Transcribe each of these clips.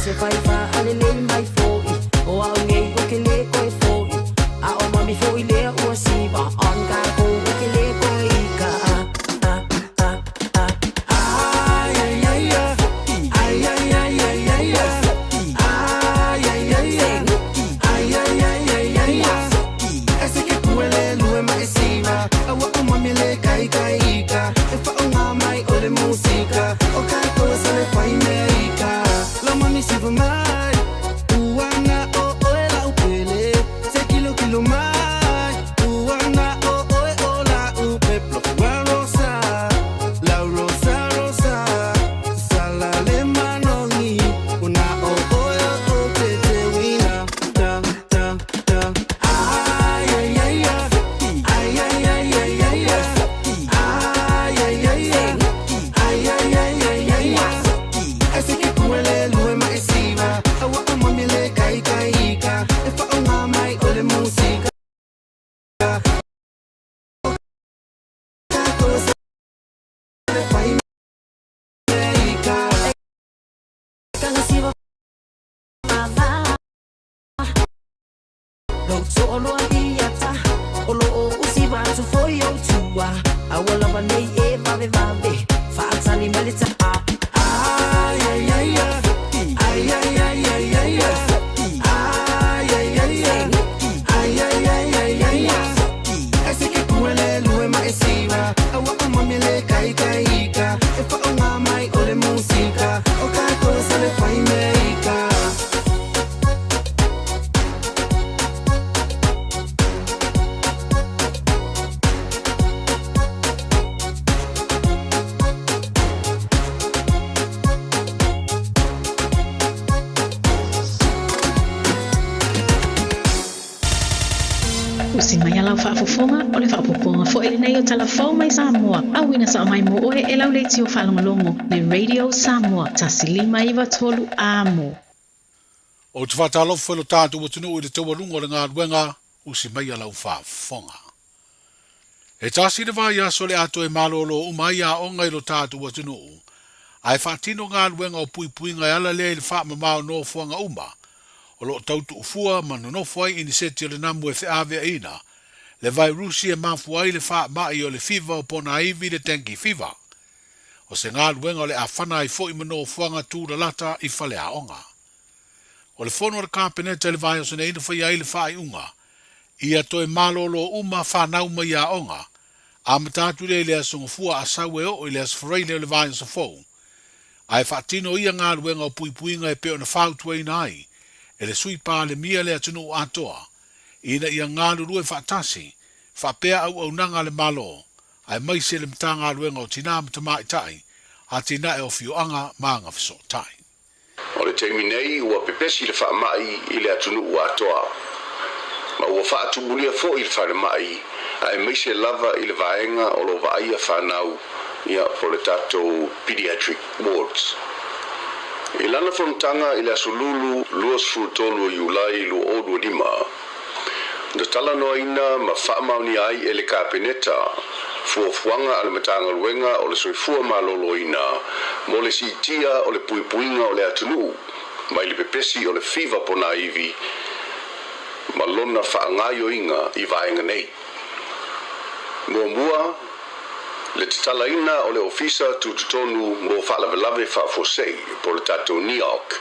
se fai faalelei mai foʻi o a'u nei o ke lē koe foʻi a o mami foʻi lea ua siva on kākou o ke lē koe i ka a a a Ai ai ai ai ai ai ai ai ai ai ai ai ai ai ai ai ai se ke puele lue ma e siva aua o mami le kai kai ika e whaonga mai o le musika o kātou sa le whai mea ika la mami siva mai uana o oe la upele se kilo kilo mai uana o oe o la upe plo rosa la rosa rosa sala le manongi una o oe o te te wina ta ta ta ai ai ai ai ai ai ai ai ai ai ai ai ai ai ai ai ai se ke puele lue ma e siva aua o mami le kai kai ika e whaonga mai o le musika kātou sa le whai mea ika. Kanga siva va Lou to'oloa iata o loo usi atu foi o tua aua lava nei e vavevave faatali mai le taa. Ai ai ai ai ai ai ai ai ai ai ai ai ai ai ai ai ai se ke puele lue ma e siva aua o mami le kai kai ika e whaonga mai o le musika o kātou sa le whai mea ika. Usi mai ala faafofoga o le faapopoga foʻi lenei o talafou mai Samoa. Auina sao mai mo oe e lau leitio faalogologo le Radio Samoa 153 amo. O te whātalofa lo tātou atunuu i le taualuga o le galuega usi mai a lau faafofoga. E tasi le vaiaso le ato e malōlō uma ai aoga i lo tātou atunuu, ae faatino galuega o puipuiga e ala lea i le faamamao nofoaga uma o loo tautuufua ma nonofo ai iniseti o le namu e feaveaina le vairusi e mafua ai le faama'i o le fiva o ponaivi le dengue fever. O se galuega o le afana ai foʻi ma nofoaga tulalata i faleaoga. O le fono a le Kapeneta i le vaiaso nei na faia ai le faaiuga ia toe malōlō uma fanau mai aoga amata atu lea i le aso Gafua a sau e oo i le aso Faraile o le vaiaso fou ae faatino ia galuega o puipuiga e pei ona fautuaina ai e le Sui Palemia le atunuu atoa ina ia galulue faatasi faapea auaunaga a le Malo aemaise le Matagaluega o Tinā ma Tamaitai atinae o Afioaga ma Agafesootai. O le taimi nei ua pepesi le faama'i i le atunuu atoa, ma ua faatumulia foʻi le falemai aemaise lava i le vaega o lo vaaia fanau ia po le tatou pediatric wards. I lana fonotaga i le aso Lulu 23 o Iulai 2025, na talanoaina ma faamaonia ai e le Kapeneta fuafuaga a le Matagaluega o le Soifua Malōlōina mo le siitia o le puipuiga o le atunuu mai le pepesi o le fiva ponaivi ma lona faagaoioiga i vaega nei. Muamua, le tatalaina o le Ofisa Tutotonu mo Faalavelave Faafuasei po le tatou NEOC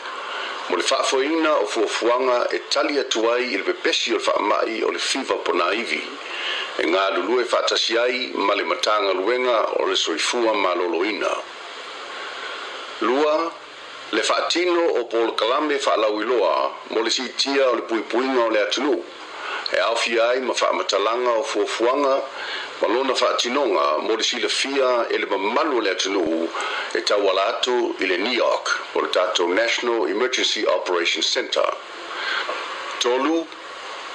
mo le faafoeina o fuafuaga e tali atu ai i le pepesi o le faama'i o le fiva ponaivi e galulue faatasi ai ma le Matagaluega o le Soifua Malōlōina. Lua, le faatino o polokalame faalauiloa mo le siitia o le puipuiga o le atunuu e aofia ai ma faamatalaga o fuafuaga ma lona faatinoga mo le silafia e le mamalu o le atunuu e tauala atu i le NEOC po le tatou National Emergency Operations Centre. Tolu,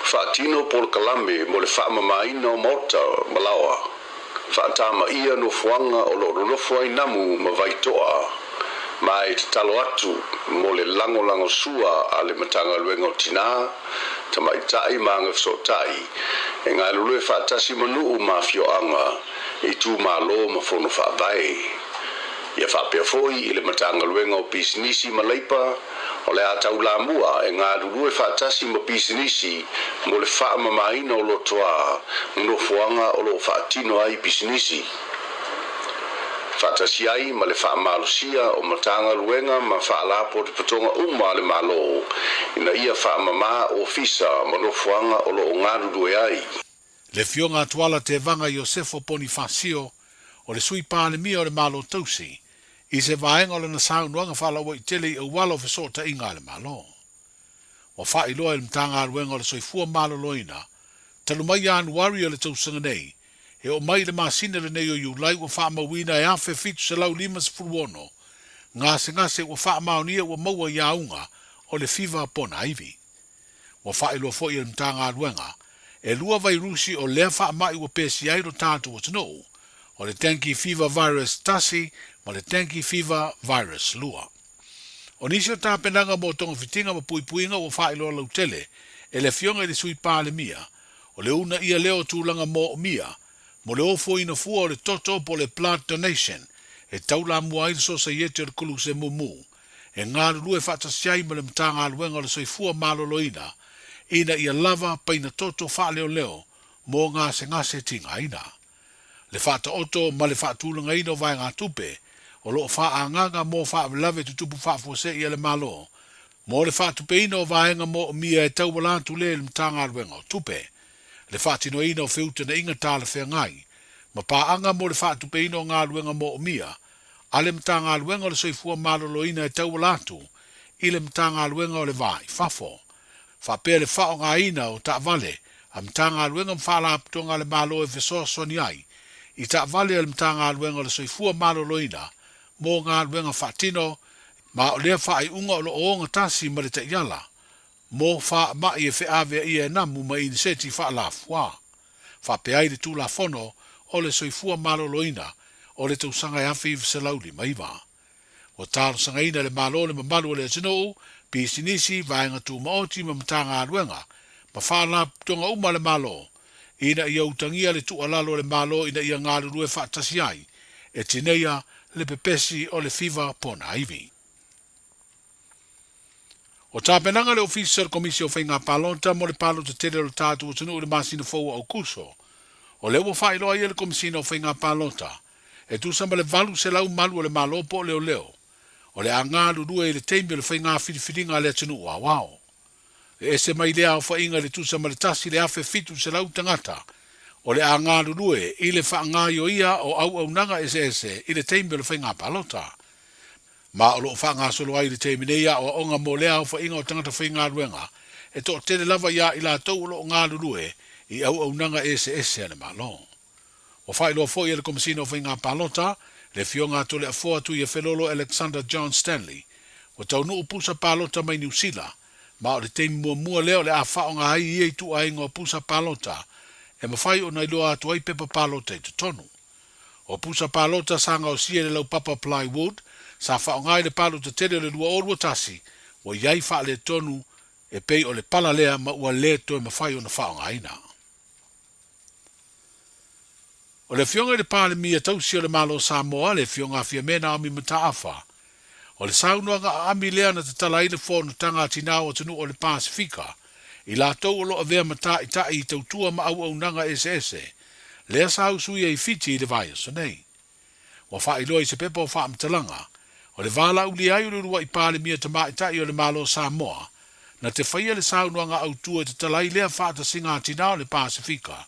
faatino polokalame mo le faamamāina o maota ma laoa, faatamaia nofoaga o loo nonofo ai namu ma vaitoa ma e tatalo atu mo le lagolagosua a le Matagaluega o Tinā, Tamaitai ma Agafesootai e galulue faatasi ma nuu ma afioaga i itumālō ma fono faavae. Ia faapea foi i le Matagaluega o Pisinisi ma Leipa, o le a taulamua e galulue faatasi ma pisinisi mo le faamamaina o lotoa ma nofoaga o lo o faatino ai pisinisi, faatasi ai ma le faamalosia o Matagaluega ma Faalapotopotoga uma a le Malo ina ia faamama ofisa ma nofoaga o lo o galulue ai. Le Afioga a Tuala Tevaga Iosefo Ponifasio, o le Sui Palemia o le Malo Tausi, i se vaega o lana saunoaga faalauaitele i auala o fesootaiga a le Malo. Ua faailoa e le Matagaluega o le Soifua Maloloina, talu mai Ianuari o le tausaga nei, e oo mai i le masina lenei o Iulai ua faamauina e 1,756 gasegase ua faamaonia ua maua i auga o le fiva ponaivi. Ua faailoa foi e le Matagaluega, e lua vairusi o lea faamai ua pesia ai lo tatou atunuu, o le Dengue Fever Virus 1 ma le Dengue Fever Virus 2. O nisi o tapenaga mo togafitiga ma puipuiga ua faailoa lautele e le Afioga i le Sui Palemia, o le uunaia lea o tulaga moomia mo le ofoina fua o le toto po o le blood donation e taulamua ai le Sosaiete o le Koluse Mumu e galulue faatasi ai ma le Matagaluega o le Soifua Maloloina ina ia lava paina toto faaleoleo mo gasegase tigaina. Le faataoto ma le faatulagaina o vaegatupe o lo o faaagaga mo faalavelave tutupu faafuasei a le Malo mo le faatupeina o vaega moomia e tauala atu lea i le Matagaluega o Tupe, le faatinoina o feutagaiga talafeagai ma paaga mo le faatupeina o galuega moomia a le Matagaluega o le Soifua Maloloina e tauala atu i le Matagaluega o le Va i Fafo, faapea le faaaogaina o taavale a Matagaluega ma Faalapotopotoga a le Malo e fesoasoani ai i taavale a le Matagaluega o le Soifua Maloloina mo galuega faatino, ma o lea faaiuga o lo o ogatasi ma le taiala mo faamai e feaveaia e namu ma iniseti faalafuā. Faapea ai le Tulafono o le Soifua Maloloina o le tausaga e 1959. Ua talosagaina e le Malo le mamalu o le atunuu, pisinisi, vaega tumaoti ma Matagaluega ma faalapotopotoga uma a le Malo ina ia utagia le tuualalo a le Malo ina ia galulue faatasi ai e tineia le pepesi o le fiva ponaivi. O tapenaga a le Ofisa o le Komisi o Faiga Palota mo le palota tele o le tatou atunuu i le masina fou o Aukuso, o lea ua faailoa ai e le Komesina o Faiga Palota, e tusa ma le 800 malu o le Malo po o leoleo, o le a galulue i le taimi o le faiga filifiliga a le atunuu aoao. E ese mai lea aofaiga i le tusa ma le 1,700 tagata o le a galulue i le faagaoioia o auaunaga eseese i le taimi o le faiga palota. Ma o lo o faagasolo ai i le taimi nei aoaoga mo lea aofaiga o tagata faigaluega e toatele lava ia i latou o lo o galulue i auaunaga eseese a le Malo. Ua faailoa foi e le Komesina o Faiga Palota, le Afioga a Toleafoa Tuiafelolo Alexander John Stanley, ua taunuu pusa palota mai Niu Sila, ma o le taimi muamua lea o le a faaaoga ai ia ituaiga o pusa palota e mafai ona iloa atu ai pepa palota i totonu. O pusa palota sa gaosia i le laupapa plywood sa faaaoga i le palota tele o le 2021, ua i ai faaletonu e pei o le pala lea ma ua le toe mafai ona faaaogaina. O le Afioga i le Palemia tausi o le Malo o Samoa, le Afioga a Fiame Naomi Mataafa, o le saunoaga aami lea na tatala ai le Fonotaga a Tinā o Atunuu o le Pasefika, i latou o lo o avea ma tāitaʻi i tautua ma auaunaga eseese, lea sa usuia i Fiti i le vaiaso nei. Ua faailoa i se pepa o faamatalaga, o le valaaulia ai o le uluai Palemia Tamaitai o le Malo o Samoa, na te faia le saunoaga autu e tatala ai lea faatasiga a tinā o le Pasefika,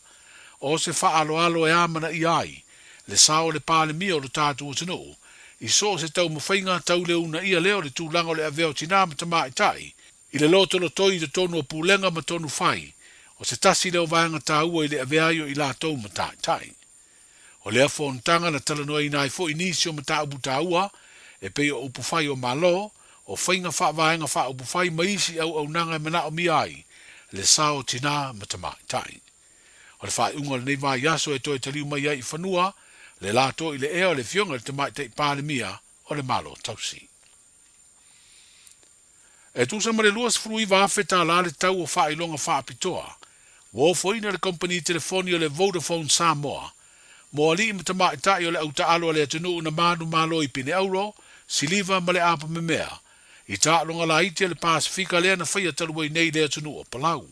o se faaaloalo e amanaia ai le sao o le Palemia o lo tatou atunuu i so o se taumafaiga tau le uunaia lea o le tulaga o le avea o tinā ma tamaitai i le lotolotoi i totonu o pulega ma tonu fai, o se tasi lea o vaega taua i le avea ai o i latou ma taitai. O lea fonotaga na talanoaina ai foi nisi o mataupu taua e pei o upufai o Malo, o faiga faavaega faaupufai ma isi auaunaga e manaomia ai le sao o tinā ma tamaitai. O le faaiuga o lenei vaiaso e toe taliu mai ai i fanua le lato i le ea o le Afioga i le Tamaitai Palemia o le Malo Tausi. E tusa ma le $29,000 tala le tau o faailoga faapitoa ua ofoina e le kamupani telefoni o le Vodafone Samoa mo alii ma tamaitai o le autaaalo a le atunuu na manumalo i pine auro, siliva ma le apamemea, i taaloga laiti a le Pasefika lea na faia talu ai nei i le atunuu o Palau.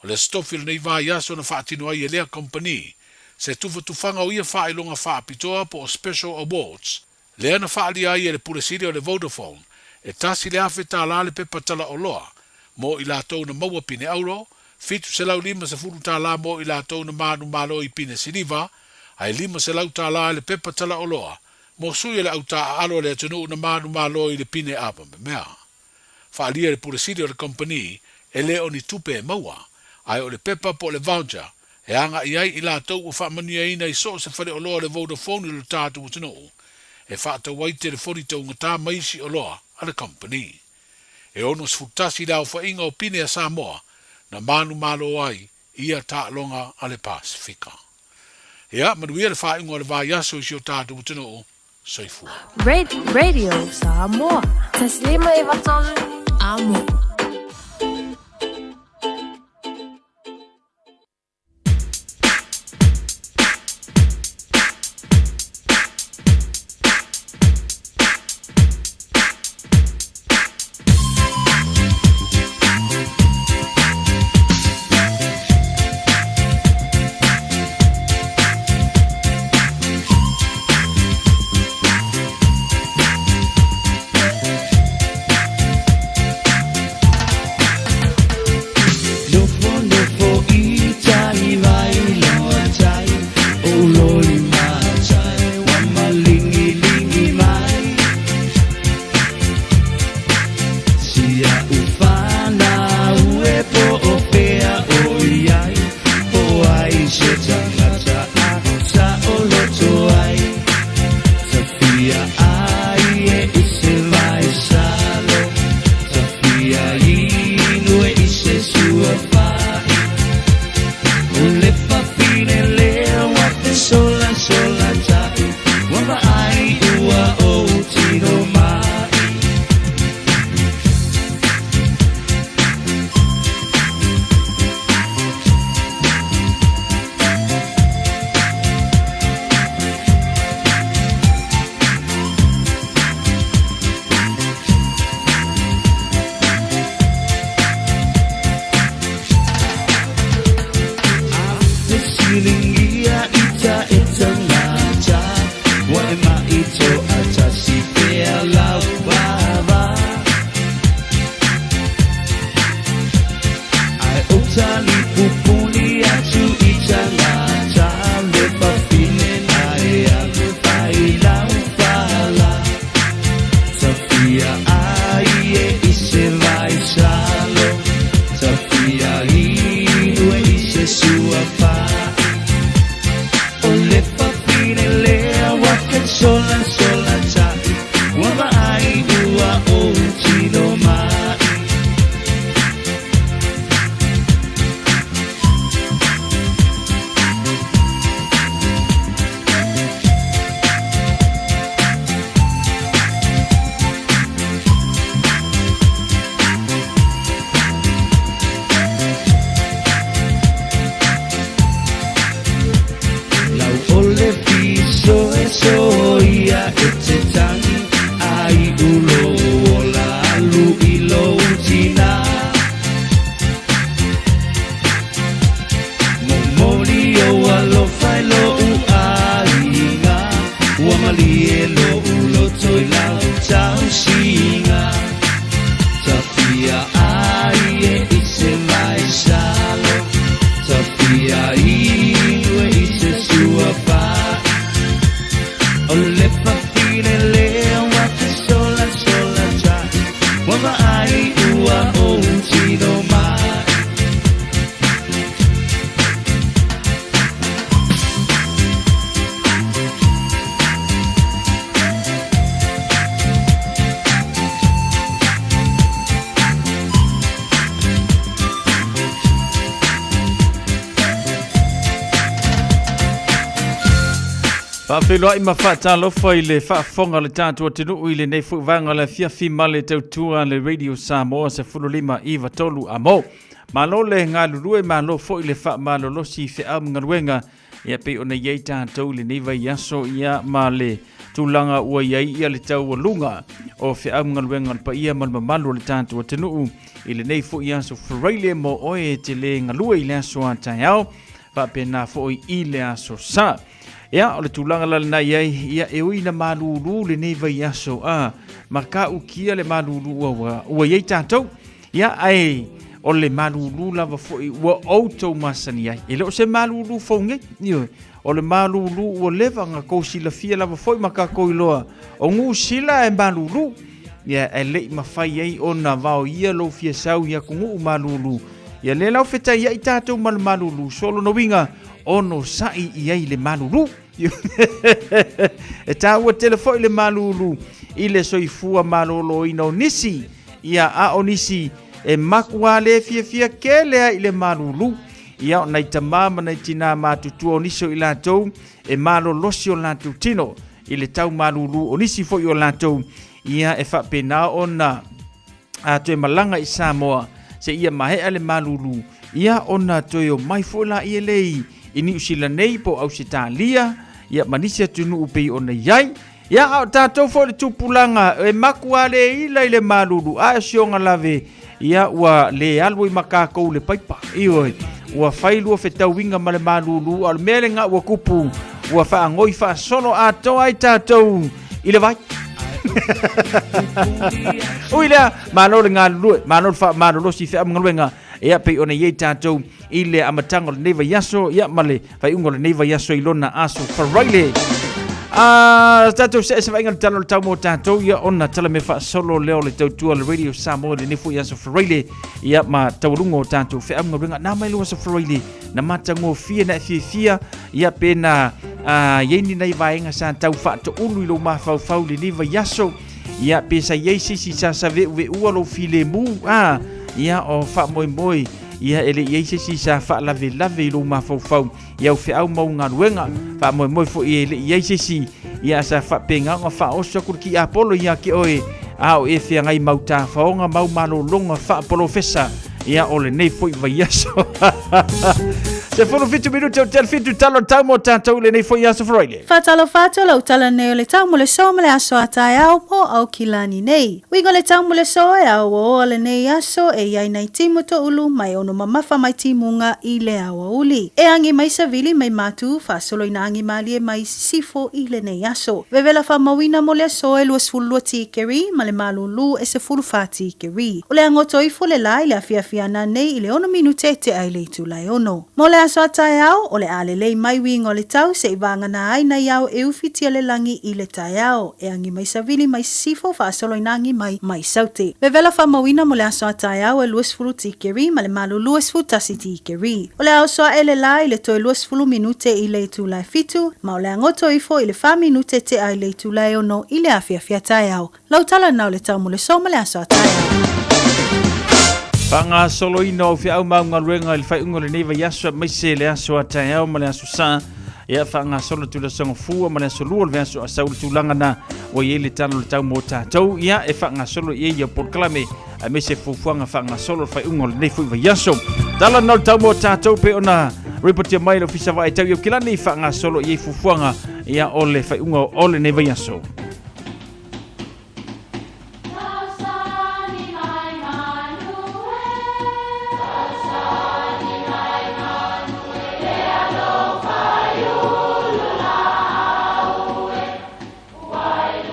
O le Aso Tofi o lenei vaiaso na faatino ai e lea kamupani se tufatufaga o ia faailoga faapitoa po o Special Awards, lea na faaalia ai e le Pule Sili o le Vodafone e $1,000 le pepa talaoloa mo i latou na maua pine auro, $750 mo i latou na manumalo i pine siliva, ae $500 le pepa talaoloa mo sui o le autaaalo a le atunuu na manumalo i le pine apamemea. Faaalia e le Pule Sili o le kamupani e le o ni tupe e maua, ae o le pepa po o le voucher e agai ai i latou ua faamanuiaina i so o se faleoloa o le Vodafone i lo tatou atunuu e faatau ai telefoni taugata ma isi oloa a le kamupani. E 61 le aofaiga o pine a Samoa na manumalo ai i ia taaloga a le Pasefika. Ia, manuia le faaiuga o le vaiaso i si o tatou atunuu. Soifua. Radio Samoa. 153 Amo. Faafeiloai ma faatalofa i le faafofoga a le tatou atunuu i lenei foi vaega o le afiafi ma le tautua a le Radio Samoa 15 9 3 amo. Malo le galulue, malo foi le faamalolosi i feau ma galuega Ia pei ona i ai tatou i lenei vaiaso ia ma le tulaga ua i ai ia le taualuga o feau ma galuega a le paia ma le mamalu o le tatou atunuu i lenei foi aso Faraile mo oe e te le galue i le aso a taeao faapena foi i le aso Sa. Ia, o le tulaga la lena i ai, ia e ui na malulu lenei vaiaso a ma ka ukia le malulu ua, ua, ua i ai tatou. Ia, ae o le malulu lava foi ua outou masani ai. E le o se malulu fou nei, ioe. O le malulu ua leva na kou silafia lava foi ma tatou iloa, o Niu Sila e malulu. Ia, e le i mafai ai ona vaoia lou fia sau i atunuu malulu. Ia, lea la ua fetaiai tatou ma le malulu, so o lona uiga, onosai i ai le malulu. E taua tele foi le malulu i le soifua maloloina o nisi, ia a o nisi e matua le fiafia kele ai i le malulu. Ia o nai tamā ma nai tinā matutua o nisi o i latou e malolosi o latou tino i le tau malulu o nisi foi o latou, ia e faapena ona a toe malaga i Samoa seia maea le malulu, ia ona toe omai foi laia lea i Niu Sila nei po o Ausetalia, ia ma nisi atunuu pei ona i ai. Ia, a o tatou foi le tupulaga e matua le ila i le malulu, a e sioga lave, ia ua le alu ai ma tatou le paipa. Ioe, ua fai lua fetauiga ma le malulu, a o le mea lena ua tupu, ua faanoi faasolo atoa ai tatou i le vai. Ui lea, malo le galulue, malo le faamalolosi i feau ma galuega, ia pei ona i ai tatou i le amataga o lenei vaiaso, ia ma le faaiuga o lenei vaiaso i lona aso Faraile. Ah, tatou see se vaaiga le tala o le tau mo tatou, ia ona tala mea faasolo lea o le tautua le Radio Samoa i lenei foi aso Faraile, ia ma taualuga o tatou feau ma galuega. Na mai le aso Faraile, na matagofie na e fiafia, ia pe na iai ni nai vaega sa tau faatoulu i lou mafaufau i lenei vaiaso, ia pe sa iai se isi sa save'uve'ua lou filemu, a ia o faamoemoe ia e le i ai se isi sa faalavelave i lou mafaufau i au feau ma au galuega, faamoemoe foi e le i ai se isi ia sa faapena ona faaoso atu le tiapolo ia te oe a o e feagai mau tafaoga mau malologa faapolofesa ia o lenei foi vaiaso. 17 minute o te fitu talo tau mo tatou i lenei foi aso Friday. Faatalofa atu lau tala nei o le tau mo le so ma le aso a taeao po Aukilani nei. Uiga o le tau mo le so e aoaoa lenei aso e i ai nai timu toulu mai ono mamafa mai timuga i le aoauli. E agi mai savili mai matu faasolo ina agi malie mai sisifo i lenei aso. Vevela faamauina mo le aso e 22 tikeri ma le malūlū e 14 tikeri. O le agoto ifo le la i le afiafi ana nei i le ono minute tea i le itula e ono. Mo le aso a taeao, o le a lelei mai uiga o le tau seʻi vagana ai nai ao e ufitia le lagi i le taeao, e agi mai savili mai sisifo faasolo ina agi mai mai saute. Vevela faamauina mo le aso a taeao e 20 tikeri ma le malūlū e 11 tikeri. O le a oso aʻe le la i le toe 20 minute i le itula e fitu, ma o le a goto ifo i le fa minute tea i le itula e ono i le afiafi a taeao. Lau tala na o le tau mo le so ma le aso a taeao. Faagasoloina o feau ma au galuega i le faaiuga o lenei vaiaso aemaise le aso a taeao ma le aso sa. Ia faagasolo tulasaga fua ma le aso lua o le vaiaso a sau le tulaga na ua i ai le tala o le tau mo tatou. Ia e faagasolo i ai ia polokalame aemaise fuafuaga faagasolo le faaiuga o lenei foi vaiaso. Tala na o le tau mo tatou pe ona ripotia mai le Ofisa Vaai Tau i Aukilani faagasolo i ai fuafuaga ia o le faaiuga o lenei vaiaso.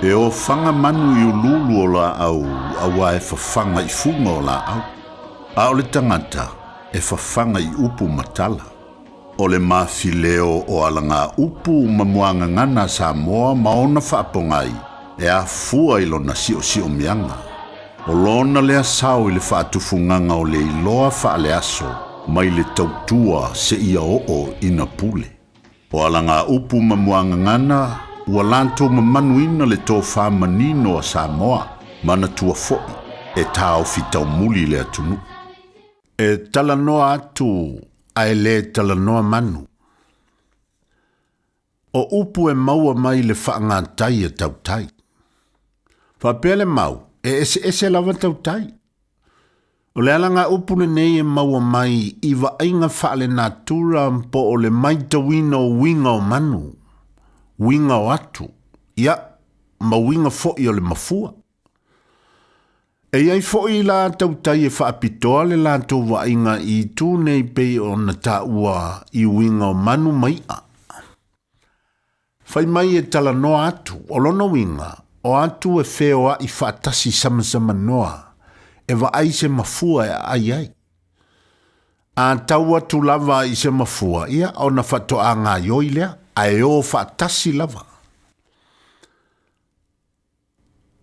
E ofaga manu i uluulu o laau auā e fafaga i fuga o laau, a o le tagata e fafaga i upu ma tala. O le mafileo o alagaupu ma muagagana a Samoa ma ona faapogai e afua i lona siosiomiaga. O lona lea sao i le faatufugaga o le iloa faaleaso mai le tautua seia oo ina pule. O alagaupu ma muagagana ua latou mamanuina le tofa manino a Samoa, manatua foi e taofi taumuli le atunuu. E talanoa atu ae le talanoa manu. O upu e maua mai le faagatai e tautai. Faapea le mau, e eseese lava tautai. O le alagaupu lenei e maua mai i vaaiga faalenatura po o le maitauina o uiga o manu, uiga o atu, ia, ma uiga foi o le mafua. E i ai foi la tautai e faapitoa le latou vaaiga i itu nei pei ona taua i uiga o manu ma i'a. Fai mai e talanoa atu, o lona uiga, o atu e feoa'i faatasi samasamanoa e vaai se mafua e aai ai. A tau atu lava i se mafua, ia ona faatoa gaioi lea, ae o faatasi lava.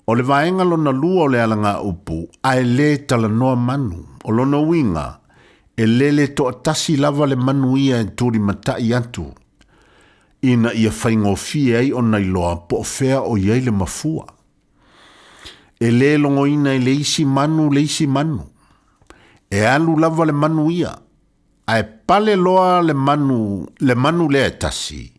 O le vaega lona lua o le alagaupu, ae lē talanoa manu. O lona uiga, e lele toatasi lava le manu ia e tulimataʻi atu, ina ia faigofie ai ona iloa po o fea o i ai le mafua. E lē logoina e le isi manu le isi manu. E alu lava le manu ia, Ae pale loa le manu, le manu lea e tasi,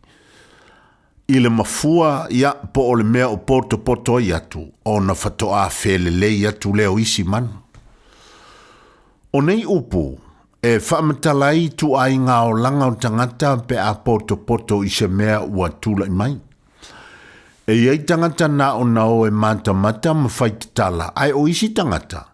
i le mafua, ia, po o le mea o potopoto ai atu, ona faatoa felelei atu lea o isi manu. O nei upu, e faamatala ai ituaiga olaga o tagata pe a potopoto i se mea ua tulai mai. E i ai tagata na ona o e matamata ma fai tatala, ae o isi tagata,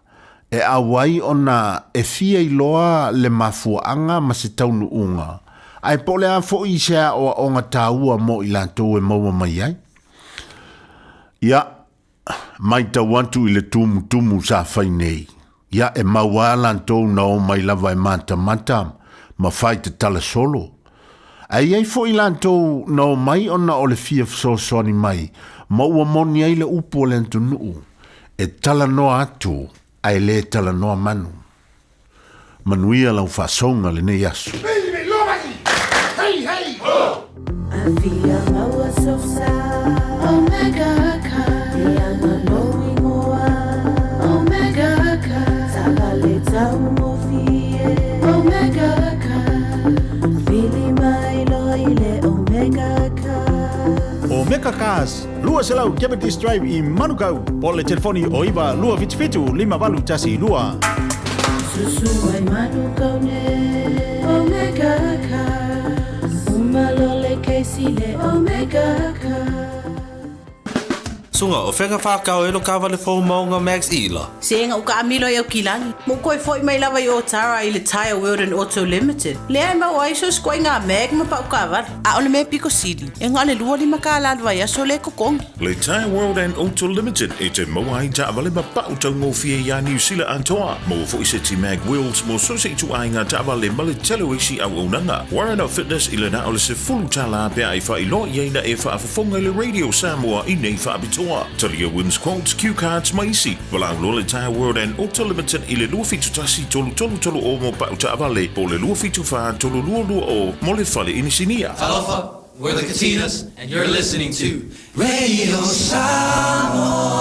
e auai ona e fia iloa le mafuaaga ma se taunuuga, ae po o le a foi se aoaoga taua mo i latou e maua mai ai. Ia, matau atu i le tumutumu sa fai nei, ia e mau a latou na o mai lava e matamata ma fai tatala solo. Ae i ai foi latou na o mai ona o le fia fesoasoani mai ma ua moni ai le upu a le atunuu, e talanoa atu ae le talanoa manu. Manuia lau faasouga lenei aso. Omega Cars, 200 Cavendish Drive i Manukau, po o le telefoni o 9 277 5812. Susu mai Manukau ne Omega Cars Uma lo le Casey le Omega Cars. Suga, o fea whakao e lo kawale fou maunga Max Ila. Se nga uka amilo i au kilagi. Mo koe foi mai lava i Otara i le Tire World and Auto Limited. Lea e mau ai so skoe ngā mag ma pau kawale. A o le mea piko sili. E ngā le lua lima ka la vai aso le kokongi. Le Tire World and Auto Limited e te maua ai taavale ma pau taugofie iā Niu Sila atoa. Maua foi se ti mag wheels mo so se ituaiga taavale ma le tele o isi auaunaga. Warren Fitness i le na o le sefulu tālā pe a e faailoa i ai na e faafofoga i le Radio Samoa i nei faapitoa. Talia wins quotes, cue cards ma isi. Valaau loa le Tire World and Auto Limited i le 271 333 o mo pau taavale po o le 274 322 mo le fale inisinia. Talofa, we're the Katinas, and you're listening to Radio Samoa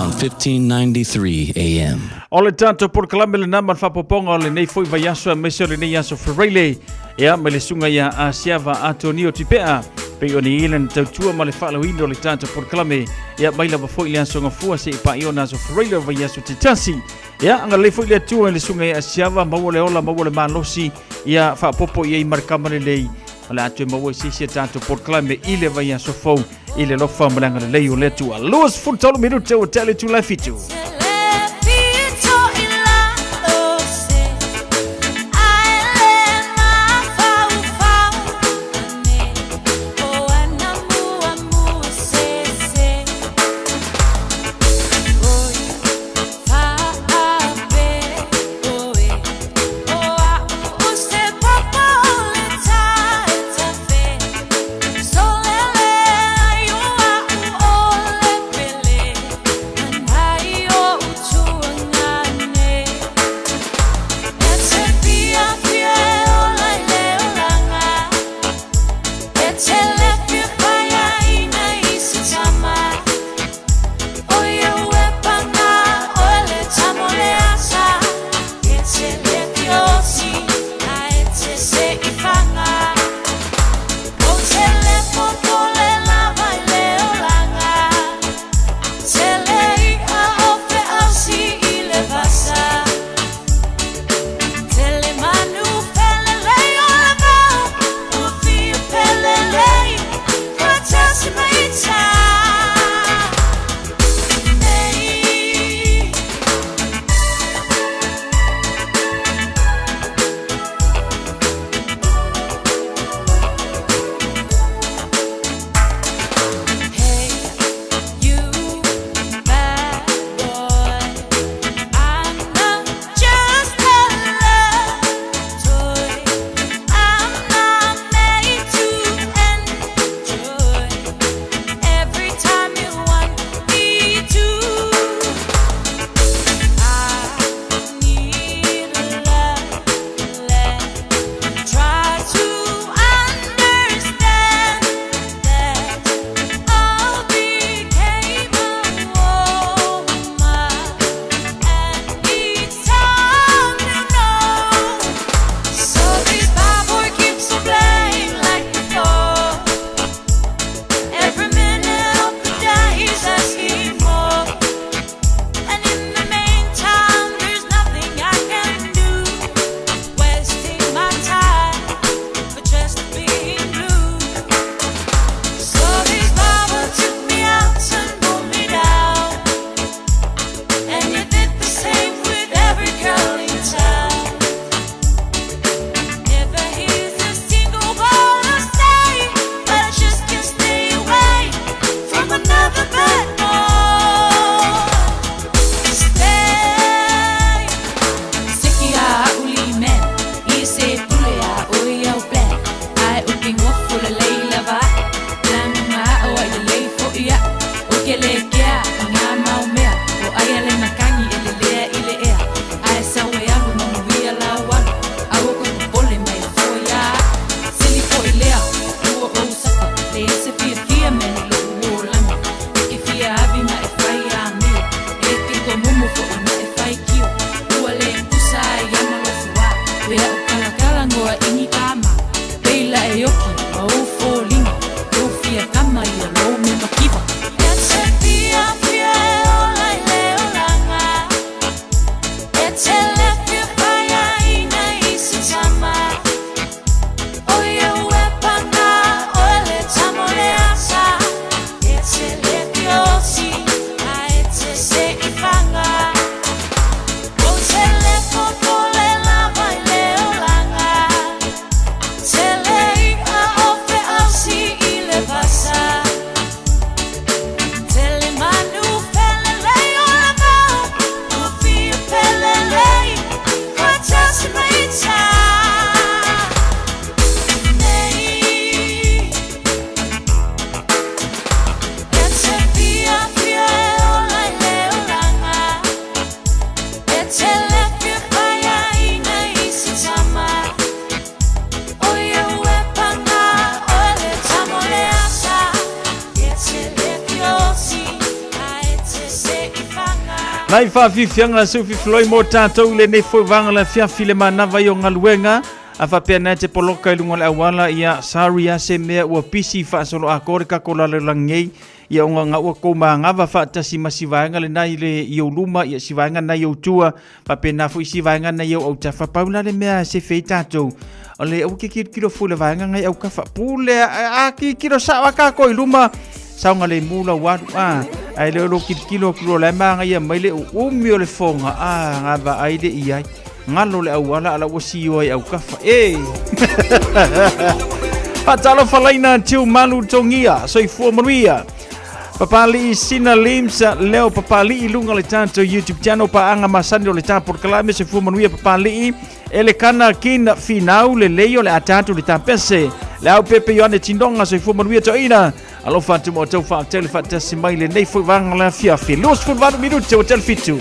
on 1593 AM. O le tatou polokalame lena ma le faapopoga o lenei foi vaiaso aemaise o lenei aso Faraile, ia ma le susuga ia Asiava Atonio Tupea, pei ona i ai lana tautua ma le faalauina o le tatou polokalame, ia mai lava foi le aso Gafua seia paia ona aso Faraile o le vaiaso te tasi. Ia, agalelei foi le Atua i le susuga ia Asiava, maua le ola, maua le malosi, ia faapopo i ai ma le kama lelei, o le a toe maua i se isi a tatou polokalame i le vaiaso fou i le alofa ma le agalelei o le Atua. 23 minute ua tea le itula e fitu. Nai faafiafiaga seu fifiloi mo tatou i lenei foi vaga le afiafi le manava i o galuega a faapea na te poloka i luga o le auala ia sorry a se mea ua pisi faasolo atoa le tatou lalolagi nei ia ona ga ua tou magava faatasi ma si vaega lena i le i ou luma ia si vaega lena i ou tua faapena foi si vaega lena i ou autafa pau la le mea e sefe ai tatou o le aua ke kilokilo foi le vaega ngai autafa pule a kilokilo sao a tatou i luma saogalemu lau alu a ae le o lo kilokilo atu loa la e magaia mai le uumi o le foga a gava ai le i ai galo le auala ala ua sioa i autafa e Faatalofa laina tiu malu togia soifua manuia Papali'i Sina Lims leo Papali'i luga o le tatou YouTube channel paaga masani o le ta polokalame soifua manuia Papali'i Elekana Kin Finau lelei o le a tatou le tapese le au pepe Ioane Tinoga soifua manuia toeaina alofa atu ma outou faafetai le faatasi mai lenei foi vaega o le afiafi 28 minute ua tele fitu.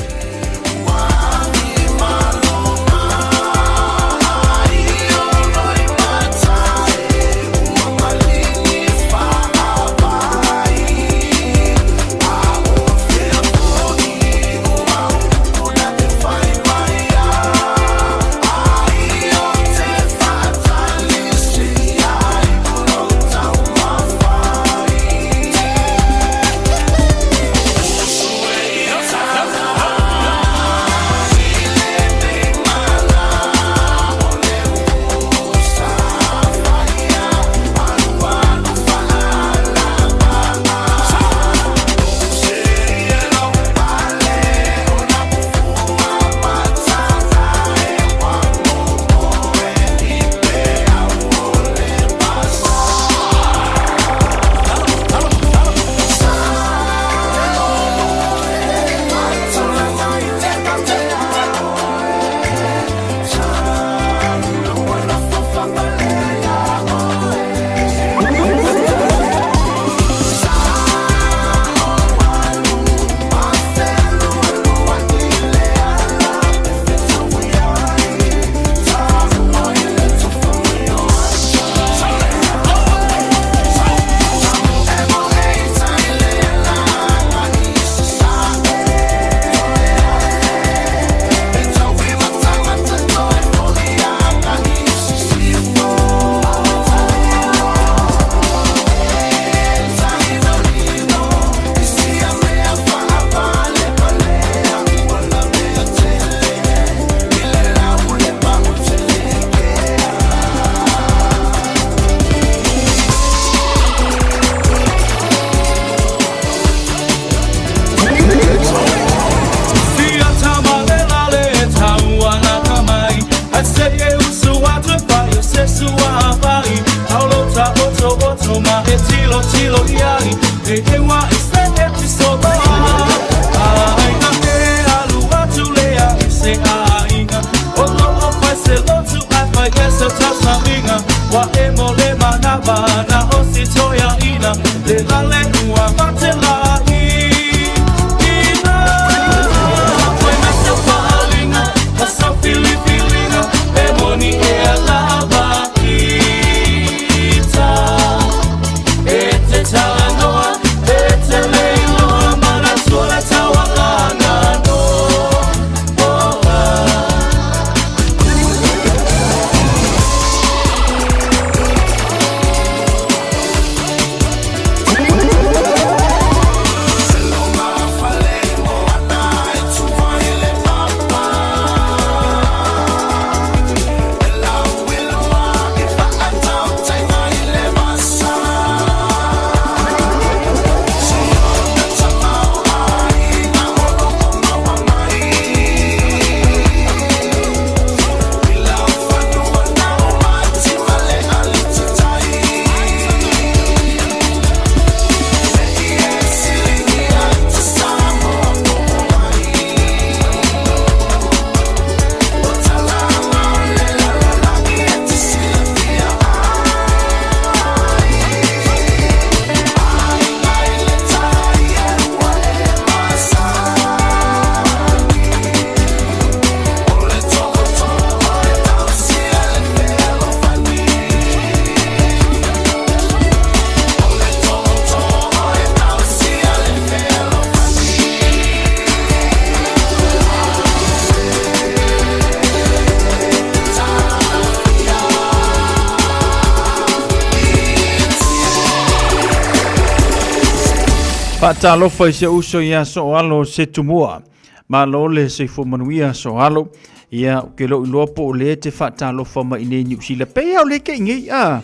Faatalofa i si ou uso ia Soalo Setumua. Malo le soifua manuia Soalo. Ia, ou te le o iloa po o lea e te faatalofa mai i nei Niu Sila. Pei lava o lea e te i nei, a.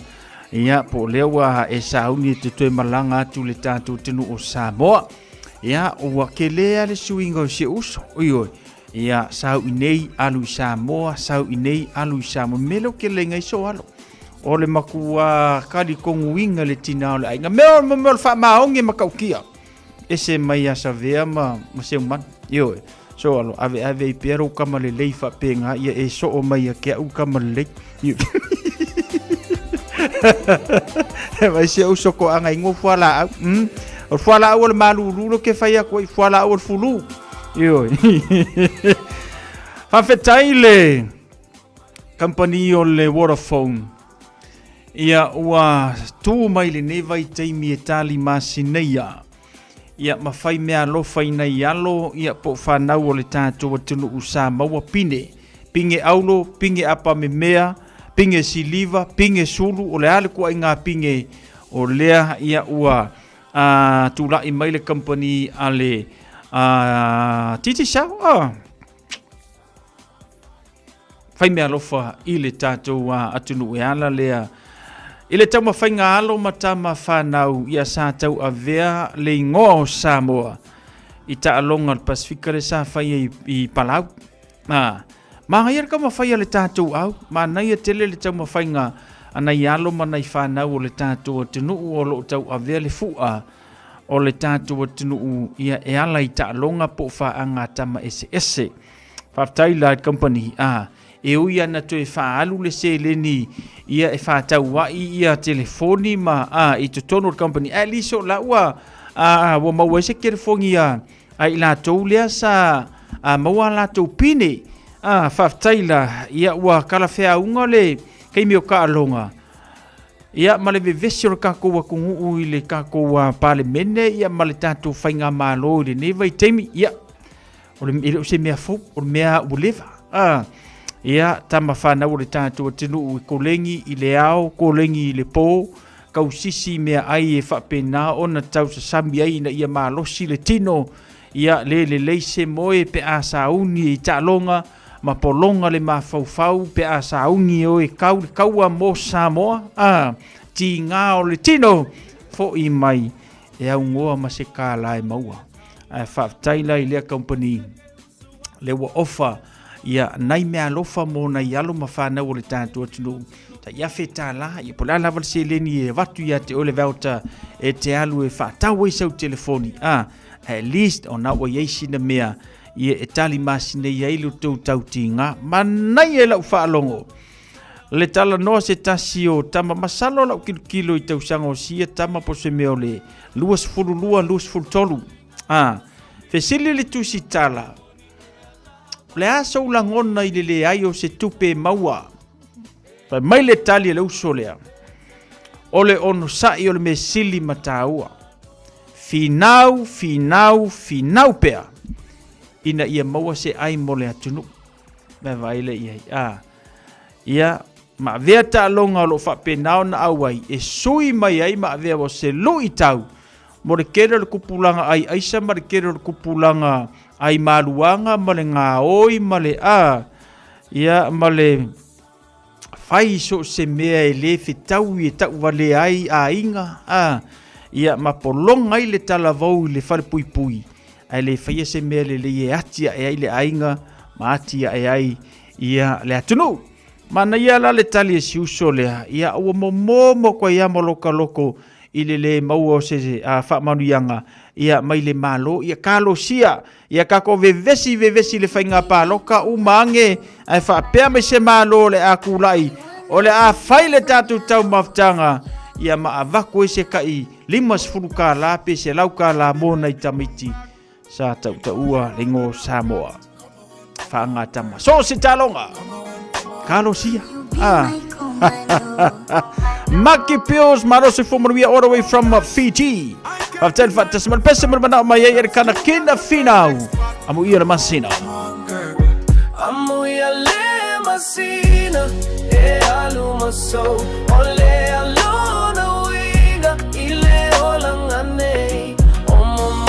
Ia, po o lea ua e sauni e te toe malaga atu i le tatou atunuu o Samoa. Ia, ua tele lava le suiga o si ou uso. Ioe. Ia, sau i nei, alu i Samoa, sau i nei, alu i Samoa. Me lea ou te lelei ai Soalo. O le matua talitonuina le tina o le aiga. Mea o mea o le faamaoni e matautia. Ese mai ia Savea ma, ma Seumanu. Ioe. So alo, ave ave i pea lou tama lelei faapena, ia e soo mai ia te au tama lelei. E vai se uso ko anga ingo fualaau. O le fualaau o le malulu lo ke fai atu ai, fualaau o le fulu. Ioe. Faafetai le kamupani o le Vodafone. Ia ua tu mai lenei vaitaimi e tali masineia. Ia ma fai mea alofa i nai alo ia po o fanau o le tatou atunuu sa maua pine. Pine aulo, pine apamemea, pine siliva, pine sulu, o le a le tuaiga pine o lea ia ua a, tulai mai le kamupani a le a, Digicel. A, Fai mea alofa i le tatou atunuu e ala lea i le taumafaiga alo ma tama fanau ia sa tauavea le igoa o Samoa i taaloga o le Pasifika le sa faia i, i Palau. Ah, manaia le taumafai a le tatou au, manaia tele le taumafaiga a nai alo ma nai fanau o le tatou atunuu o lo o tauavea le fua o le tatou atunuu ia e ala i taaloga po o faaga tama eseese. Faafetai la i le company a e ui ana toe faaalu le seleni ia e faatauai ia telefoni ma a i totonu o le company at least o la ua a ua maua ai se telefoni a a i latou lea sa a maua a latou pine a faafetai la ia ua kalafeauga le taimi o taaloga ia ma le vevesi o le tatou atunuu i le tatou Palemene ia ma le tatou faigamalo i lenei vaitaimi ia O le, e le o se mea fou, o le mea ua leva. Ah, ia, tama whanau o le tatou atunuu i kolegi i le ao, kolegi i le pō, kausisi mea ai e faapena ona tausasami ai ina ia malosi le tino, ia le lelei se moe pe a sauni i taaloga ma pologa le mafaufau pe a sauni e o e kau le kaua mo Samoa, ah, tigā o le tino, fo'i mai e augoa ma se kālā e maua. Ae faafetai la i lea company le ua ofa ia nai mea alofa mo nai alo ma whanau o le tātou atunuu. Tai afe tālā, ia po le a lava le seleni e avatu ia te oe le voucher e te alu e whaatau ai sau telefoni. Ah, at least ona ua iai sina mea ia e tali masinei ai lo tou tautiga. Manaia e lau faalogo. Le talanoa se tasi o tama, masalo lau kilokilo i tausaga o sia tama po se mea o le 22, 23. Ah, fesili le tusi tala, o le a sou lagona i le leai o se tupe e maua? Fai mai le tali a le uso lea, o le onosai o le mea sili ma taua. Finau, finau, finau pea, ina ia maua se ai mo le atunuu. Mea vaai lea i ai. Ah, ia, ma avea taaloga o lo o faapena ona auai e sui mai ai ma avea o se luitau mo le tele o le tupulaga ai aisa ma le tele o le tupulaga ai maluaga ma le gaoi ma le a ia ma le fai so o se mea e le fetaui e tauvalea ai aiga a ia ma pologa ai le talavou i le falepuipui ae le faia se mea lelei e ati ae ai le aiga ma ati ae ai ia le atunuu. Manaia la le tali e si uso lea, ia ua momomo koe ia ma loka loko i le le maua o se faamanuiaga ia mai le Malo, ia kalosia ia kako vevesi vevesi le faiga paloka uma age ae faapea mai se Malo o le a kulai o le a fai le tatou taumafataga ia ma avatu ai se kai 50 kālā pe 100 kālā mo nai tamaiti sa tautaua le igoa o Samoa. Whaangatama. So se talonga. Kalosia. Ah. Maki Pills, Marose Fumanuia, all the way from Fiji. Faafetai le faatasi mai le pese ma le manao mai ai e le kana kina finau. Amo ia le masina. Amo ia le masina e alu maso o le alona uiga i le olaga nei o mo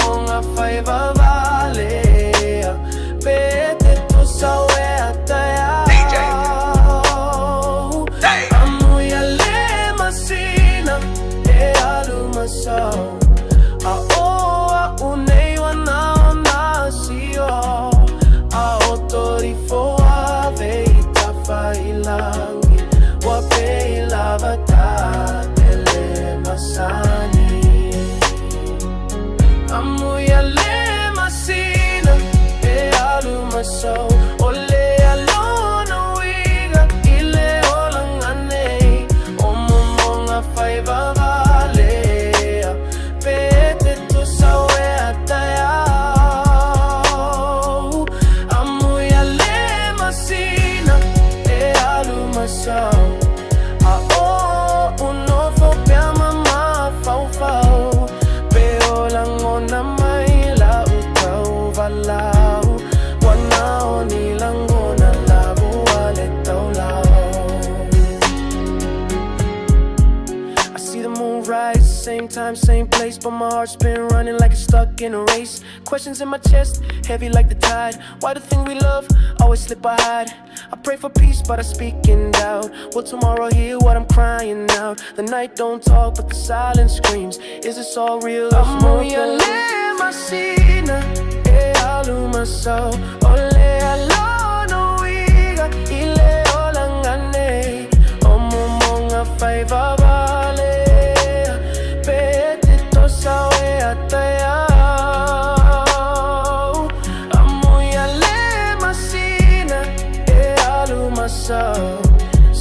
time, same place, but my heart's been running like it's stuck in a race. Questions in my chest, heavy like the tide. Why the thing we love always slip or hide? I pray for peace, but I speak in doubt. Will tomorrow hear what I'm crying out? The night don't talk, but the silence screams. Is this all real?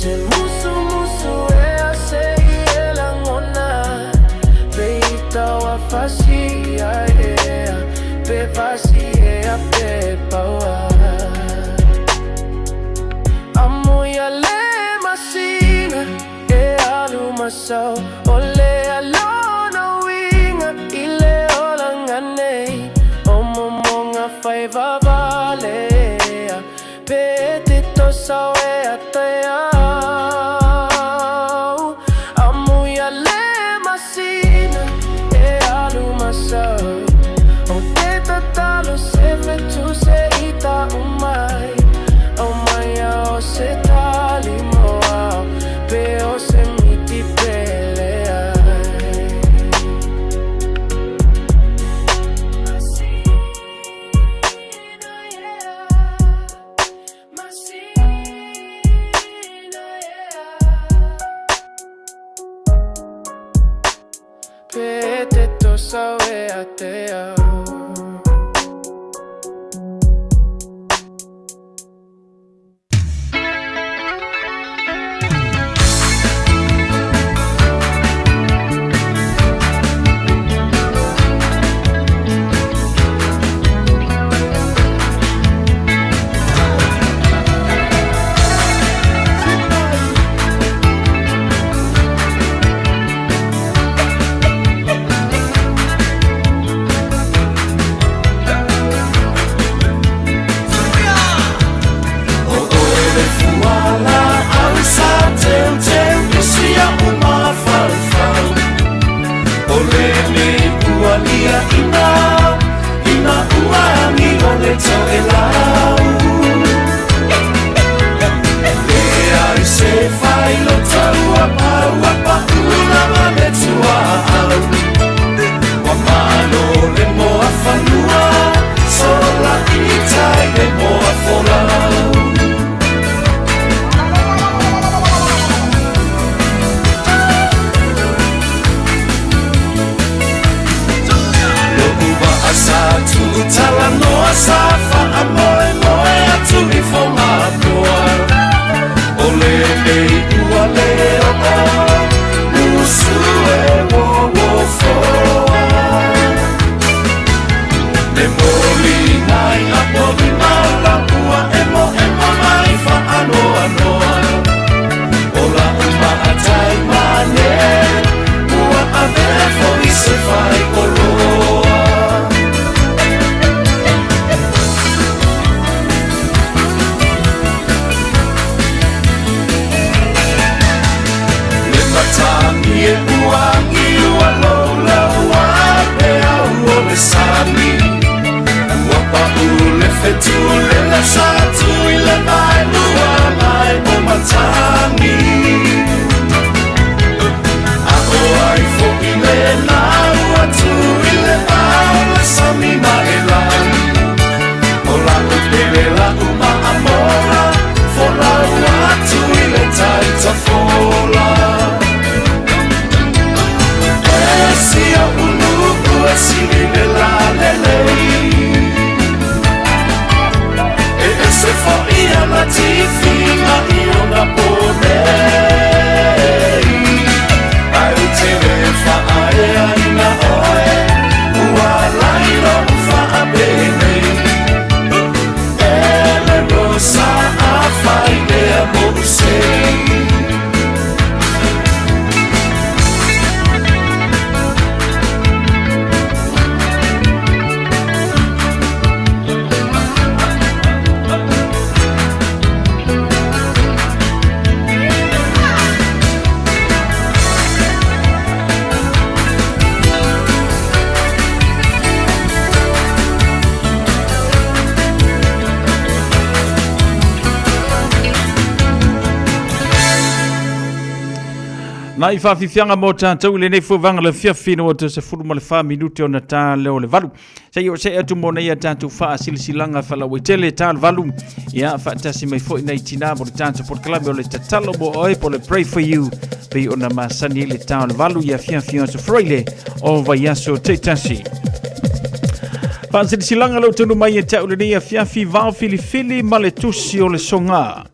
Se musu musu e a se i e langona Pe ita wa fasi a e a Pe fasi e a pe paua Amuia le masina e alu masau O le alona uiga i le olaga nei O momoga fai vavalea Pe te tosa o e ateau Amuia le masina e alu masau O te tatalo se fetu se ita umai O mai o se tali mo au Pe o se miti pele ai Pe te tosa o e ate au Nai faafiafiaga mo tatou i lenei fuevaga le afiafi ina ua toe 14 minute ona ta lea o le valu. Se i oo see atu mo nei a tatou faasilasilaga faalauaitele ta le valu. Ia faatasi mai foi nai tina mo le tatou polokalame o le tatalo mo oe po o le pray for you pei ona masani ai le ta o le valu i afiafi o aso Friday o vaiaso taitasi. Faasilasilaga lau tonu mai e te au lenei afiafi vao filifili ma le tusi o le soga.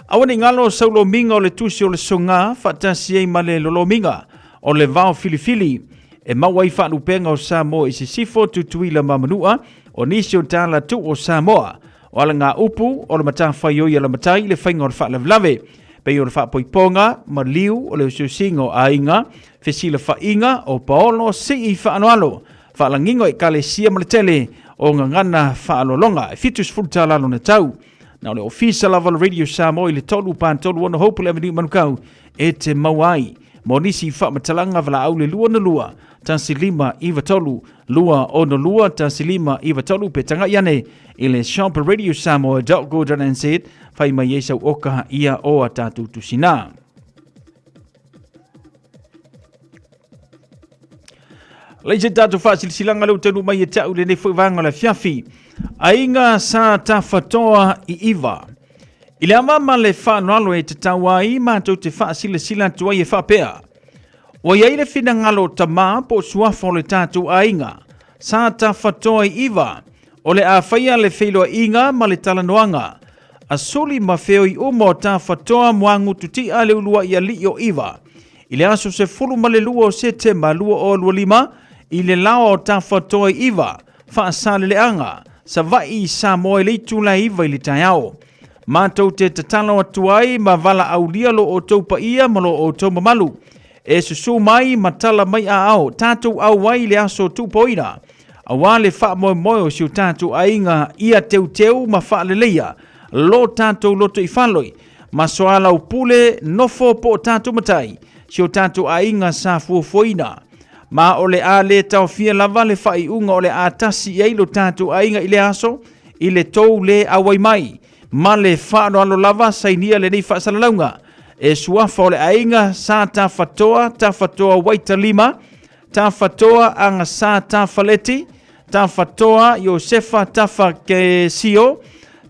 Aua ne i galo sau lomiga o le tusi o le soga faatasi ai ma le lolomiga o le vao filifili e maua ai faalupega o Samoa i Sisifo, Tutuila ma Manua, o nisi o tala tuu o Samoa. O alagaupu o le matafaioi a le matai i le faiga o le faalavelave, pei o le faapoipoga, maliu o le usiusiga o aiga, fesilafaiga o paolo, sii faaaloalo, faalagiga o ekalesia ma le tele o gagana faaaloaloga. E $70 lona tau. Na o le ofisa lava o le Radio Samoa i le 3 4 3 6 Hope Avenue Manukau e te maua ai. Mo nisi faamatalaga valaau le 22 1593 262 1593 pe tagai ane i le shop radiosamoa.co.nz fai mai ai sau oka ia o a tatou tusina. Lei se tatou faasilasilaga lea ua taunuu mai e te au i lenei foi vaega o le afiafi. Aiga sa tafatoa i iva. I le ava ma le faaaloalo e tatau ai matou te faasilasila atu ai e faapea, ua i ai le finagalo o tamā po o suafa o le tatou aiga sa tafatoa i iva, o le a faia le feiloaiga ma le talanoaga a suli ma feoi uma o tafatoa Muagututia le uluai alii o Iva i le aso 12 o Setema 2025 i le laoa o Tafatoa i Iva, Faasaleleaga, Savaii i Samoa i le itula e 9 i le taeao. Matou te tatalo atu ai ma valaaulia lo outou paia ma lo outou mamalu e susu mai ma tala mai aao tatou auai i le aso tuupoina aua le faamoemoe o si o tatou aiga ia teuteu ma faaleleia lo tatou lotoifale ma soalaupule nofo po o tatou matai si o tatou aiga sa fuafuaina. Ma o le a le taofia lava le faaiuga o le a tasi i ai lo tatou aiga i lea aso, i le tou le auai mai, ma le faaaloalo lava sainia lenei faasalalauga e suafa o le aiga sa Tafatoa, Tafatoa Waitalima, Tafatoa Agasa Tafaleti, Tafatoa Iosefa Tafakesio,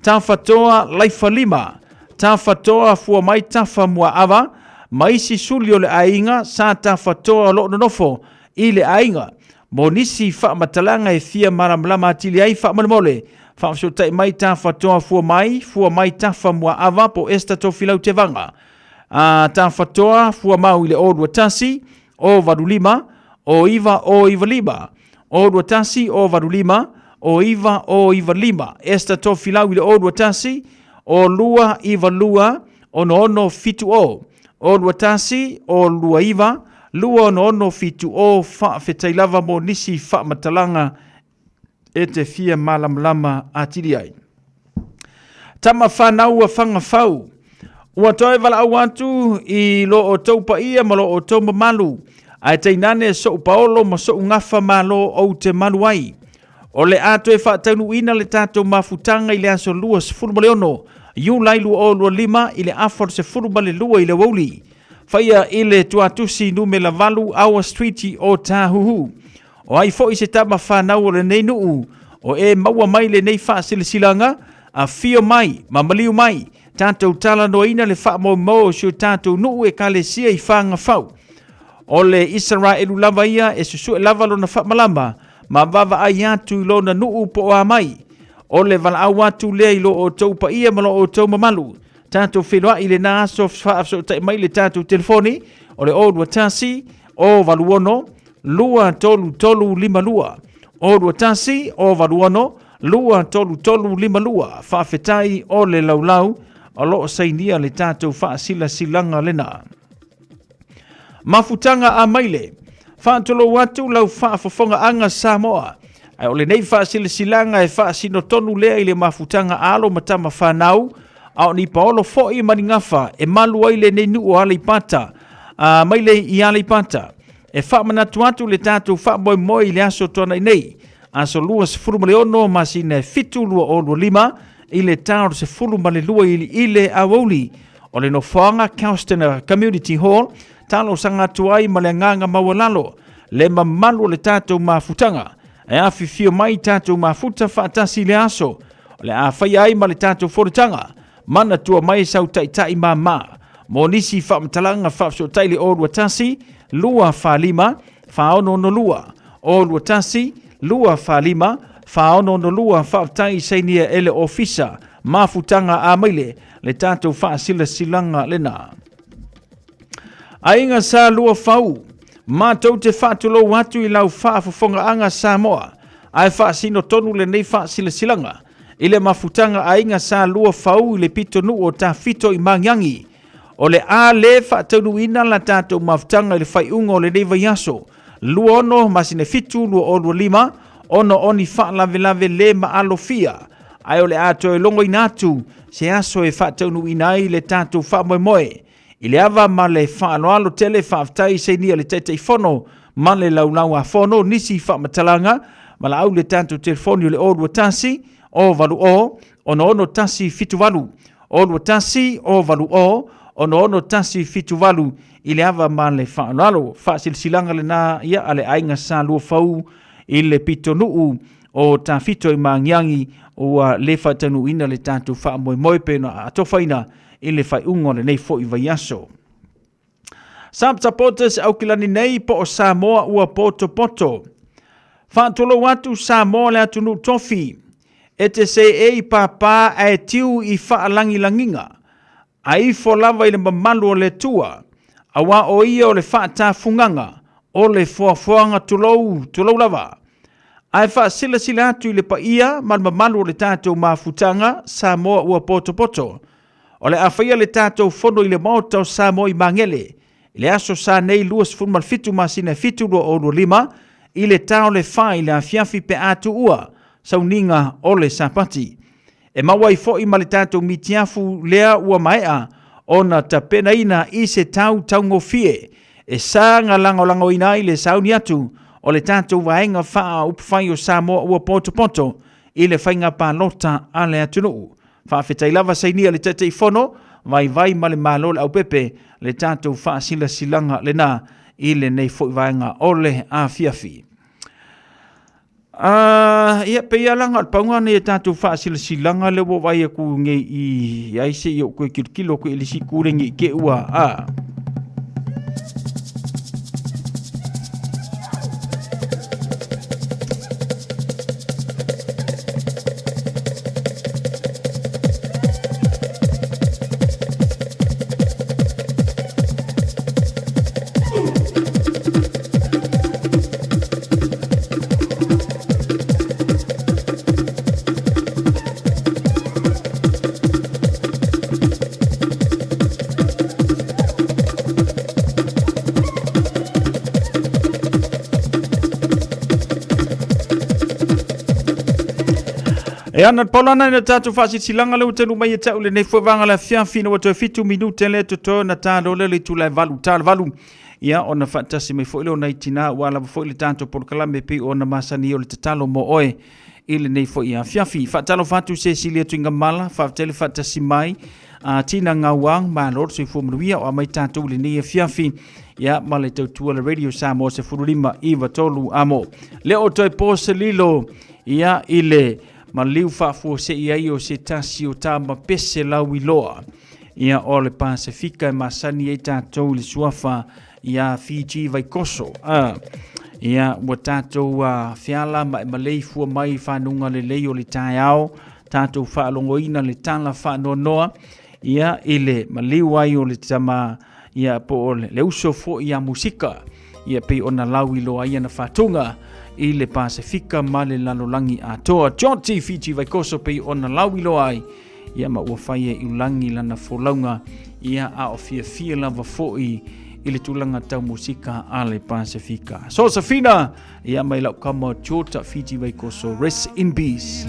Tafatoa Laifalima, Tafatoa Fuamai Tafa Muaava, ma isi suli o le aiga sa Tafatoa o lo o nonofo i le aiga. Mo nisi faamatalaga e fia malamalama atili ai faamolemole, faafesootai mai Tafatoa Fuamai, Fuamai Tafa Muaava po o Esther Tofilau Tevaga. A Tafatoa Fuamau i le 021 085 0995 021 085 0995 Esther Tofilau i le 021 022 6670 021 029 2667 Faafetai lava mo nisi faamatalaga e te fia malamalama atili ai. Tama whanau a Whangawhau. Ua toe valaau atu i lo outou paia ma lo outou mamalu, ae tainane so'u paolo ma so'u gafa malo ou te malu ai. O le a toe faataunuuina le tatou mafutaga i le aso 26 Iulai 2025 i le afa o le 12 i le aoauli. Faia i le tuatusi numera 8 Awa Street o Tāhuhu. O ai foi se tama fanau o lenei nuu, o e maua mai lenei faasilasilaga, afio mai ma maliu mai, tatou talanoaina le faamoemoe o si o tatou nuu ekalesia i Fagafau. O le Isaraelu lava ia e susue lava lona faamalama ma vaavaai atu i lona nuu po o a mai. O le valaau atu lea i lo outou paia ma lo outou mamalu. Tatou feiloai i lena aso faafesootai mai le tatou telefoni o le 021 086 23352 021 086 23352 Faafetai o le laulau o lo o sainia le tatou faasilasilaga lena. Mafutaga a Maile, Faatulou atu lau faafofogaaga Samoa. Ae o lenei faasilasilaga e faasino tonu lea i le mafutaga a alo ma tama fanau, a o ni paolo foi ma ni gafa e malu ai lenei nuu o Aleipata, a Maile i Aleipata. E faamanatu atu le tatou faamoemoe i le aso tuanai nei, aso 26 masina e 7 2025 i le ta o le 12 i le aoauli. O le nofoaga Kelston Community Hall, talosaga atu ai ma le agaga maualalo le mamalu o le tatou mafutaga e afifio mai tatou mafuta faatasi i le aso o le a faia ai ma le tatou fonotaga. Manatua mai sau taitai māmā mo nisi faamatalaga faafesootai le 021 245 4662 021 245 4662. Faafetai sainia e le Ofisa Mafutaga Amaile le tatou faasilasilaga lena. Aiga Sa Lua Fau, matou te faatulou atu i lau faafofogaaga Samoa, ae faasino tonu lenei faasilasilaga i le mafutaga Aiga Sa Lua Fau i le pitonuu o Tafito i Magiagi. O le a le faataunuuina la tatou mafutaga i le faaiuga o lenei vaiaso, 26 masina 7 2025, ona o ni faalavelave le maalofia, ae o le a toe logoina atu se aso e faataunuuina ai le tatou faamoemoe. I le ava ma le faaaloalo tele, faafetai sainia le Taitaifono ma le Laulau-a-Fono nisi faamatalaga, valaau le tatou telefoni o le 021 080 66178, 021 080 66178 i le ava ma le faaaloalo. Faasilasilaga lena ia a le Aiga Sa Luafau i le pitonuu o Tafito i Magiagi ua le faataunuuina le tatou faamoemoe pe na atofaina i le faaiuga o lenei foi vaiaso. Sub Supporters Aukilani nei po o Samoa ua potopoto. Faatulou atu Samoa le atunuu tofi. E te seei pāpā ae tiu i faalagilagiga. A ifo lava i le mamalu o le Atua, auā o ia o le faatafugaga o le foafoaga tulou, tulou lava. Ae faasilasila atu i le paia ma le mamalu o le tatou mafutaga, Samoa ua potopoto. O le a faia le tatou fono i le Maota o Samoa i Magele, i le aso Sa nei 27 masina e 7 2025, i le ta o le 4 i le afiafi pe a tuua sauniga o le Sapati. E maua ai foi ma le tatou mitiafu lea ua maea ona tapenaina i se tau taugofie e saga lagolagoina ai le sauni atu o le tatou Vaega Faaupufai o Samoa ua potopoto i le faiga palota a le atunuu. Faafetai lava sainia le Taitaifono, vaivai ma le Malo le aupepe le tatou faasilasilaga lena i lenei foi vaega o le afiafi. Ia, pei lava laga o le pauga nei e tatou faasilasilaga lea ua vaai atu nei i ai se i ou toe tilotilo atu i le isi itu lea nei te i ua a. E ana le paulana ina tatou faasilasilaga lea ua taunuu mai ia te au lenei foi vaega le afiafi ina ua toe 7 minute lea totoe ona ta loa lea le itula e 8 ta le 8 ia ona faatasi mai foi lea o nai tinā ua lava foi le tatou polokalame pei ona masani ai o le tatalo mo oe i lenei foi afiafi. Faatalofa atu se sili atu i Gamala, faafetai le faatasi mai a Tina Gauang, malo le soifua manuia o amai tatou i lenei afiafi ia ma le tautua le Radio Samoa 15 93 amo. Le o toe po se lilo ia i le maliu faafuasei ai o se tasi o tama pese lauiloa ia o le Pasefika e masani ai tatou i le suafa ia Fiji Vaikoso. Ia ua tatou feala ma e maleifua mai i fanuga lelei o le taeao, tatou faalogoina le tala faanoanoa ia i le maliu ai o le tama ia po o le uso foi ia Musika ia pei ona lauiloa ai ana faatuga i le Pasefika ma le lalolagi atoa. John T. Fiji Vaikoso pei ona lauiloa ai ia ma ua fai e Iulagi lana folauga ia a o fiafia lava foi i le tulaga tau musika a le Pasefika. So Safina ia mai lau kama Jota Fiji Vaikoso, rest in peace.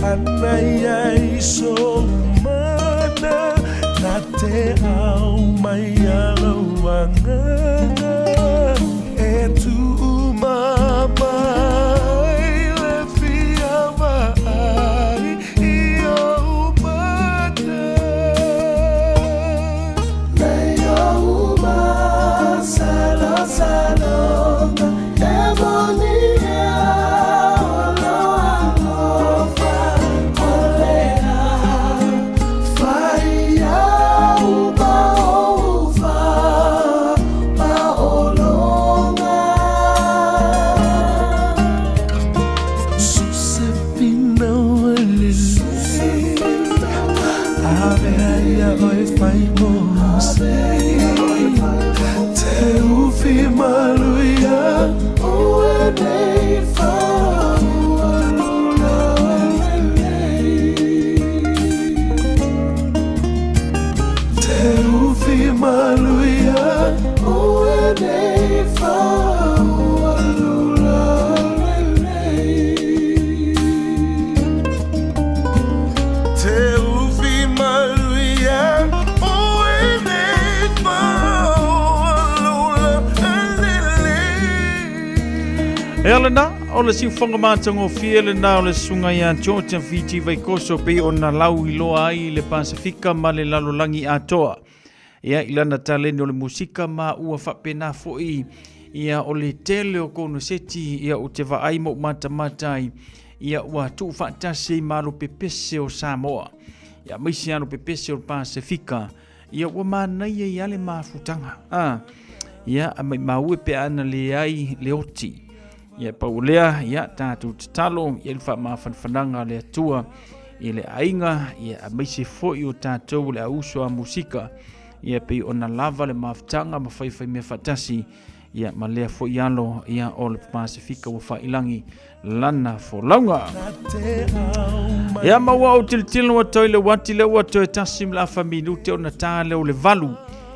ana ia i sou mana Na te au mai a lau agaga E tuumama ai le fia vaai i ou mata Nei ou masalosaloga E moni ea o lou alofa O le a fai au ma ou faapaologa Sosefina ua lelei Avea ia oe fai mo sei Te ufi maluia Ua nei faualula lelei Te ufi maluia Ua nei faualula lelei Te ufi maluia Ua nei faualula lelei Ea lena, o le siufoga matagofie lena o le susuga ia George Fiti Vaikoso pei ona lau iloa ai i le Pasefika ma le lalolagi atoa. Ia, i lana taleni o le musika ma ua faapena foi ia o le tele o konoseti ia ou te vaai ma ou matamata ai ia ua tuufaatasi ai ma alo pepese o Samoa. Ia, aemaise alo pepese o le Pasefika. Ia ua manaia ia le mafutaga. A, ia, a maimau e pe ana leai le oti. Ia pau lea, ia tatou tatalo, ia le faamafanafanaga a le Atua i le aiga, ia aemaise foi o tatou le auso a musika, ia pei ona lava le mafutaga ma faifai mea faatasi, ia ma lea foi alo, ia o le Pasefika ua faailagi lana folauga. Ia ma ua ou tilotilo atu i le uati lea ua toe tasi ma le afa minute ona ta lea o le valu.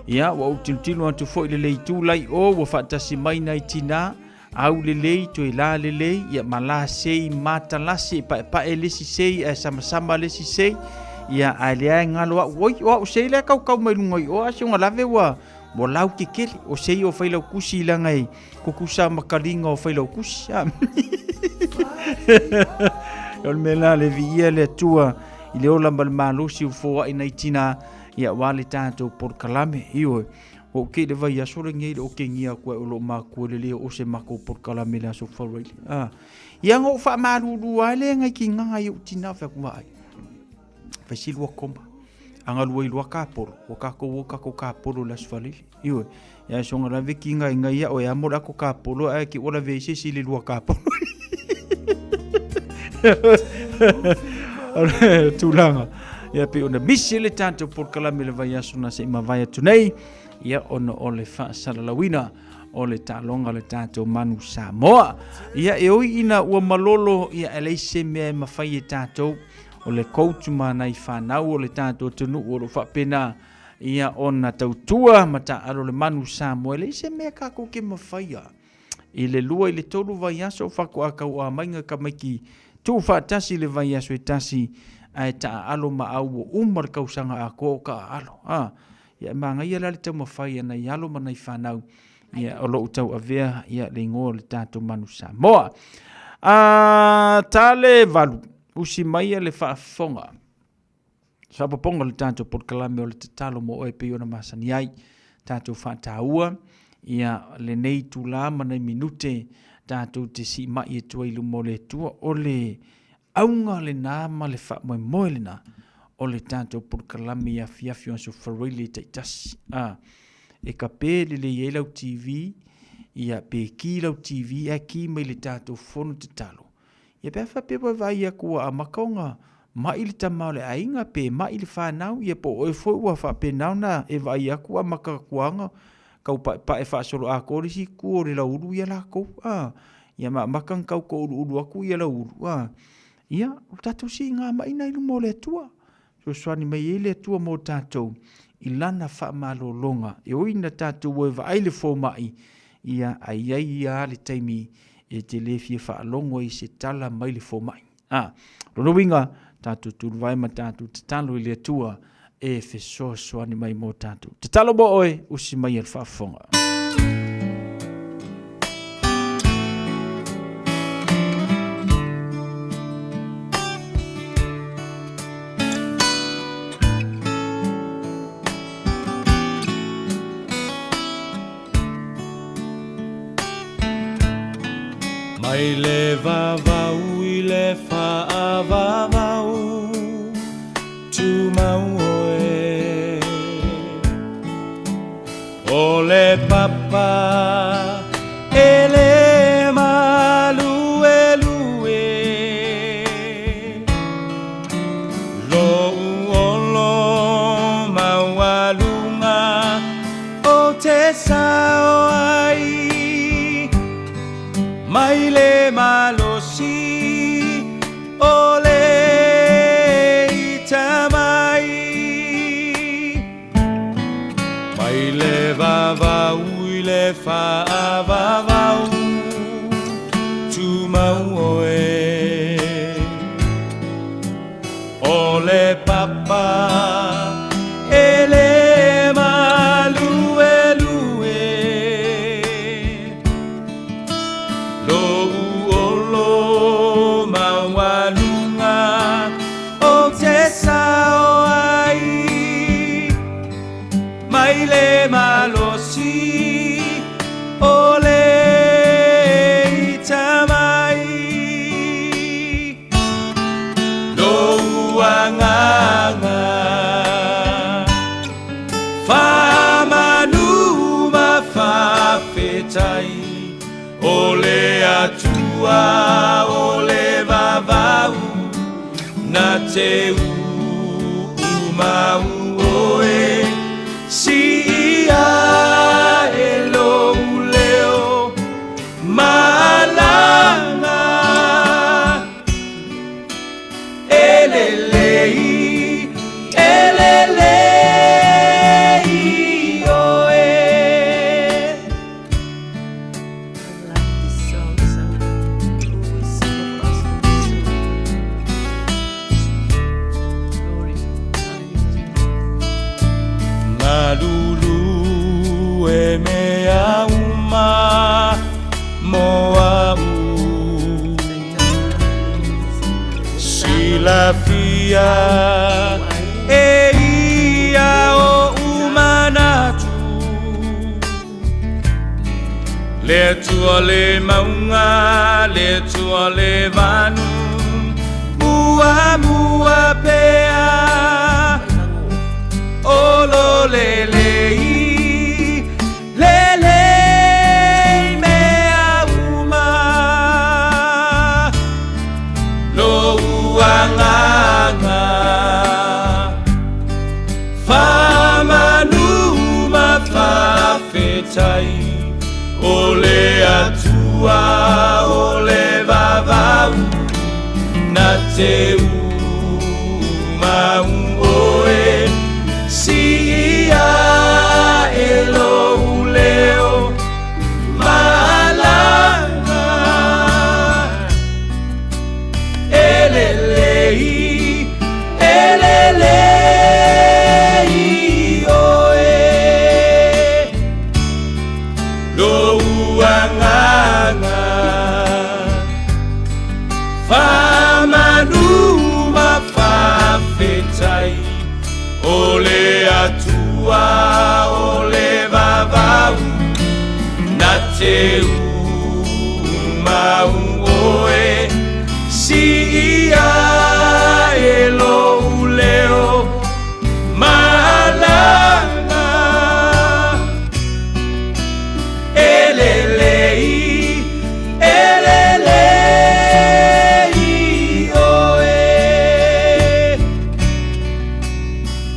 Ia ua ou tilotilo atu foi i le leitu lai o ua faatasi mai nai tinā au lelei toe la lelei ia ma la sei matalasi e paepae le isi sei ae samasama le isi sei ia ae lea e galo au oi o au sei lea kaukau mai luga i o a si ona lave ua ua lau kekele o sei o Failautusi leaga e kukusa ma kaliga o Failautusi a o le mea la le viia le Atua i le ola ma le malosi ua foai nai tina ia aua le tatou polokalame ioe ua ou kei le vaiaso lenei le okegia atu ai o loo matua le leo o se matou polokalame i le aso Faraile a ia na ou faamalulu ai le ngai kigaga i ou tina fai atu vaai fai si lua koma a galue i lua kapolo ua tatou o tatou kapolo i le aso Faraile ioe ia soga lave kiga inga ia oe a mo le ako kapolo ae ke ua lave ai se isi i le lua kapolo o le tulaga ia pei ona misi le tatou polokalame i le vaiaso na se i mavae atu nei ia ona o le faasalalauina o le taaloga o le tatou manu Samoa. Ia e ui ina ua malolo ia e leai se mea e mafai e tatou o le coach ma nai fanau o le tatou atunuu o lo o faapena ia ona tautua ma taaalo le manu Samoa. E leai se mea tatou te mafaia i le lua i le tolu vaiaso faatoa tauamaiga tamaiti tuufaatasi i le vaiaso e tasi ae taaalo ma au ua uma le tausaga atoa o taaalo. A, ia e manaia la le taumafai a nai alo ma nai fanau ia o lo o tauavea ia le igoa o le tatou manu Samoa. A, tale valu, usi maia le faafofoga. Faapopoga o le tatou polokalame o le tatalo mo oe pei ona masani ai. Tatou faataua ia lenei itula ma nei minute tatou te siimai atu ai i luma o le Atua. O le auga lena ma le faamoemoe lena o le tatou polokalame i afiafi o Aso Faraile taitasi. A, e kape lelei ai lau TV, ia pe ki lau TV ae ki mai le tatou fono tatalo. Ia pe a faapea ua vaai atu ua amata ona mai le tama o le aiga pe mai le fanau, ia po o oe foi ua faapena ona e vaai atu ua amata atu lava ona tau paepae faasoloatoa le isi itu o le lauulu ia latou, a. Ia ma amata ona tau touluulu atu ia lauulu, a. Ia, o le tatou siiga mai lena i luma o le Atua. Fesoasoani mai ai le Atua mo tatou i Lana faamalologa. E ui ina tatou o e vaai le fomai, ia, ae i ai lava le taimi e te le fia faalogo ai i se tala mai le fomai. A, lona uiga, tatou tuluvae ma tatou tatalo i le Atua e fesoasoani mai mo tatou. Tatalo mo oe, usi mai e le faafofoga. Mai le vavau i le faavavau Tumau oe O le papa e le maluelue Lou olo maualuga O te sao ai mai le malosi o le ita mai. Mai le vavau i le faavavau tumau oe. O le papa e le maluelue Lou olo maualuga o te sao ai Mai le malosi o le ita mai Lou agaga Faamanu ma faafetai O le Atua o le vavau Na te uumau oe Siia e lou leo Malaga E lelei, e lelei oe. Galulue mea uma mo a'u Silafia e ia oʻu manatu Le Atua le mauga, le Atua le vanu Muamua pea O lo lelei Lelei mea uma Lou agaga Faamanu ma faafetai O le Atua o le vavau Na te umau oe Siia e lou leo Malaga E lelei, e lelei oe Lou agaga Faamanu ma faafetai O le Atua o le vavau Na te umau oe Siia e lou leo Malaga E lelei, e lelei oe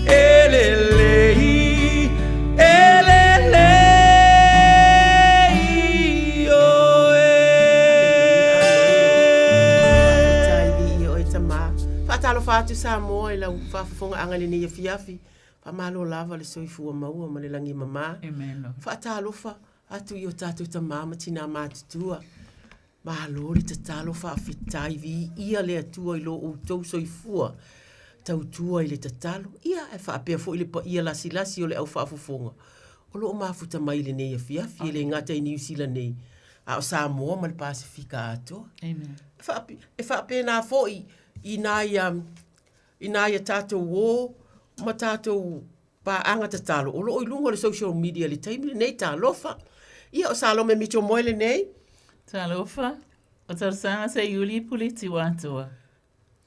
E lelei, e lelei oe. Faafetai viia oe tama. Faatalofa atu Samoa i lau faafofogaaga i lenei afiafi. Faamalo lava le soifua maua ma le lagi mama. Faatalofa atu i o tatou tama ma tina matutua. Malo le tatalo faafetai viia le Atua i lo outou soifua tautua i le tatalo. Ia ae faapea foi le paia lasilasi o le au faafofoga o lo o mafuta mai i lenei afiafi, e le gata i Niu Sila nei, a o Samoa ma le Pasefika atoa. Amen. E faapena foi i nai i nai a tatou uo ma tatou paaga tatalo o lo o i luga o le social media i le taimi lenei, talofa. Ia, o Salome Mitchell Moe lenei. Talofa, o Talosaga Seiuli Puleti Atoa.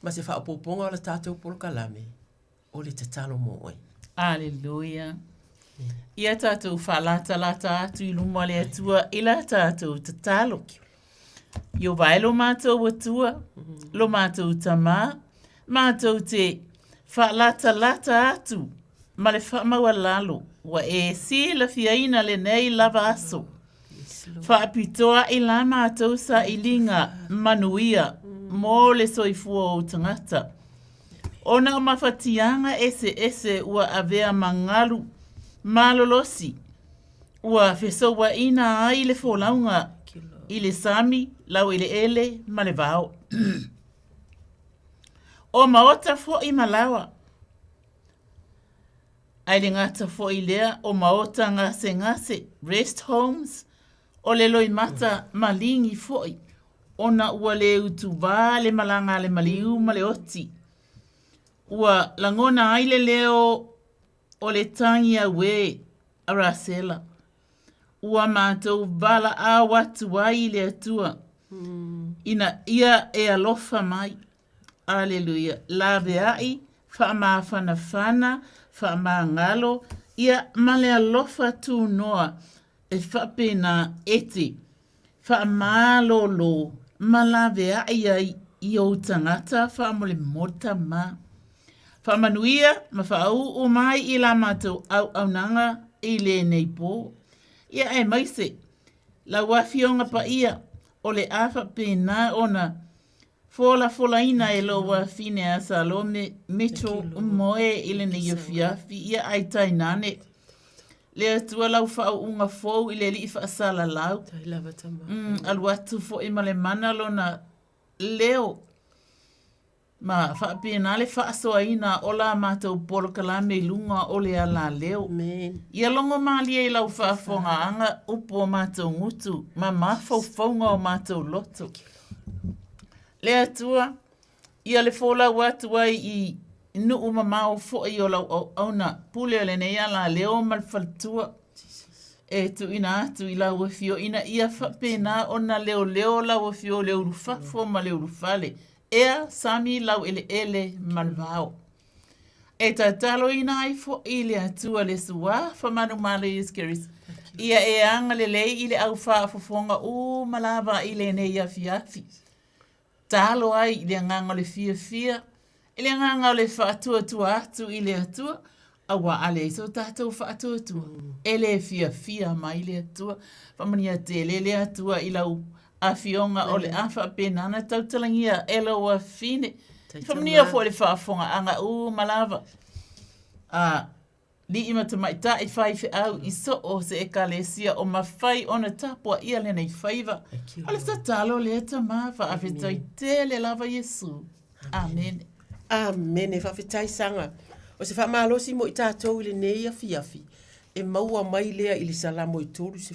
Ma se faaopoopoga o le tatou polokalame, o le tatalo mo oe. Aleluia. Ia tatou faalatalata atu i luma o le Atua i la tatou tatalo. Ieova e lo matou Atua, lo matou Tamā, matou te faalatalata atu ma le faamaualalo ua e silafiaina lenei lava aso. Faapitoa i la matou sailiga manuia mo le soifua o ou tagata. Ona o mafatiaga eseese ua avea ma galu malolosi, Ua fesouaina ai le folauga i le sami, laueleele ma le vao. O maota foi ma laoa. Ae le gata foi lea o maota gasegase, rest homes, o le loimata maligi foi, ona ua le utuvā le malaga a le maliu ma le oti. Ua lagona ai le leo O le tagi auē a Rasela, ua matou valaau atu ai i le Atua, ina ia e alofa mai. Aleluia! Laveai, faamafanafana, faamagalo, ia ma le alofa tunoa e faapena e te faamalōlō ma laveai ai i ou tagata faamolemole Tama. Faamanuia ma faauu mai i la matou auaunaga i lenei pō. Ia aemaise lau Afioga Paia o le a faapena ona Folafolaina e lou afine a Salome Mitchell Moe i lenei afiafi, ia ai tainane le Atua lau faauuga fou i le Alii faasalalau. Alu atu foi ma le mana lona leo ma faapena le faasoaina o la matou polokalame i luga o le alaleo. Ia logo malie i lau faafofogaaga upu o matou gutu ma mafaufauga o matou loto. Le Atua, ia le folau atu ai i nuu mamao foi o lau auauna pule o lenei alaleo ma le faletua e tuuina atu i lau afio ina ia faapena ona leoleo lau afio i le ulufafo ma le ulufale, ea, sami, laueleele ma le vao. E tataloina ai foi le Atua le Suafa manumalo Iesu Keriso, ia e agalelei i le au faafofoga uma lava i lenei afiafi. Talo ai i le agaga o le fiafia, i le agaga o le faatuatua atu i le Atua, auā a leai so tatou faatuatua, e le fiafia mai le Atua. Faamanuia tele le Atua i lau Afioga o le a faapena ona tautalagia e lou afine. Faamanuia foi le faafofogaaga uma lava a alii ma tamaitai faifeau i so o se ekalesia o mafai ona tapuaia lenei faiva. O le tatalo lea Tama, faafetai tele lava Iesu. Amene. Amene. Faafetai Saga. O se faamalosi mo i tatou i lenei afiafi, e maua mai lea i le Salamo e 30.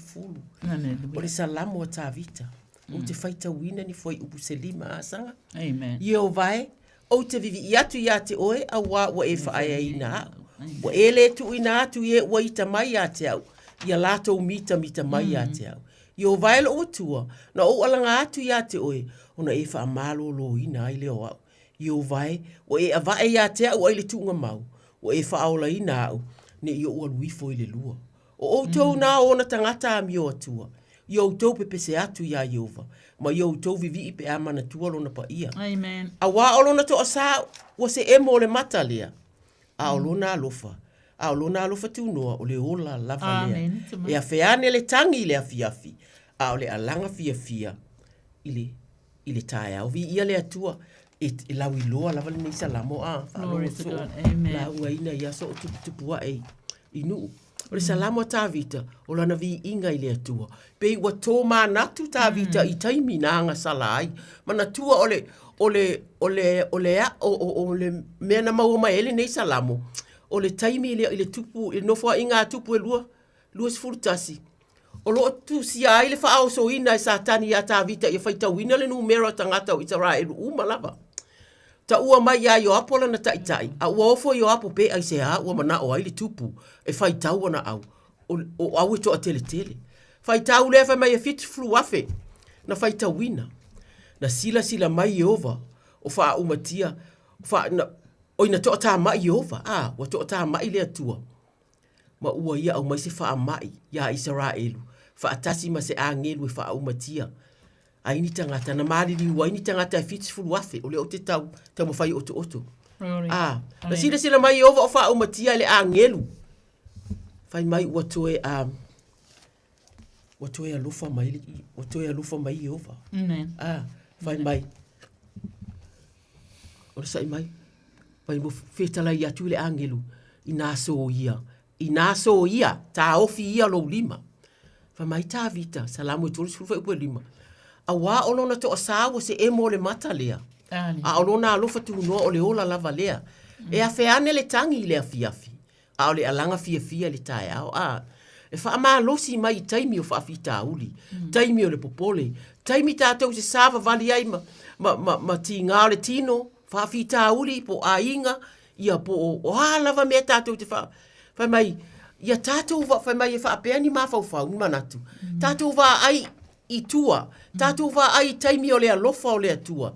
O le Salamo a Tavita. Ou te faitauina ni fuaiupu se lima a Saga. Amen. Ieova e, ou te vivii atu iā te oe, auā ua e faaeaina au. Ua e le tuuina atu i e ua ita mai ia te au, ia latou mitamita mai ia te au. Ieova e lou Atua, na ou alaga atu iā te oe, ona e faamalōlōina ai lea o au. Ieova e, ua e avae iā te au ai le tuuga mau, ua e faaolaina au, ne i ou alu ifo i le lua. O ʻoutou nā o ona tagata amio Atua, i outou pepese atu iā Ieova, ma i outou vivii pe a manatua lona paia. Amen. Auā o lona toasā ua se emo o le mata lea, a o lona alofa, a o lona alofa tunoa o le ola lava lea. Amen. E afe ane le tagi i le afiafi, a o le alaga fiafia i le i le taeao. Viia le Atua, e, e lauiloa lava lenei Salamo, a Glory to faalogo God. Amen. laugaina i aso o tuputupu ae i, i nuu. O le Salamo a Tavita, o lana viiga i le Atua. Pei ua tōmanatu Tavita i taimi na agasala ai. Manatua o le, o le, o le, o le, o, o, o le mea na maua mai ai lenei Salamo, o le taimi lea i le tupu, i le nofoaiga a tupu e lua, 21, o lo o tusia ai le faaosoina e Satani iā Tavita ia faitauina le numera o tagata o Isaraelu uma lava. Taua mai iā Ioapo lana taitai, a ua ofo Ioapo pe aisea ua manao ai le tupu e faitau ana au, o, o au e toateletele. Faitau lea fai mai e 70,000 na faitauina. Na silasila mai Ieova o faaumatia, faa, na, oi na toatamai Ieova, a, ua toatamai le Atua. Ma ua ia aumai se faamai iā Isaraelu, faatasi ma se agelu e faaumatia ai ni tagata, na maliliu ai ni tagata e 70,000, o lea ou te tau, taumafai e otooto. A, na silasila mai Ieova o faaumatia e le agelu, fai mai ua toe, a, ua toe alofa mai, le, ua toe alofa mai Ieova. Amen. A, fai mai, o le saʻi mai, fai ua fetalai atu i le agelu, inā soia, inā soia, taofi ia lou lima. Fai mai Tavita, Salamo e 30 fuaiupu e lima, auā o lona toasā ua seʻe mo le mata lea, a o lona alofa tunoa o le ola lava lea. E afe ane le tagi i le afiafi, a o le alaga fiafia i le taeao, a e faamalosi mai i taimi o faafitauli, taimi o le popole, taimi tatou te savavali ai ma, ma, ma, ma tigā o le tino, faafitauli po o aiga, ia po o, o a lava mea tatou te faa, fai mai, ia tatou, fai mai e faapea ni mafaufau, ni manatu, tatou vaai i tua, tatou vaai i taimi o le alofa o le Atua.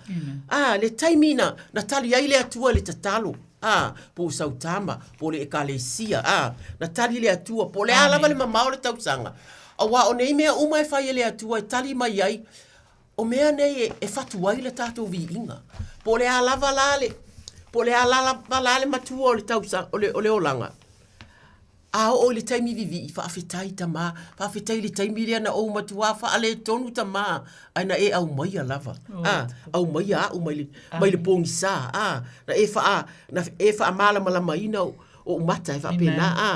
A, le taimi na, na tali ai le Atua i le tatalo, a, po o sau tama, po o le ekalesia, a, na tali le Atua, po o le a lava le mamao o le tausaga. Auā o nei mea uma e fai e le Atua e tali mai ai, o mea nei e, e fatu ai le tatou viiga. Po o le a lava la le, po o le a lava la le matua o le tausaga, o le, o le olaga, A oo i le taimi vivii, faafetai tamā, faafetai i le taimi lea na ou matuā faaletonu tamā, ae na e aumaia lava, a, aumaia au mai le, mai le pogisa, a, na e faa, na e faamalamalamaina ou mata e faapena, a,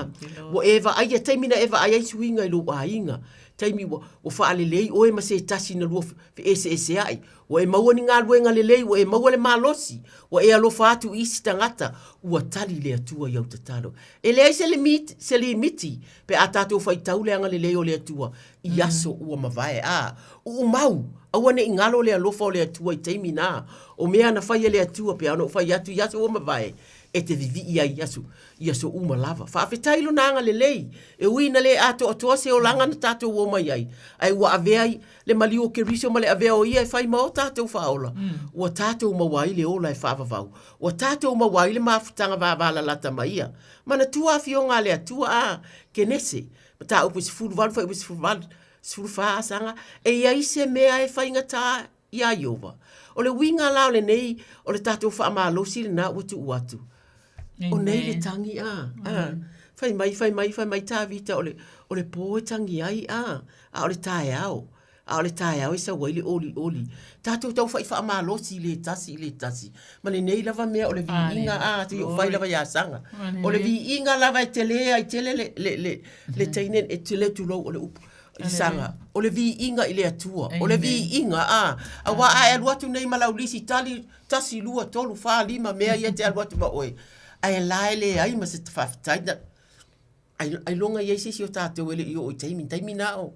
ua e vaaia, taimi na e vaai ai suiga i lou aiga, taimi ua, ua faalelei oe ma se tasi na lua feeseeseai, ua e maua ni galuega lelei, ua e maua le malosi, ua e alofa atu i isi tagata, ua tali le Atua i au tatalo. E leai se limiti, se limiti pe a tatou faitau le agalelei o le Atua i aso ua mavae. A, uumau, aua ne i galo le alofa o le Atua i taimi na. O mea na fai e le Atua pe a ona ou fai atu i aso ua mavae, e te vivii ai i aso, i aso uma lava. Faafetai Lona agalelei, e ui ina le atoatoa se olaga na tatou omai ai, ae ua avea le maliu o Keriso ma le avea o Ia e fai ma o tatou faaola, ua tatou maua ai le ola e faavavau. Ua tatou maua ai le mafutaga vavalalata ma Ia. Manatua afioga a le Atua, a, Kenese, mataupu e 18 fuaiupu 18, 14 asaga, e i ai se mea e faigata iā Ieova. O le uiga la o lenei, o le tatou faamalosi lena ua tuu atu. O nei le tagi, a, a, fai mai, fai mai, fai mai Tavita, o le, o le pō e tagi ai, a, a o le taeao, a o le taeao e sau ai le olioli. Tatou taufai faamalosi i le tasi i le tasi. Ma lenei lava mea o le viiga, a, seia ou fai lava ia Saga. O le viiga lava e tele ai tele le, le, le, le teine, e tele tulou o le upu. I Saga, o le viiga i le Atua, o le viiga, a, auā a e alu atu nei ma lau lisi tali, tasi, lua, tolu, fa, lima mea ia e te alu atu ma oe, ae la e leai ma se faafetai na, ailoga i ai se isi o tatou e le i oo i taimi, taimi na o,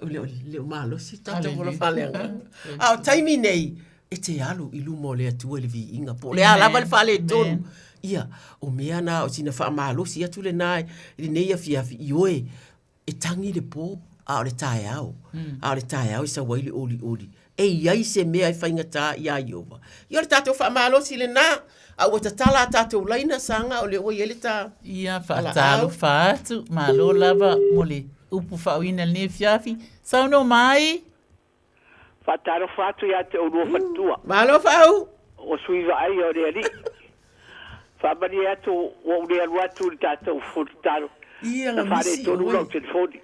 le o, le o malosi tatou ola faaleagaga. A o taimi nei, e te alu i luma o le Atua i le viiga, po o le a lava le faaletonu. Ia, o mea na o sina faamalosi atu lena i lenei afiafi i oe, E tagi le pō, a o le taeao, a o le taeao e sau ai le olioli. E i ai se mea e faigata iā Ieova. Ia o le tatou faamalosi lena, a ua tatala a tatou laina, Saga, o lea ua i ai le ta Ia, faatalofa atu, malo lava mo le upu faauiina i lenei afiafi. Saunoa mai! Faatalofa atu ia te oulua faletua. Malo Faau! O sui vaaia o le Alii. Faamalie atu ua ou le alu atu i le tatou fono tatalo. Ia Na na misi faaletonu oe. lau telefoni.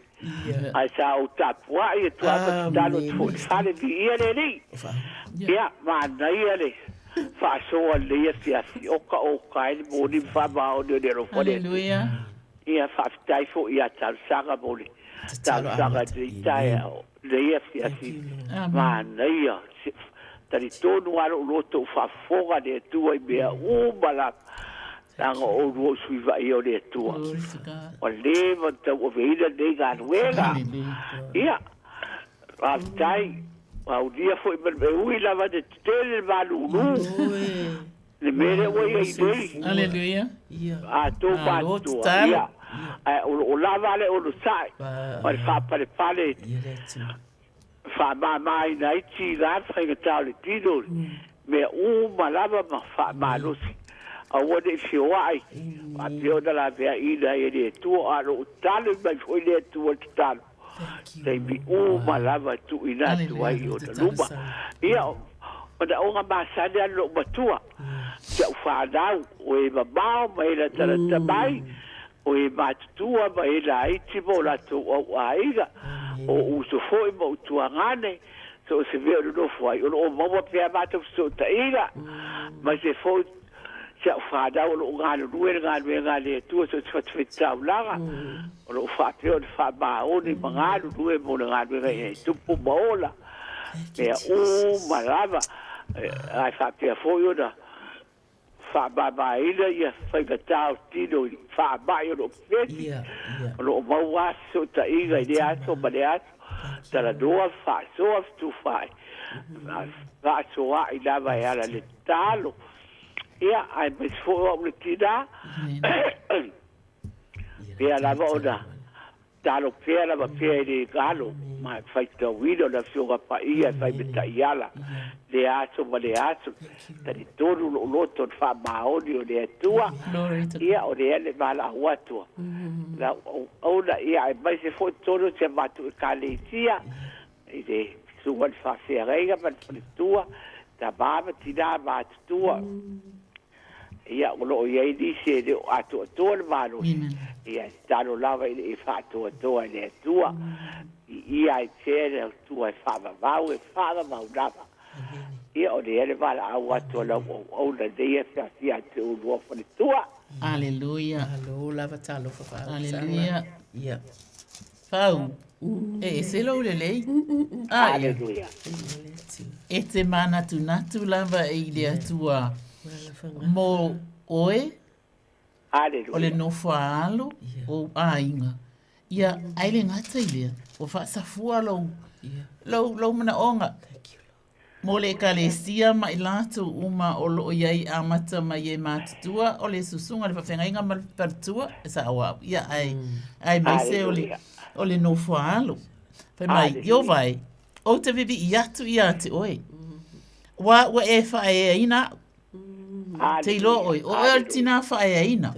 Ae sa ou tapuai atu lava ma tatalo atu foi i le fale. Viia le Alii. Ia, manaia le faasoa i lenei afiafi. Oka oka ai le moni ma faamaoni o le alofa o le Atua. Aleluia. Ia faafetai foi ia talosaga mo le talosaga i lenei taeao, lenei afiafi manaia. Talitonu lava lou loto ua faafofoga le Atua i mea uma lava, leaga o oulua o sui vaaia o le Atua. Ua leva ona tauaveina lenei galuega. Ia, faafetai, ua aulia foi ma le, e ui lava ina tetele le malulu, Le mea lea ua i ai nei. Aleluia. A tou matutua. Ia. Ae o lo o lava le onosai ma le faapalepale faamamaina ai tiga ma faigata o le tino, mea uma lava ma faamalosi. Aua ne i feoai, faapea ona laveaiina ai e le Atua, a o lo o tali mai foi le Atua i le tatalo. Taimi uma lava e tuuina atu ai i ona luma. Ia, o manaoga masani lava lou matua, si au fanau, o e mamao ma e latalata mai, o e matutua ma e laiti ma o latou au aiga, o uso foi ma ou tuagane, so o se mea o nonofo ai, o lo o maua pea matou fesootaiga, ma se foi si au fanau o lo o galulue le galuega a le Atua so o se fatafaitaulaga, o lo o faapea ona faamaoni ma galulue mo le galuega ina ia tupu ma ola mea uma lava, ae faapea foi ona faamamaina ia faigata o tino i faamai o lo o pepesi, o lo o maua lava fesootaiga i lea aso ma lea aso, talanoa, faasoa, fetufaai, faasoaai lava e ala i le tatalo. Ia, aemaise foi o au le tinā, pea lava ona talo pea lava pea i le galo ma faitauina o le Afioga Paia e fai ma taiala lea aso ma lea aso. Talitonu lou loto i le faamaoni o le Atua, ia o lea le valaau atu lau auauna, ia aemaise foi totonu o si a matou Ekalesia i le susuga i le faafeagaiga ma le faletua, tama ma tina matutua. Ia, o lo o i ai nisi e le o atoatoa le malosi, ia e tatalo lava ina ia faatoatoa e le Atua, viia ai pea le Atua e faavavau, e faavavau lava. Ia, o lea le valaau atu a lau auauna i lenei afiafi ia te oulua faletua. Aleluia. Malo lava talofa Fau. Aleluia. Ia. Fau. E ese lou lelei. Ah, ia. Aleluia. E te manatunatu lava i le Atua mo oe, Aleluia. o le nofo a alo o ou aiga. Ia, ai le gata i lea, ua faasafua lou, lou, lou manaoga. Mo le Ekalesia ma i latou uma o lo o i ai amata mai e matutua o le susuga le faafeagaiga ma le faletua e sao au ia ae aemaise o le o le nofo a alo. Fai mai, Ieova e, ou te vivii atu ia te oe, ua ua e faaeaina au. Te iloa oe, o oe o le tinā faaeaina.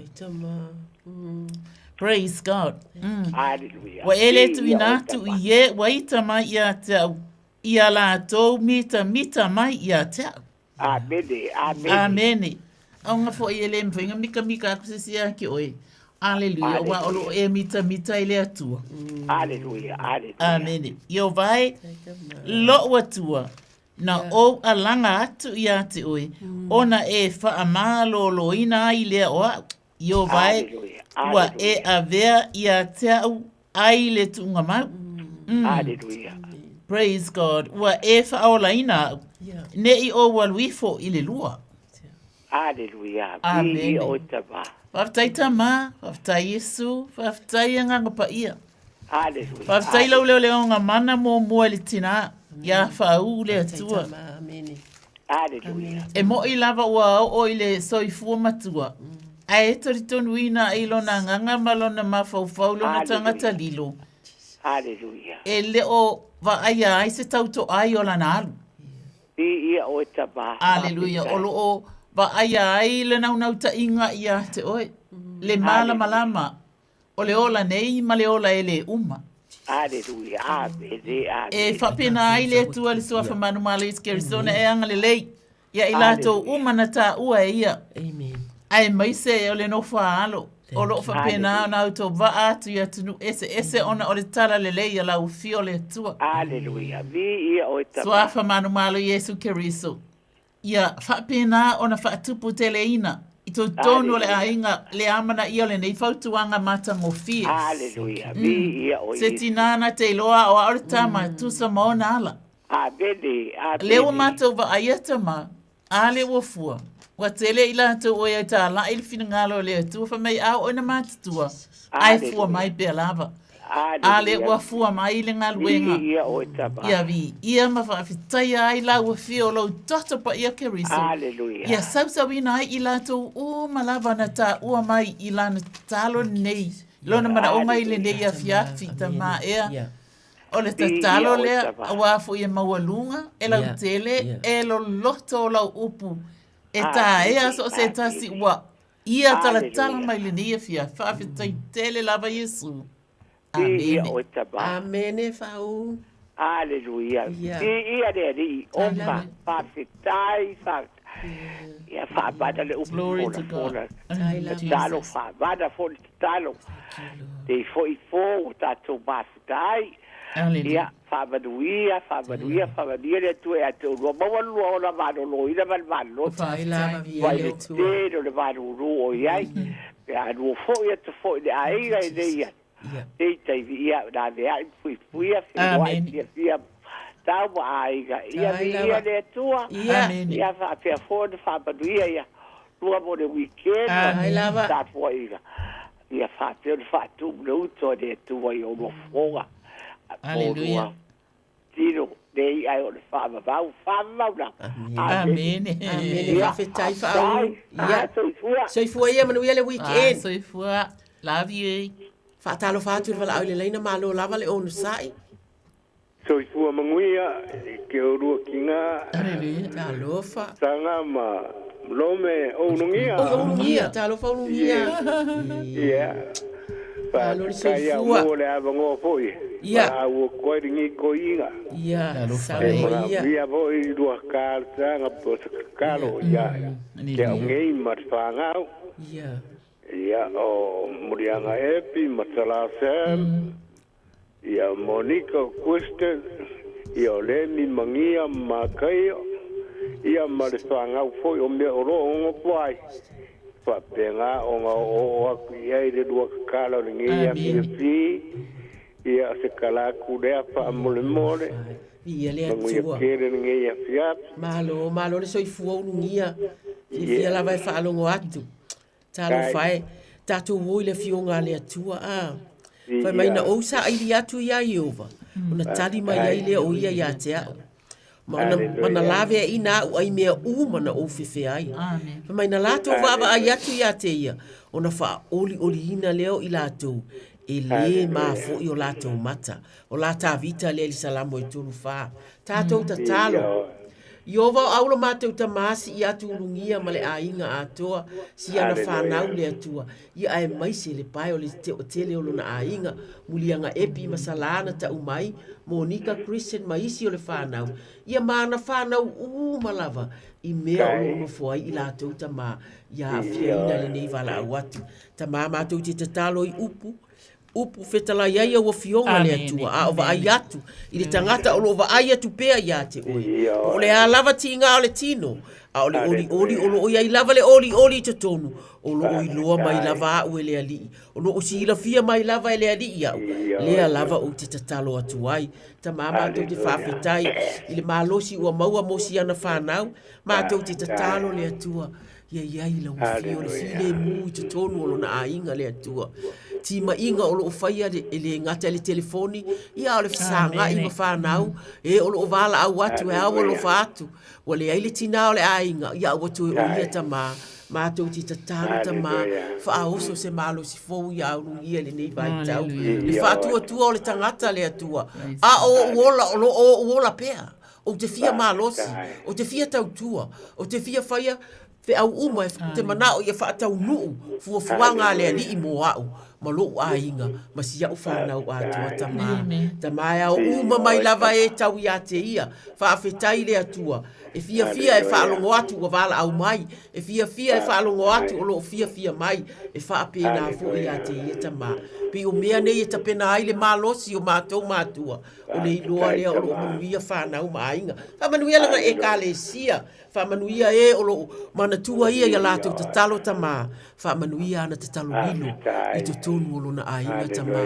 Praise God. Ua e le tuuina atu i e ua ita mai ia te au i a latou mitamita mai ia te au. Amene, amene. Amene. Aoga foi e le mafai ona mikamika atu se isi ia te oe. Aleluia, aua o lo o e mitamita i le Atua. Aleluia, aleluia. Amene. Ieova e, lou Atua, na ou alaga atu ia te oe, ona e faamaloloina ai lea o au. Ieova e, ua e avea ia te au ai le tuuga mau. Aleluia. Praise God. Ua e faaolaina au, ne i ou alu ifo i le lua. Aleluia. Viia oe Tama. Faafetai Tama, faafetai Iesu, faafetai Agaga Paia. Aleluia. Faafetai lau leoleoga mana muamua i le tina ia Faauu le Atua. Aleluia. E moʻi lava ua oo i le soifua matua, ae talitonuina i lona agaga ma lona mafaufau lona tagata lilo. Aleluia. E le o vaaia ai se tautoai o lana alu. Viia oe Tama. Aleluia. O lo o vaaia ai le naunautaiga ia te oe, le malamalama O le ola nei ma le ola e le uma. Aleluia. Amene. Amene. E faapena ai le Atua i le Suafa manumalo Iesu Keriso ona e agalelei ia i latou uma na taua e ia. Amen. Aemaise o le nofo a alo o lo o faapena ona autovaa atu i atunuu eseese ona o le talalelei a lau Afio le Atua. Aleluia. Viia oe Tama. Suafa manumalo Iesu Keriso. Ia faapena ona faatuputeleina. I totonu o le aiga, le amanaia o lenei fautuaga matagofie. Haleluia. Viia oe Se Iesu. tinā na te iloa o ao le tama e tusa ma ona ala. Amene, amene. Lea ua matou vaaia tama, a lea ua fua. Ua tele i latou oe ai tāla'i le finagalo o le Atua fai mai a oo ina matutua, ae fua mai pea lava. A lea ua fua mai le galuega. Viia oe tama. Ia viia ma faafetaia ai lau afio o lou toto paia Keriso. Haleluia. Ia sausauina ai i latou uma lava na taua mai i lana tatalo lenei, lona manaoga i lenei afiafi, tama ea. O le tatalo lea, aua foi e maualuga, e lautele, e loloto o lau upu, e taea so o se tasi ua ia talatala mai lenei afiafi. Faafetai tele lava Iesu. Viia Amene. oe tama. Amene faaū. Aleluia. Ia. Viia le Alii, oka, faafetai, faafetai. Ia faamana le upu Glory to God. folafola. Thank you, Tatalo Jesus. faamana foi le tatalo. Te foi fō ua tatou mafuta ai. Hallelujah. Ia, faamanuia, faamanuia, faamanuia le Atua ia te oulua. Maua le lua ona maloloina ma le malolosi. Tai lava viia Mai le le Atua. tele o le malūlū o i ai. Pe a lua foi atu foi le aiga i nei ia. Nei taimi, ia, na vea'i ma fuifuia, feloa'i Amene. fiafia tau ma aiga. Ia Tai viia lava. le Atua. Ia. Amene. Ia faapea foi ona faamanuia ia lua mo le weekend ma Tai lava. tapuaiga. Ia faapea ona faatumu le uto a le Atua i oulua fofoga. Hallelujah. Oulua tino nei ai o le faavavau, faavavau lava. Amene. Amene. Ia, Faafetai faaū. Ia, Ia. soifua. Soifua ia manuia le Ah, weekend. soifua. Love you. Faatalofa atu i le valaau i le laina malo lava le onosai. Soifua manuia ke olua kinga Hallelujah. Talofa. tanga ma lome o ulugia. Oi, ulugia, talofa ulugia. Ia. Malo le Faafetai au soifua. mo le avanoa foi. Ia. Valaau atu ai lenei toeaina. Ia, Talofa. E saunoa ia. manaomia foi lua talosaga po o se tatalo ia te au nei ma le fanau. Ia. Ia o Muliaga Epi ma Tala Sam. Ia Monica Kristen. Ia o Lemi Magia ma Makaio. Ia ma le fanau foi o mea o loo ogopo ai. Faapega ona oo aku i ai le lua kakala o lenei Amene. afiafi. Ia o se kala aku lea faamolemole. Viia le Manuia Atua. tele lenei afiafi. Malo, malo le soifua ulugia. Fiafia lava e faalogo atu. Talofa e. Tatou o i le afioga a le Atua. A. Fai mai na ou saili atu iā Ieova, ona tali mai ai lea o ia iā te a'u. Ma ona, ma na laveaʻina aʻu ai mea uma na ou fefe ai. Amen. Fai mai na latou vaavaai atu iā te ia, ona faaʻoliʻoliina lea o i latou, e lē mafoʻi o latou mata. O la Tavita lea i le Salamo e 34. Tatou tatalo. Ieova o au lo matou tamā si'i atu ulugia ma le aiga atoa, si ana fanau le Atua. Ia aemaise le pae o le te'otele o lona aiga, Muliaga Epi ma Salā na ta'u mai, Monika Christian ma isi o le fanau, ia ma ana fanau uma lava i mea o loo nofo ai i latou tamā, ia aafiaina lenei valaau atu. Tamā matou te tatalo i upu, upu fetalai ai au afioga le Amene. Atua, a o vaai Amene. atu i le tagata o loo vaai atu pea iā te oe. Po o le a lava tiigā o le tino, a o le olioli o loo iai lava le olioli i totonu, o loo iloa mai lava a'u e le Alii, o loo silafia mai lava e le Alii a'u, lea lava ou te tatalo atu ai. Tamā matou te faafetai i le malosi ua maua mo si ana fanau, matou te tatalo le Atua, Ia iai lau afio le filemu i totonu o lona aiga le Atua. Timaiga o loo faia e le gata i le telefoni, ia a o le fesagai ma fanau, e o loo valaau atu e ao alofa atu. Ua leai le tinā o le aiga, ia a ua toe o ia tamā. Matou te tatalo tamā, faaoso se malosi fou ia aulugia i lenei vaitau. Le faatuatua o le tagata le Atua, a o ou ola o loo ou ola pea. Ou te fia malosi, ou te fia tautua, ou te fia faia feau uma e te manao ia faataunuu fuafuaga a le Alii mo a'u ma lo'u aiga ma si a'u fanau atoa tamā. Tamā e ao uma mai lava e tau iā te ia, faafetai le Atua. E fiafia e faalogo atu ua valaau mai, e fiafia e faalogo atu o lo o fiafia mai, e faapena foi ia te ia tamā. Pei o mea nei e tapena ai le malosi o matou matua, o le iloa lea o lo o manuia fanau ma aiga. Faamanuia lana Ekalesia, faamanuia e o lo o manatua ia i a latou tatalo tamā, faamanuia ana tatalo lilo i totonu o lona aiga tamā,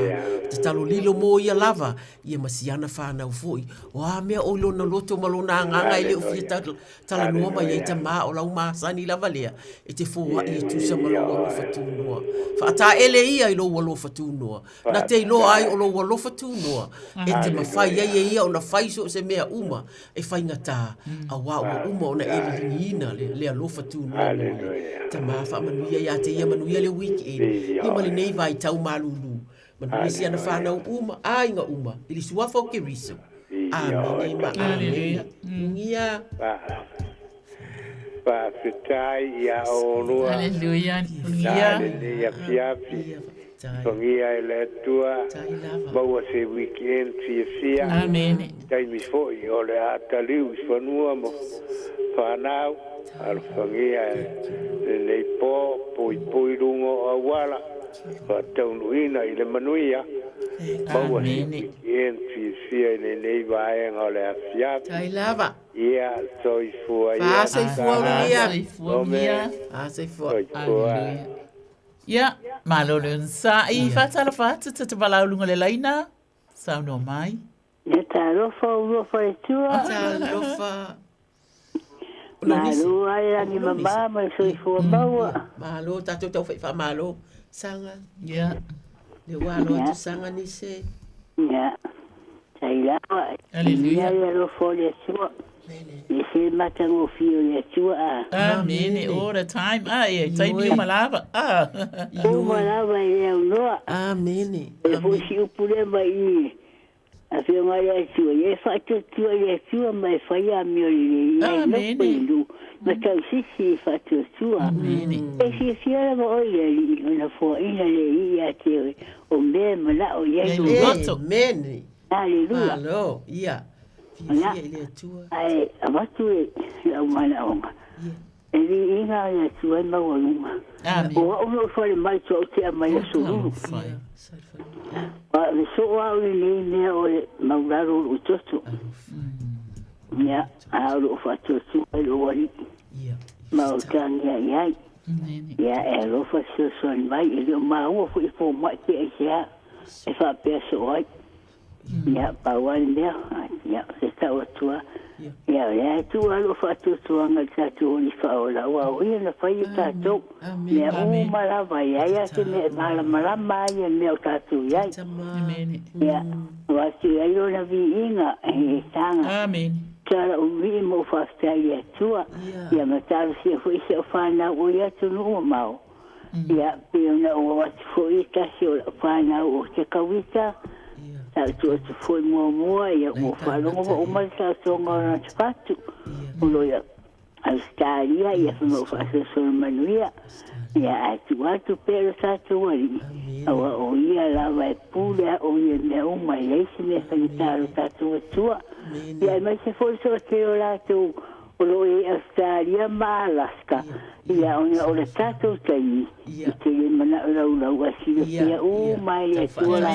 tatalo lilo mo ia lava, ia ma si ana fanau foi. O a mea o i lona loto ma lona agaga e le o fia talanoa mai ai tamā, o lau masani lava lea e te foai e tusa ma lou alofa tunoa. Faataele ia i lou alofa tunoa. Na te iloa ai o lou alofa tunoa e te mafai ai e ia ona fai so o se mea uma e faigata, auā ua uma ona e liligiina le alofa tunoa mo le tamā. Faamanuia ia te ia, manuia le weekend ia ma lenei vaitau malūlū. Manuia si ana whānau uma, āinga uma, i le suafa o Keriso. Āmene ma āmene. Ngia. Faafetai ia olua. Hallelujah. Ngia. Lenei afiafi. Fagia e le Atua. Maua se weekend fiafia. Amene. Taimi foi o le a taliu i fanua ma whanau. Alofagia e lenei po, puipui luga o auala, faataunuuina i le manuia, maua se weekend fiafia i lenei vaega o le afiafi. Tai lava. Ia, soifua ia. Faasoifua ulugia. Soifua ulugia. Soifua. Soifua. Ia, malo le onosai. Faatalofa atu Tatapalau luga o le laina. Saunoa mai. Ia talofa ulua faletua. Talofa. Malo ai lagi mama ma le soifua maua. Malo tatou tau fai faamalo. Saga. Ia. Le ua alo atu saga nise. Ia. Tai lava. Aleluia. Ia le alofa o le Atua. E se matagofie o le Atua a. Amene. All the time. Ah, e taimi uma lava. Ah. Uma lava e le aunoa. Amene. E foi si upu lea mai i Afioga i le Atua, ia e faatuatua i le Atua ma e fai amio lelei, ia e nofo i lu, ma tausisi i faatuatua. E fiafia lava oe i le Alii, ona foaina le Alii ia te oe, o mea e manao i ai lou loto. Amene. Aleluia. Malo, ia. Fiafia i le Atua. Ae avatu lau manaoga. E viiga o le Atua e maualuga. O au na ou fale mai tua ou te aumai aso lulu. Ua le soo au i lenei mea o le maulalo o lou toto. Ia, a o loo faatuatua i lou Alii. Ma o tagia i ai. Ia, e alofa fesoasoani mai, e le o maua foi e fomai pe aisea e faapea soo ai. Ia, pau lava le mea, ia, se tau atu lava. Ia, o lea e tuu lava lou faatuatuaga i le tatou Alii Faaola, aua o Ia na fai e tatou. Mea uma lava, e leai lava se mea e malamalama ai i mea o tatou i ai. Ia, o atu i ai Lona viiga i taga. Tala umi ma ou faafetai i le Atua, ia ma talosia foi si au fanau o ia atunuu mamao. Ia, pei ona ou avatu foi i tasi o lau fanau o Tekawita, sa ou tuu atu foi muamua, ia ua faalogo ua uma le taotoga o lona tupatu, o lo o i Ausetalia, ia fai mai ua faasolosolo manuia, ia ae tuu atu pea i lo tatou Alii, aua o Ia lava e pule a o Ia i mea uma, e leai se mea faigata i lo tatou Atua. Ia aemaise foi le toatele o latou O lo o i ai Ausetalia ma Alaska, ia ona o le tatou taimi, i te le manao laulau a silafia uma e le Atua la,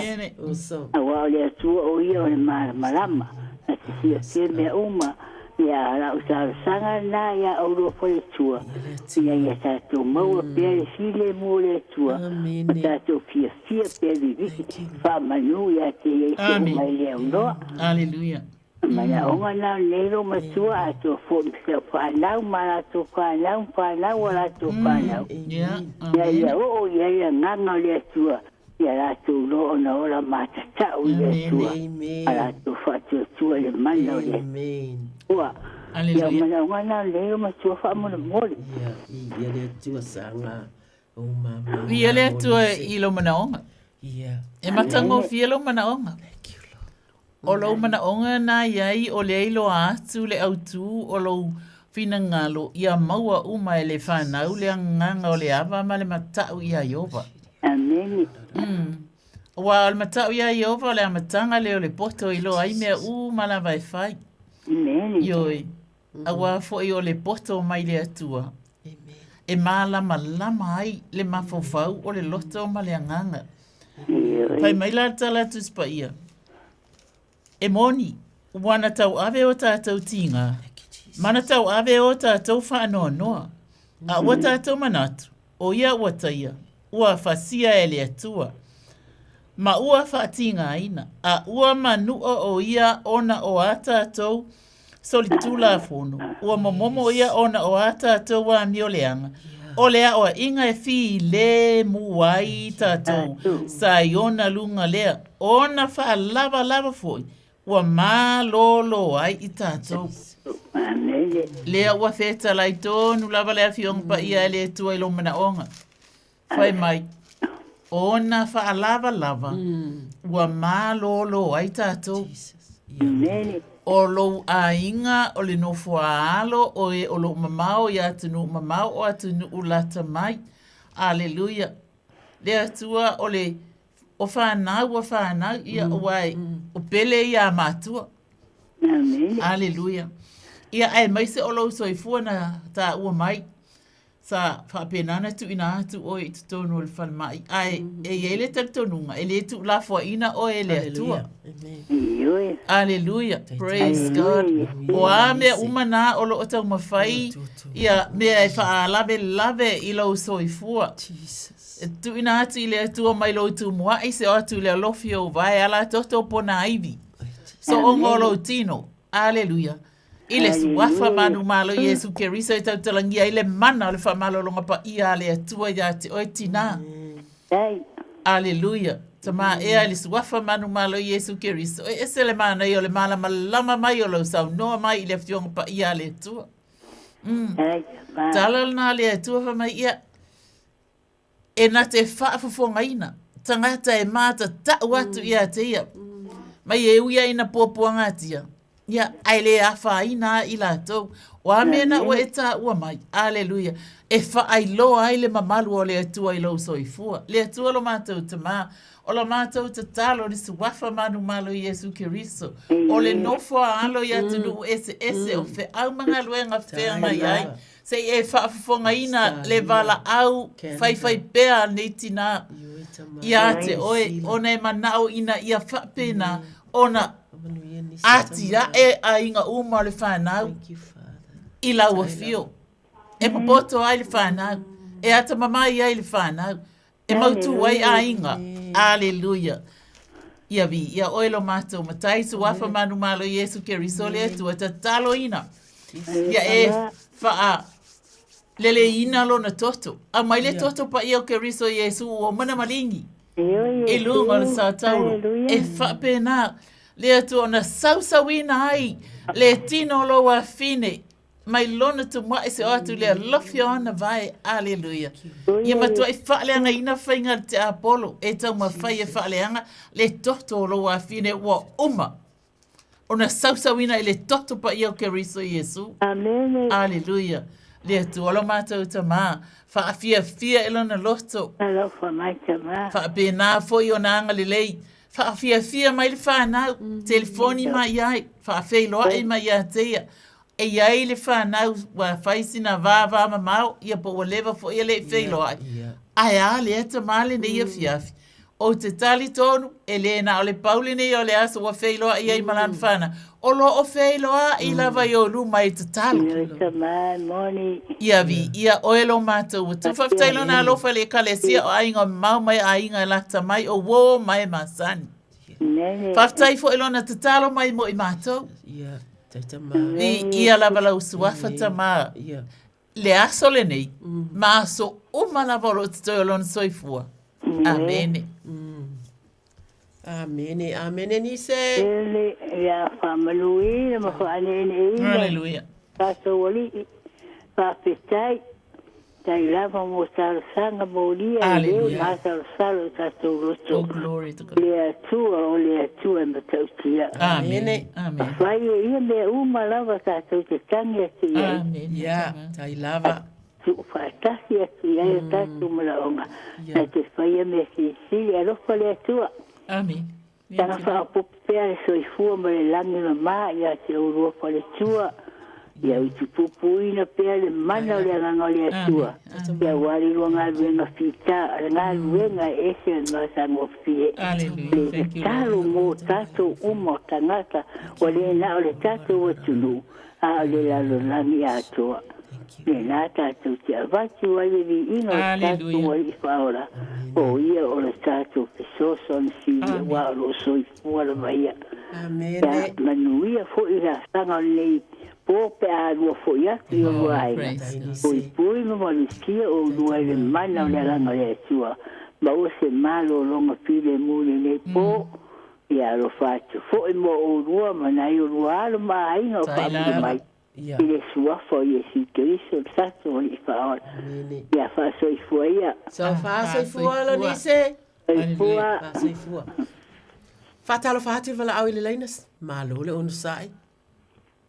aua o le Atua o ia o le malamalama, na te silafia mea uma, ia a lau talosaga lena ia oulua faletua, ina ia tatou maua pea le filemu o le Atua, ma tatou fiafia pea vivii, faamanu ia te ia i se uma e le aunoa. Aleluia. Manaoga na o lenei loomatua atoa foi ma si au fanau ma latou fanau ma fanau a latou fanau. Ia ia oo i ai le agaga o le Atua ia latou loa ona ola matatau i le Atua ma latou faatuatua i le mana o le Atua. Ia o manaoga na o lenei loomatua faamolemole. Ia le Atua saga Ia le Atua i lou manaoga. E matagofie lou manaoga. O lou manaoga na i ai o lea iloa atu le autū o lou finagalo ia maua uma e le fanau le agaga o le ava ma le mata'u iā Ieova. Amene. Aua o le mata'u iā Ieova o le amataga lea o le poto e iloa ai mea uma lava e fai. Amene. Ioe. Auā foi o le poto mai le Atua e mālamalama ai le mafaufau o le loto ma le agaga. Fai mai la le tala a Tusi Paia, E moni, ua na tauave o tātou tīgā, ma na tauave o tātou faanoanoa, a ua tātou manatu, o ia ua taia, ua fasia e le Atua, ma ua faatīgāina, a ua manua o ia ona o ā tātou solitulafono, ua momomo ia ona o ā tātou amioleaga, o le aʻoaʻiga e filemu ai tātou sa i ona luga lea, ona faalavalava foi, ua malōlō ai i tātou. Lea ua fetalai tonu lava le Afioga Paia e le Atua i lou manaoga. Fai mai, ona faalavalava ua malōlō ai tātou. O lou aiga o le nofoaalo o e o loo mamao i atunuu mamao o atunuu lata mai. Aleluia. Le Atua o le o whanau ua whanau ia ua e o pele ia a matua. Aleluia. Ia aemaise o lou soifua na tāua mai. Sa faapena ona tuuina atu oe i totonu o le falemai, ae e i ai le talitonuga, e le tuulafoaiina oe e le Atua. Aleluia. Praise God. O a mea uma na o loo taumafai ia mea e faalavelave i lou soifua. E tuuina atu i le Atua mai lou tumuai se o atu i le alofi o uvae ala toto pona aivi. Sooga o lou tino. Aleluia. I le Suafa manumalo Iesu Keriso e tautalagia ai le mana o le faamalologa paia a le Atua iā te oe tinā. Aleluia. Tamā ea i le Suafa manumalo Iesu Keriso, e ese le manaia o le malamalama mai o lou saunoa mai i le Afioga Paia a le Atua. Mm. Tala lena a le Atua fai mai ia, E na te faafofogaina tagata e mātatau atu ia te ia. Mai e ui ai ina puapuagatia, ia, ae le afaina a i latou. O a mea na ua e tāua mai, aleluia, e faailoa ai le mamalu o le Atua i lou soifua. Le Atua lo matou Tamā, o la matou tatalo i le Suafa manumalo Iesu Keriso, o le nofo a alo i atunuu eseese o feau ma galuega feagai ai, Se i e faafofogaina le valaau faifaipea a lenei tinā iā te oe, ona e manao ina ia faapena ona atiae aiga uma o le whanau i lau afio. E popoto ai le whanau, e atamamai ai le whanau, E mautū ai aiga. Aleluia. Ia viia oe lo matou Matai Suafa manumalo Iesu Keriso le Atua tataloina. Ia e faa leleina lona toto. Aumai le toto paia o Keriso Iesu ua mana maligi. I luga o le satauro. E faapena le Atua ona sausauina ai le tino o lou afine mai lona tumuaʻi se o atu le alofi o ana vae. Aleluia. Ia matuai faaleagaina faiga a le tiapolo e taumafai e faaleaga le toto o lou afine ua uma ona sausauina i le toto paia o Keriso Iesu. Amene. Aleluia. Le Atua lo matou Tamā, faafiafia i lona loto. Alofa mai Tamā. Faapena foi ona agalelei. Faafiafia mai le whanau, telefoni mai ai, faafeiloai mai ia te ia. E i ai le whanau, ua fai sina vāvā mamao, ia po ua leva foi e le i feiloai. Ae a lea tamā lenei afiafi. Ou te talitonu, e le na o le pau lenei o le aso ua feiloai ai ma lana whanau. O lo o feiloai lava i ou luma e tatalo. Ioe tamā, moni. Ia viia oe lo matou Atua. Faafetai lona alofa i le Ekalesia o aiga mamao mai aiga e lata mai o uō mai e masani. Faafetai foi lona tatalo mai mo i matou. Viia lava lau suafa tamā. Le aso lenei, ma aso uma lava o loo totoe o lona soifua. Amene. Amene, amene Nise. Ele ia faamanuina ma faaneeneeina. Hallelujah. Tatou alii, faafetai, tai lava mo talosaga molia i le masalosalo o tatou loto. Oh, glory to God. Le Atua o le Atua e matautia. Amene. Amen. Fai e ia mea uma lava tatou te tangi atu i ai. Amene. Ia, tai lava. Tuufaatasi atu i ai o tatou manaoga, na te faia mea silisili. Alofa le Atua. Amene. Taga faaopoopo pea le soifua ma le lagi mama ia te oulua faletua. Ia utupupuina pea le mana o le agaga o le Atua, ia aua le lua galuega fita, le galuega e ese le matagofie. Le tatalo mo tatou uma o tagata, ua le na o le tatou atunuu, a o le lalolagi atoa. Lena tatou te avatu ai le viiga o le tatou Alii Faaola, o Ia o le tatou fesoasoani sili, aua o lo o soifua lava Ia. Ia manuia foi le asaga o lenei po pe a alua foi atu i olua aiga. Puipui ma malutia oulua i le mana o le Agaga o le Atua. Maua se malologa filemu i lenei po. Ia alofa atu foi mo oulua ma nai olua alo ma aiga o faamuli mai. I le Suafa o Iesu Keriso le tatou Alii Faaola. Ia faasoifua ia. Faasoifua Lonise. Soifua. Faasoifua. Faatalofa atu i le valaau i le laina. Malo le onosai.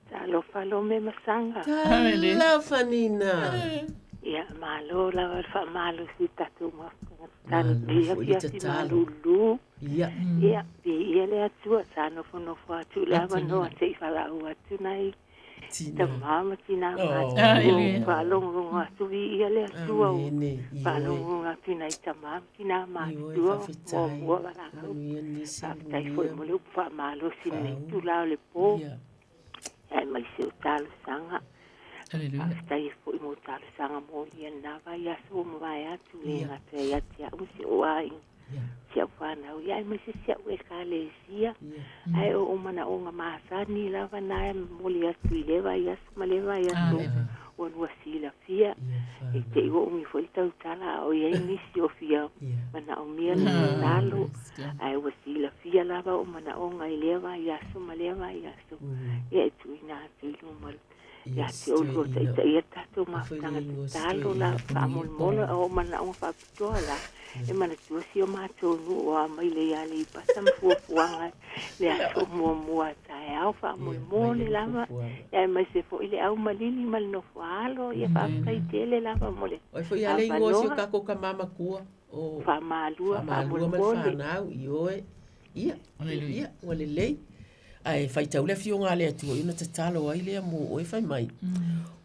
Talofa Lome ma Saga. Talofa Nina. Ia, malo lava le faamalosi i tatou mafutaga tatalo. Malo Ia foi le afiafi tatalo. malulu. Ia. Ia, viia le Atua sa nofonofo atu i le avanoa se i valaau atu nai Tama ma tinā matutua ua faalogologo atu viia le Atua ua faalogologo atu i nai tama ma tinā matutua muamua valaau. Faafetai foi mo le upu faamalosi i lenei itula o le po aemaise o talosaga. Faafetai foi mo talosaga molia i lena vaiaso ua mavae atu, le gata ia te au ma si ou aiga. Si au fanau ia aemaise si au ekalesia. Ae o ou manaoga masani lava na e momoli atu i lea vaiaso ma lea vaiaso ua lua silafia. E te i ua umi foi le tautala a o i ai nisi o fia manaomia le tatalo, ae ua silafia lava ou manaoga i lea vaiaso ma lea vaiaso. Ia e tuuina atu i luma ia te outou taitaia le tatou mafutaga tatalo la faamolemole o ou manaoga faapitoa la e manatua si o matou nuu o Amaile i Aleipata ma fuafuaga le aso muamua a taeao faamolemole lava aemaise foi le au malili ma le nofo alo ia faafetai tele lava mo le Oi foi ale ingoa si o tatou tama matua o Faamalua Faamalua ma le fanau ioe ia ia ua lelei Ae faitau le Afioga a le Atua i ona tatalo ai lea mo oe fai mai,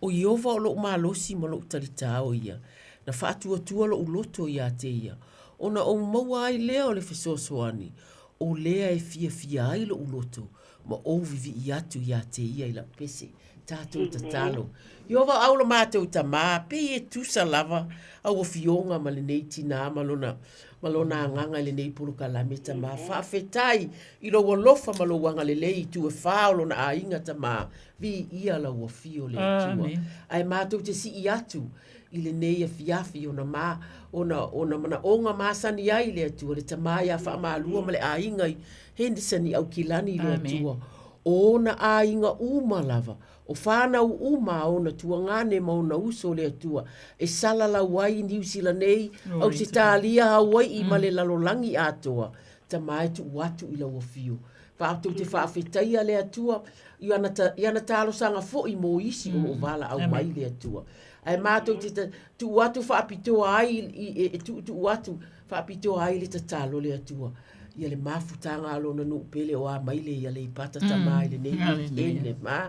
O Ieova o lou malosi ma lou talitā o ia, na faatuatua lou loto iā te ia, ona ou maua ai lea o le fesoasoani, o lea e fiafia ai lou loto, ma ou vivii atu iā te ia i lau pese. Tatou tatalo. Ieova au lo matou Tamā, pei e tusa lava au afioga ma lenei tinā ma lona, ma lona agaga i lenei polokalame, Tamā. Faafetai i lou alofa ma lou agalelei i itu e whā o lona aiga, Tamā. Viia lau afio le Atua. Ae matou te sii atu i lenei afiafi ona ma, ona, ona manaoga masani ai le Atua, le Tamā ia Faamalua ma le aiga i Henderson i Aukilani le Atua. O ona aiga uma lava, o whānau uma a ona tuagane ma ona uso le Atua, e salalau ai i Niu Sila nei, Ausetalia, Hauai'i ma le lalolagi atoa, Tamā e tuu atu i lau afio. Matou te faafetaia le Atua i ana, i ana talosaga foi mo isi o lo o valaau mai le Atua. Ae matou te tuu atu faapitoa ai, i, e, e tuutuu atu faapitoa ai le tatalo le Atua. Ia le mafutaga a lona nuu pele o Amaile i Aleipata Tamā i lenei weekend le ma.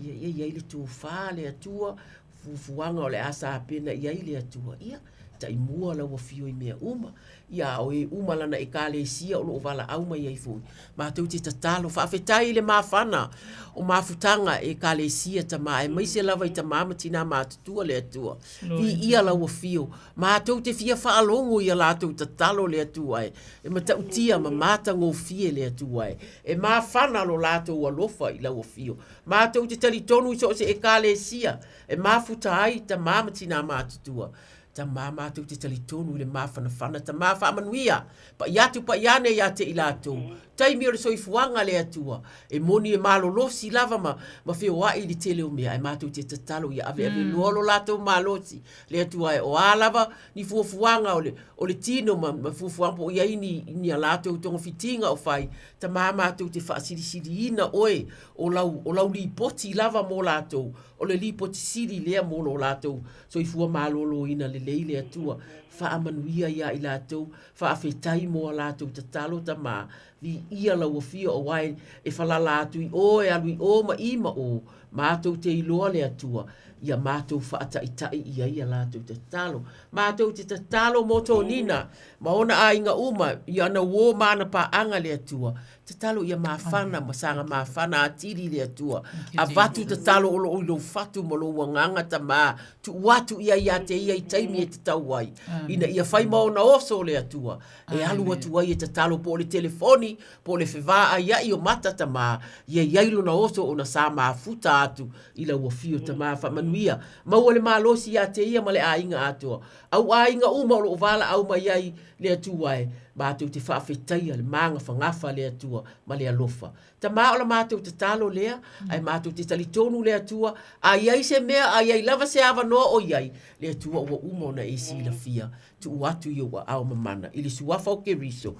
Ia ia i ai le tofā le Atua, fuafuaga o le a sapena i ai le Atua. Ia, taimua lau afio i mea uma. Ia a o e uma lana ekalesia o lo o valaau mai ai foi. Matou te tatalo, faafetai i le mafana o mafutaga e ekalesia Tamā, aemaise lava i tamā ma tinā matutua le Atua. Viia lau afio. Matou te fia faalogo i a latou tatalo le Atua e, e matautia ma matagofie le Atua e, e mafana lo latou alofa i lau afio. Matou te talitonu i so o se ekalesia e mafuta ai tamā ma tinā matutua. Tamā matou te talitonu i le mafanafana, tamā faamanuia, pa'i atu pa'i ane ia te i latou. Taimi o le soifuaga le Atua, e moni e malolosi lava ma, ma feoa'i i le tele o mea, ae matou te tatalo ia aveave loa lo latou malosi le Atua e o a lava ni fuafuaga o le, o le tino ma, ma fuafuaga po o i ai ni, ni a latou togafitiga o fai, Tamā matou te faasilisiliina oe o lau, o lau lipoti lava mo latou, o le lipoti sili lea mo lo latou soifua maloloina lelei le Atua. Faamanuia iā i latou, faafetai mo a latou tatalo Tamā, viia lau afio auā e falala atu i ō e alu i ō ma i ma ō, matou te iloa le Atua, ia matou faataita'i i ai a latou tatalo. Matou te tatalo mo Tonina ma ona aiga uma, i ana uō ma ana paaga le Atua, Tatalo ia mafana ma saga mafana atili le Atua. Avatu tatalo o loo i lou fatu ma lou agaga Tamā, tuu atu ia ia te ia i taimi e tatau ai, ina ia fai ma ona oso le Atua, e alu atu ai e tatalo po o le telefoni, po o le fevaaiai o mata Tamā, ia i ai lona oso ona sa mafuta atu i lau afio Tamā. Faamanuia, maua le malosi ia te ia ma le aiga atoa. Au aiga uma o loo valaau mai ai le Atua e, matou te faafetaia le magafagafa le Atua ma le alofa. Tamā o la matou tatalo lea, ae matou te talitonu le Atua, a i ai se mea, a i ai lava se avanoa o i ai, le Atua ua uma ona e silafia, tuu atu i ou aao mamana, i le Suafa o Keriso.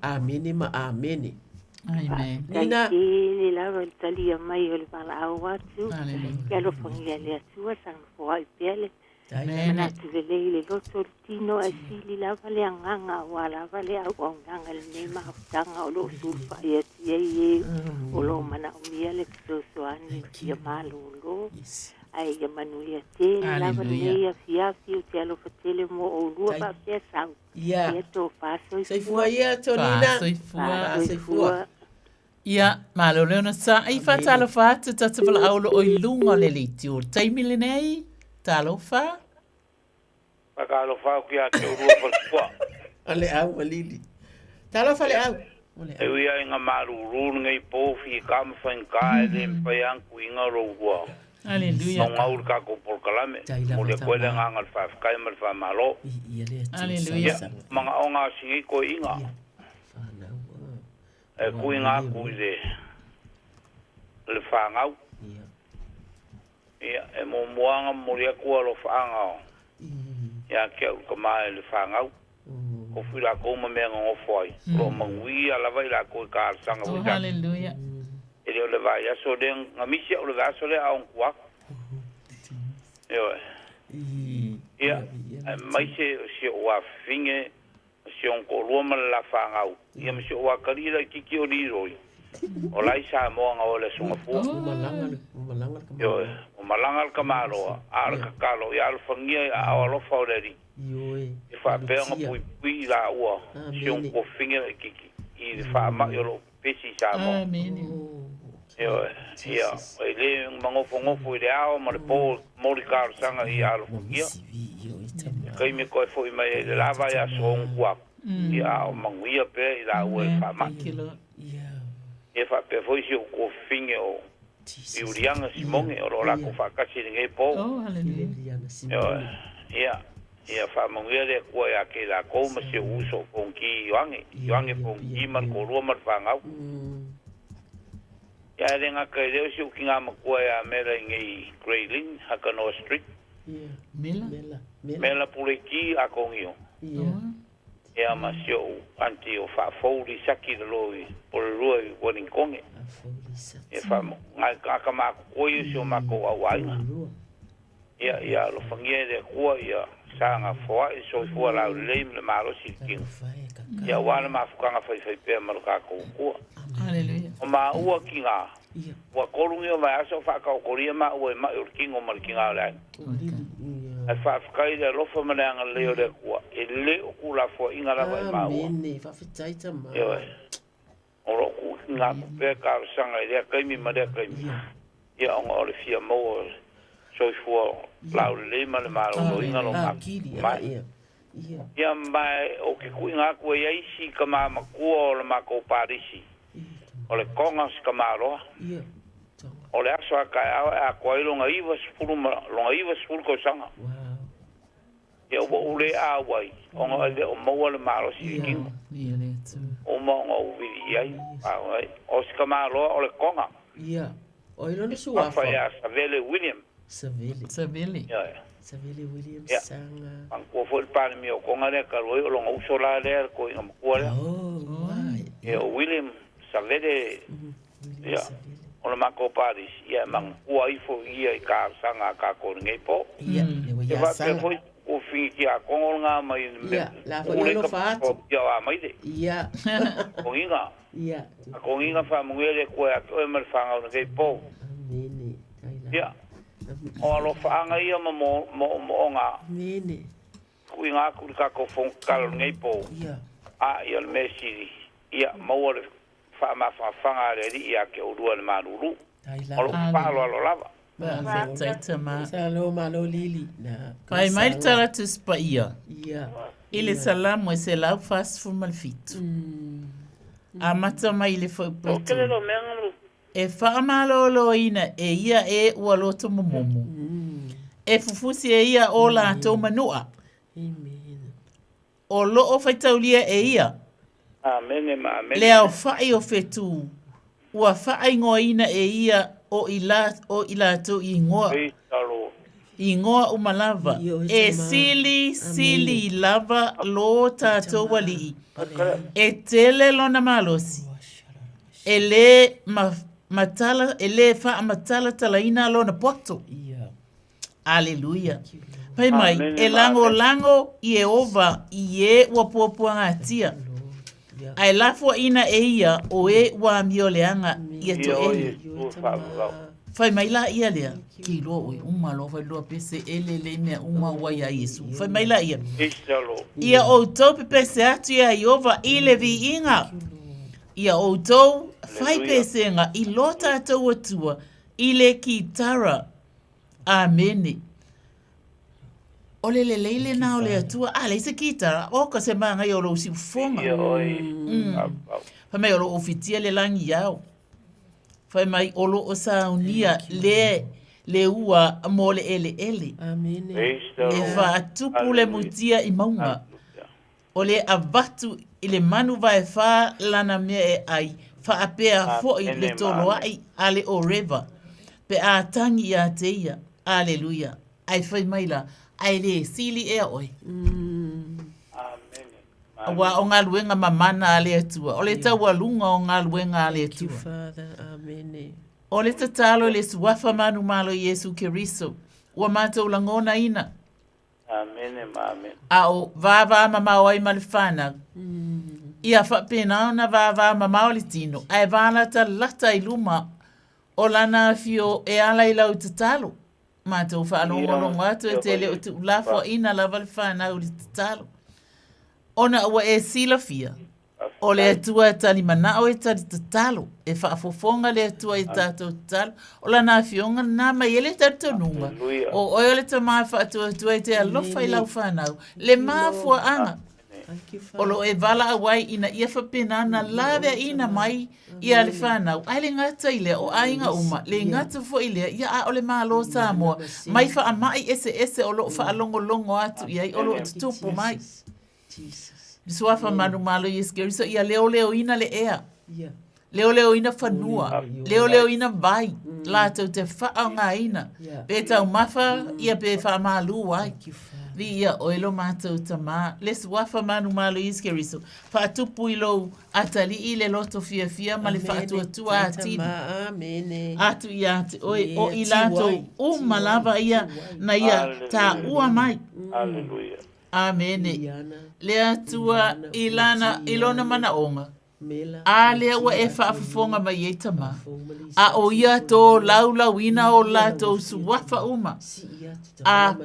Amene ma amene. Amen. Nina. Faafetai tele lava i le talia mai o le valaau atu. Ia alofagia e le Atua, saga foai pea le Manatu lelei i le loto o le tino ae sili lava le agaga aua lava le auaunaga i lenei mafutaga o lo o sulufai atu i ai e o lo o manaomia le fesoasoani ia malolo. Ae ia manuia tele lava lenei afiafi ou te alofa tele mo oulua faapea sau. Ia tofa soifua. Soifua ia Tonina. Soifua. Soifua. Ia, malo le onosai, faatalofa atu tatou valaau o lo o i luga o le leitio o le taimi lenei. Talofa. Faatalofa atu ia te oulua faletua. O le au ma Lili. Talofa le au. E ui lava ina malulu lenei po, fita ma faigata e le mafai lava ona tuuina lo oulua Aleluia. naunau i le tatou polokalame. Momoli atu ai le agaga o le faafetai ma le faamalo. Aleluia. Ia, manaoga o si nei toeaina. E tuuina atu i le le fanau. Ia, e muamua ona momoli atu alofaaga ia te au le tama i le fanau. Tofu i latou ma mea nonofo ai. O lo o manuia lava i latou i talosaga foi sa. Hallelujah. E le o le vaiaso lea, na misi au i le vaiaso lea a o ona tua atu. Ioe. Ia, aemaise o si ou afafine ma si ona toalua ma le la fanau, ia ma si ou atalii laitiiti o Leroy, o la i Samoa na o i le Aso Gafua. Ioe, ua malaga le tamaloa, a o le tatalo ia alofagia i aao alofa o le Alii, e faapea ona puipui i laua si ona tuafafine laitiiti i le faamai o lo o pepesi i Samoa. Ioe, ia, e le manofonofo i le ao ma le po moli talosaga ia alofagia. I taimi e toe foi mai ai i le la vaiaso o ona tua atu, ia a o manuia pea i laua i le faamai. Ia faapea foi si ou tuafafine o Iuliana Simone o lo o latou faatasi i lenei po. Ioe, ia, Ia faamanuia le Atua ia te i latou ma si ou uso o Fonoti Ioane, Ioane Fonoti ma le toalua ma le fanau. Ia ae le gata i lea o si ou tinā matua ia Mela i nei i Grey Lynn, Hakanoa Street. Mela? Mela Puleiti Akonio. Ia ma si ou aunty o Faafou Lisaki i lalo i Porirua i Wellingtone. Ia faamanuia, nai tama matutua ia o si o matou auaiga. Ia, ia alofagia e le Atua ia saga foai le soifua laulelei ma le malosi i le tino, ia aua le mafutaga faifaipea ma lo tatou Atua. O maua tina, ua tolu nei o vaiaso o faataotolia maua i mai o le tino ma le tina o le aiga. Ae faafetai i le alofa ma le agalelei o le Atua, e le o tuulafoaiina lava i maua. Ioe. O lo o tuuina atu pea talosaga i lea taimi ma lea taimi, ia ona o le fia maua o le soifua laulelei ma le maloloina lo matou mai. Ia ma ou te tuuina atu e i ai isi tama matua o le matou palisi, o le Tonga o si tamaloa. O le aso a taeao e atoa ai lona 90 ma lona 90 tausaga. Ia ua ou le auai, ona e le o maua le malosi i le tino. Uma ona ou vili i ai, auai. O si tamaloa o le Tonga. Ia, o ai lona suafa? Suafa ia Savele William. Savele. Savele. Ia, ia. Savele William Ia. Saga. Manatua foi le Palemia o Tonga lea talu ai o lona uso la lea, le toeaina matua lea. Oh, ai. Ia, o William Savele, William ia, Savele. o le matou palisi, ia e manatua ifo ia i talosaga a tatou i lenei po. Ia, le ua Ia ia faapea Saga. foi O fingi ki a kongo ngā mai. Ia, la fo ia alofa atu. Ia o a mai le. Ia. Konginga. Ia. A konginga wha mungele koe a oe ma le whangau na kei pō. Amene. Ia. O alofa anga ia ma mo, mo, mo o ngā. Amene. Kui ngā kuri ka ko fong kalo ngei pō. Ia. A ia le mesiri. Ia, maua le wha ma wha whanga le ri ia ke urua le manuru. O lo whaalo alo lava. Faafetai tamā. Salo malo lili. Na. Fai mai le tala Tusi Paia. Ia. I le Salamo e 147. Amata mai i le fuaiupu e 3. E faamaloloina e ia e ua loto momomo. E fufusi e ia o latou manu'a. O loo faitaulia e ia. Amene ma amene. Le aofa'i o fetū, ua faaigoaina e ia o i la, o i latou i igoa, Praise the Lord. igoa uma lava, e sili, sili lava lo tatou Alii, e tele lona malosi, e lē ma, matala, e lē faamatalatalaina lona poto. Aleluia. Fai mai, e lagolago Ieova i e ua puapuagatia, a e lafoaina e ia o e ua amioleaga ia toʻele. Fai mai la ia lea, ke iloa oe, uma loa fai loa pese ele le mea uma ua iā Iesu. Fai mai la ia, ia outou pepese atu iā Ieova i le viiga, ia outou fai pesega i lo tatou Atua i le kitara. Amene. O le lelei lena o le Atua. A leai se kitara, oka se māngai o lou siufofoga. Fai mai o loo fitia le lagi ao. Fai mai o loo saunia le le ua mo le eleele. E faatupu le mutia i mauga. O le avatu i le manu vaefā lana mea e ʻai, faapea foʻi le toloaʻi a le ʻōrewa, pe a tagi iā te ia. Aleluia. Ae fai mai la, Ae lē sili ea ʻoe. Auā o galuega mamana a le Atua, o le taualuga o galuega a le Atua. O le tatalo i le Suafa manumalo Iesu Keriso, ua matou lagonaina. Amene ma amene. A o vāvā mamao ai ma le whānau. Ia faapena ona vāvā mamao le tino, ae vālatalata i luma o lana afio e ala i lau tatalo. Matou faalogologo atu e te le o tuulafoaina lava le whānau i le tatalo. Ona ua e silafia, O le Atua e tali manao e tali tatalo, e faafofoga le Atua i tatou tatalo. O lana afioga lena mai e le talitonuga, o oe o le Tama e faatuatua i te alofa i lau fanau, le mafuaaga o lo o e valaau ai ina ia faapena ona laveaiina mai ia le fanau, ae le gata i lea, o aiga uma, le gata foi i lea, ia a o le Malo o Samoa, mai faamai eseese o lo o faalogologo atu i ai, o lo o tutupu mai. Suafa manumalo Iesu Keriso ia leoleoina le ea. Leoleoina fanua, leoleoina vai, latou te faaaogaina, pe taumafa ia pe faamalu ai. Viia oe lo matou Tamā, le Suafa manumalo Iesu Keriso, faatupu i lou atalii le loto fiafia ma le faatuatua atili atu ia te oe, o i latou uma lava ia na ia taua mai. Aleluia. Amene. Le Atua i lana, i lona manaoga, a lea ua e faafofoga mai ai Tamā, a o ia tō laulauina o latou suafa uma, a,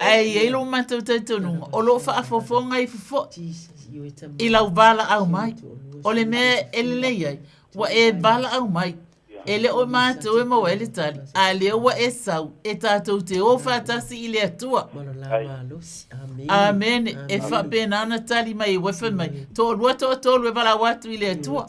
ae i ai lo matou talitonuga, o lo o faafofoga ifo foʻi i lau valaau mai. O le mea e lelei ai, ua e valaau mai, E le o matou e maua ai le tali, a lea ua e sau, e tatou te o faatasi i le Atua. Amene. E faapena ona tali mai e ua fai mai, toalua toatolu e valaau atu i le Atua.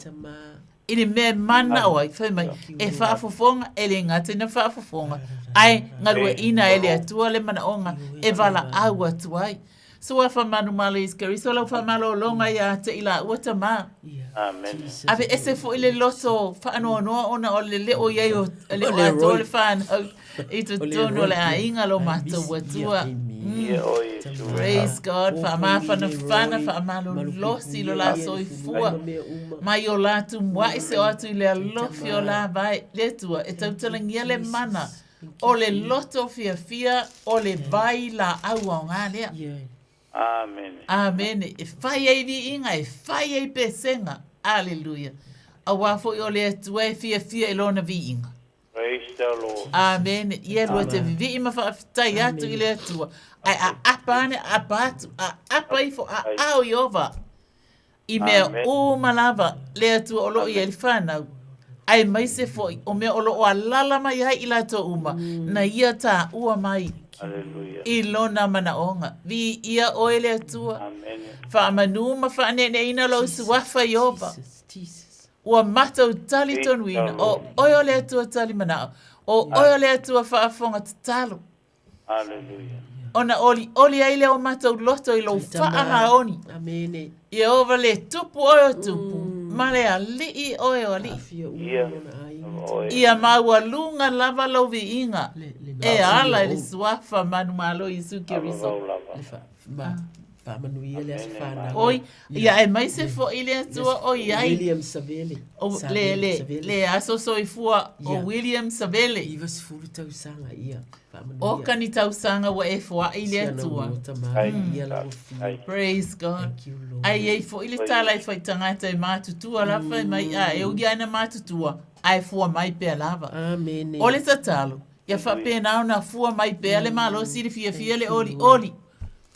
I le mea e manao ai, fai mai, e faafofoga, e le gata ina faafofoga, ae galueaiina e le Atua le manaoga e valaau atu ai. Suafa manumalo Iesu Keriso lau faamalologa iā te i laua tamā. Amene. Aveese foʻi le loto faanoanoa ona o le leo i ai o le o atoa le whānau i totonu o le aiga lo matou Atua. Praise God. Faamafanafana, faamalolosi lo la soifua. Mai o la tumuaʻi se o atu i le alofi o la vae. Le Atua e tautalagia le mana. O le loto fiafia o le vai laau aoga lea. Amene. Amene. E fai ai viiga, e fai ai pesega. Aleluia. Auā foi o le Atua e fiafia i Lona viiga. Praise the Lord. Amene. Ia lua te vivii ma faafetai atu i le Atua. Ae aapa ane, aapa atu, aapa ifo, aao Ieova. I mea uma lava le Atua o lo o i ai le fanau, aemaise foi o mea o lo o alala mai ai i latou uma, na Ia taua mai i Lona manaoga. Viia Oe le Atua. Faamanu ma faaneeneeina Lou Suafa Ieova. Ua matou talitonuina, o Oe o le Atua tali manao, o Oe o le Atua faafofoga tatalo. Hallelujah. Ona olioli ai lea o matou loto i lou faamaoni. Amene. Ieova le tupu oe o tupu, ma le alii oe o alii. Ia. Ia maualuga lava lou viiga, e ala i le suafa manumalo Iesu Keriso. Faamanuia le aso fanau. Oi, ia aemaise foi le Atua o i ai. William Savele. O, le, le, le aso soifua o William Savele. 90 tausaga, ia. Faamanuia. O ka ni tausaga ua e foai le Atua. Ia lau afio. Praise God. Thank you, Lord. Ae i ai foi le tala e fai tagata e matutua lava fai mai, a e ui lava ina matutua, ae fua mai pea lava. Amene. O le tatalo, ia faapena ona fua mai pea le malosi i le fiafia le olioli.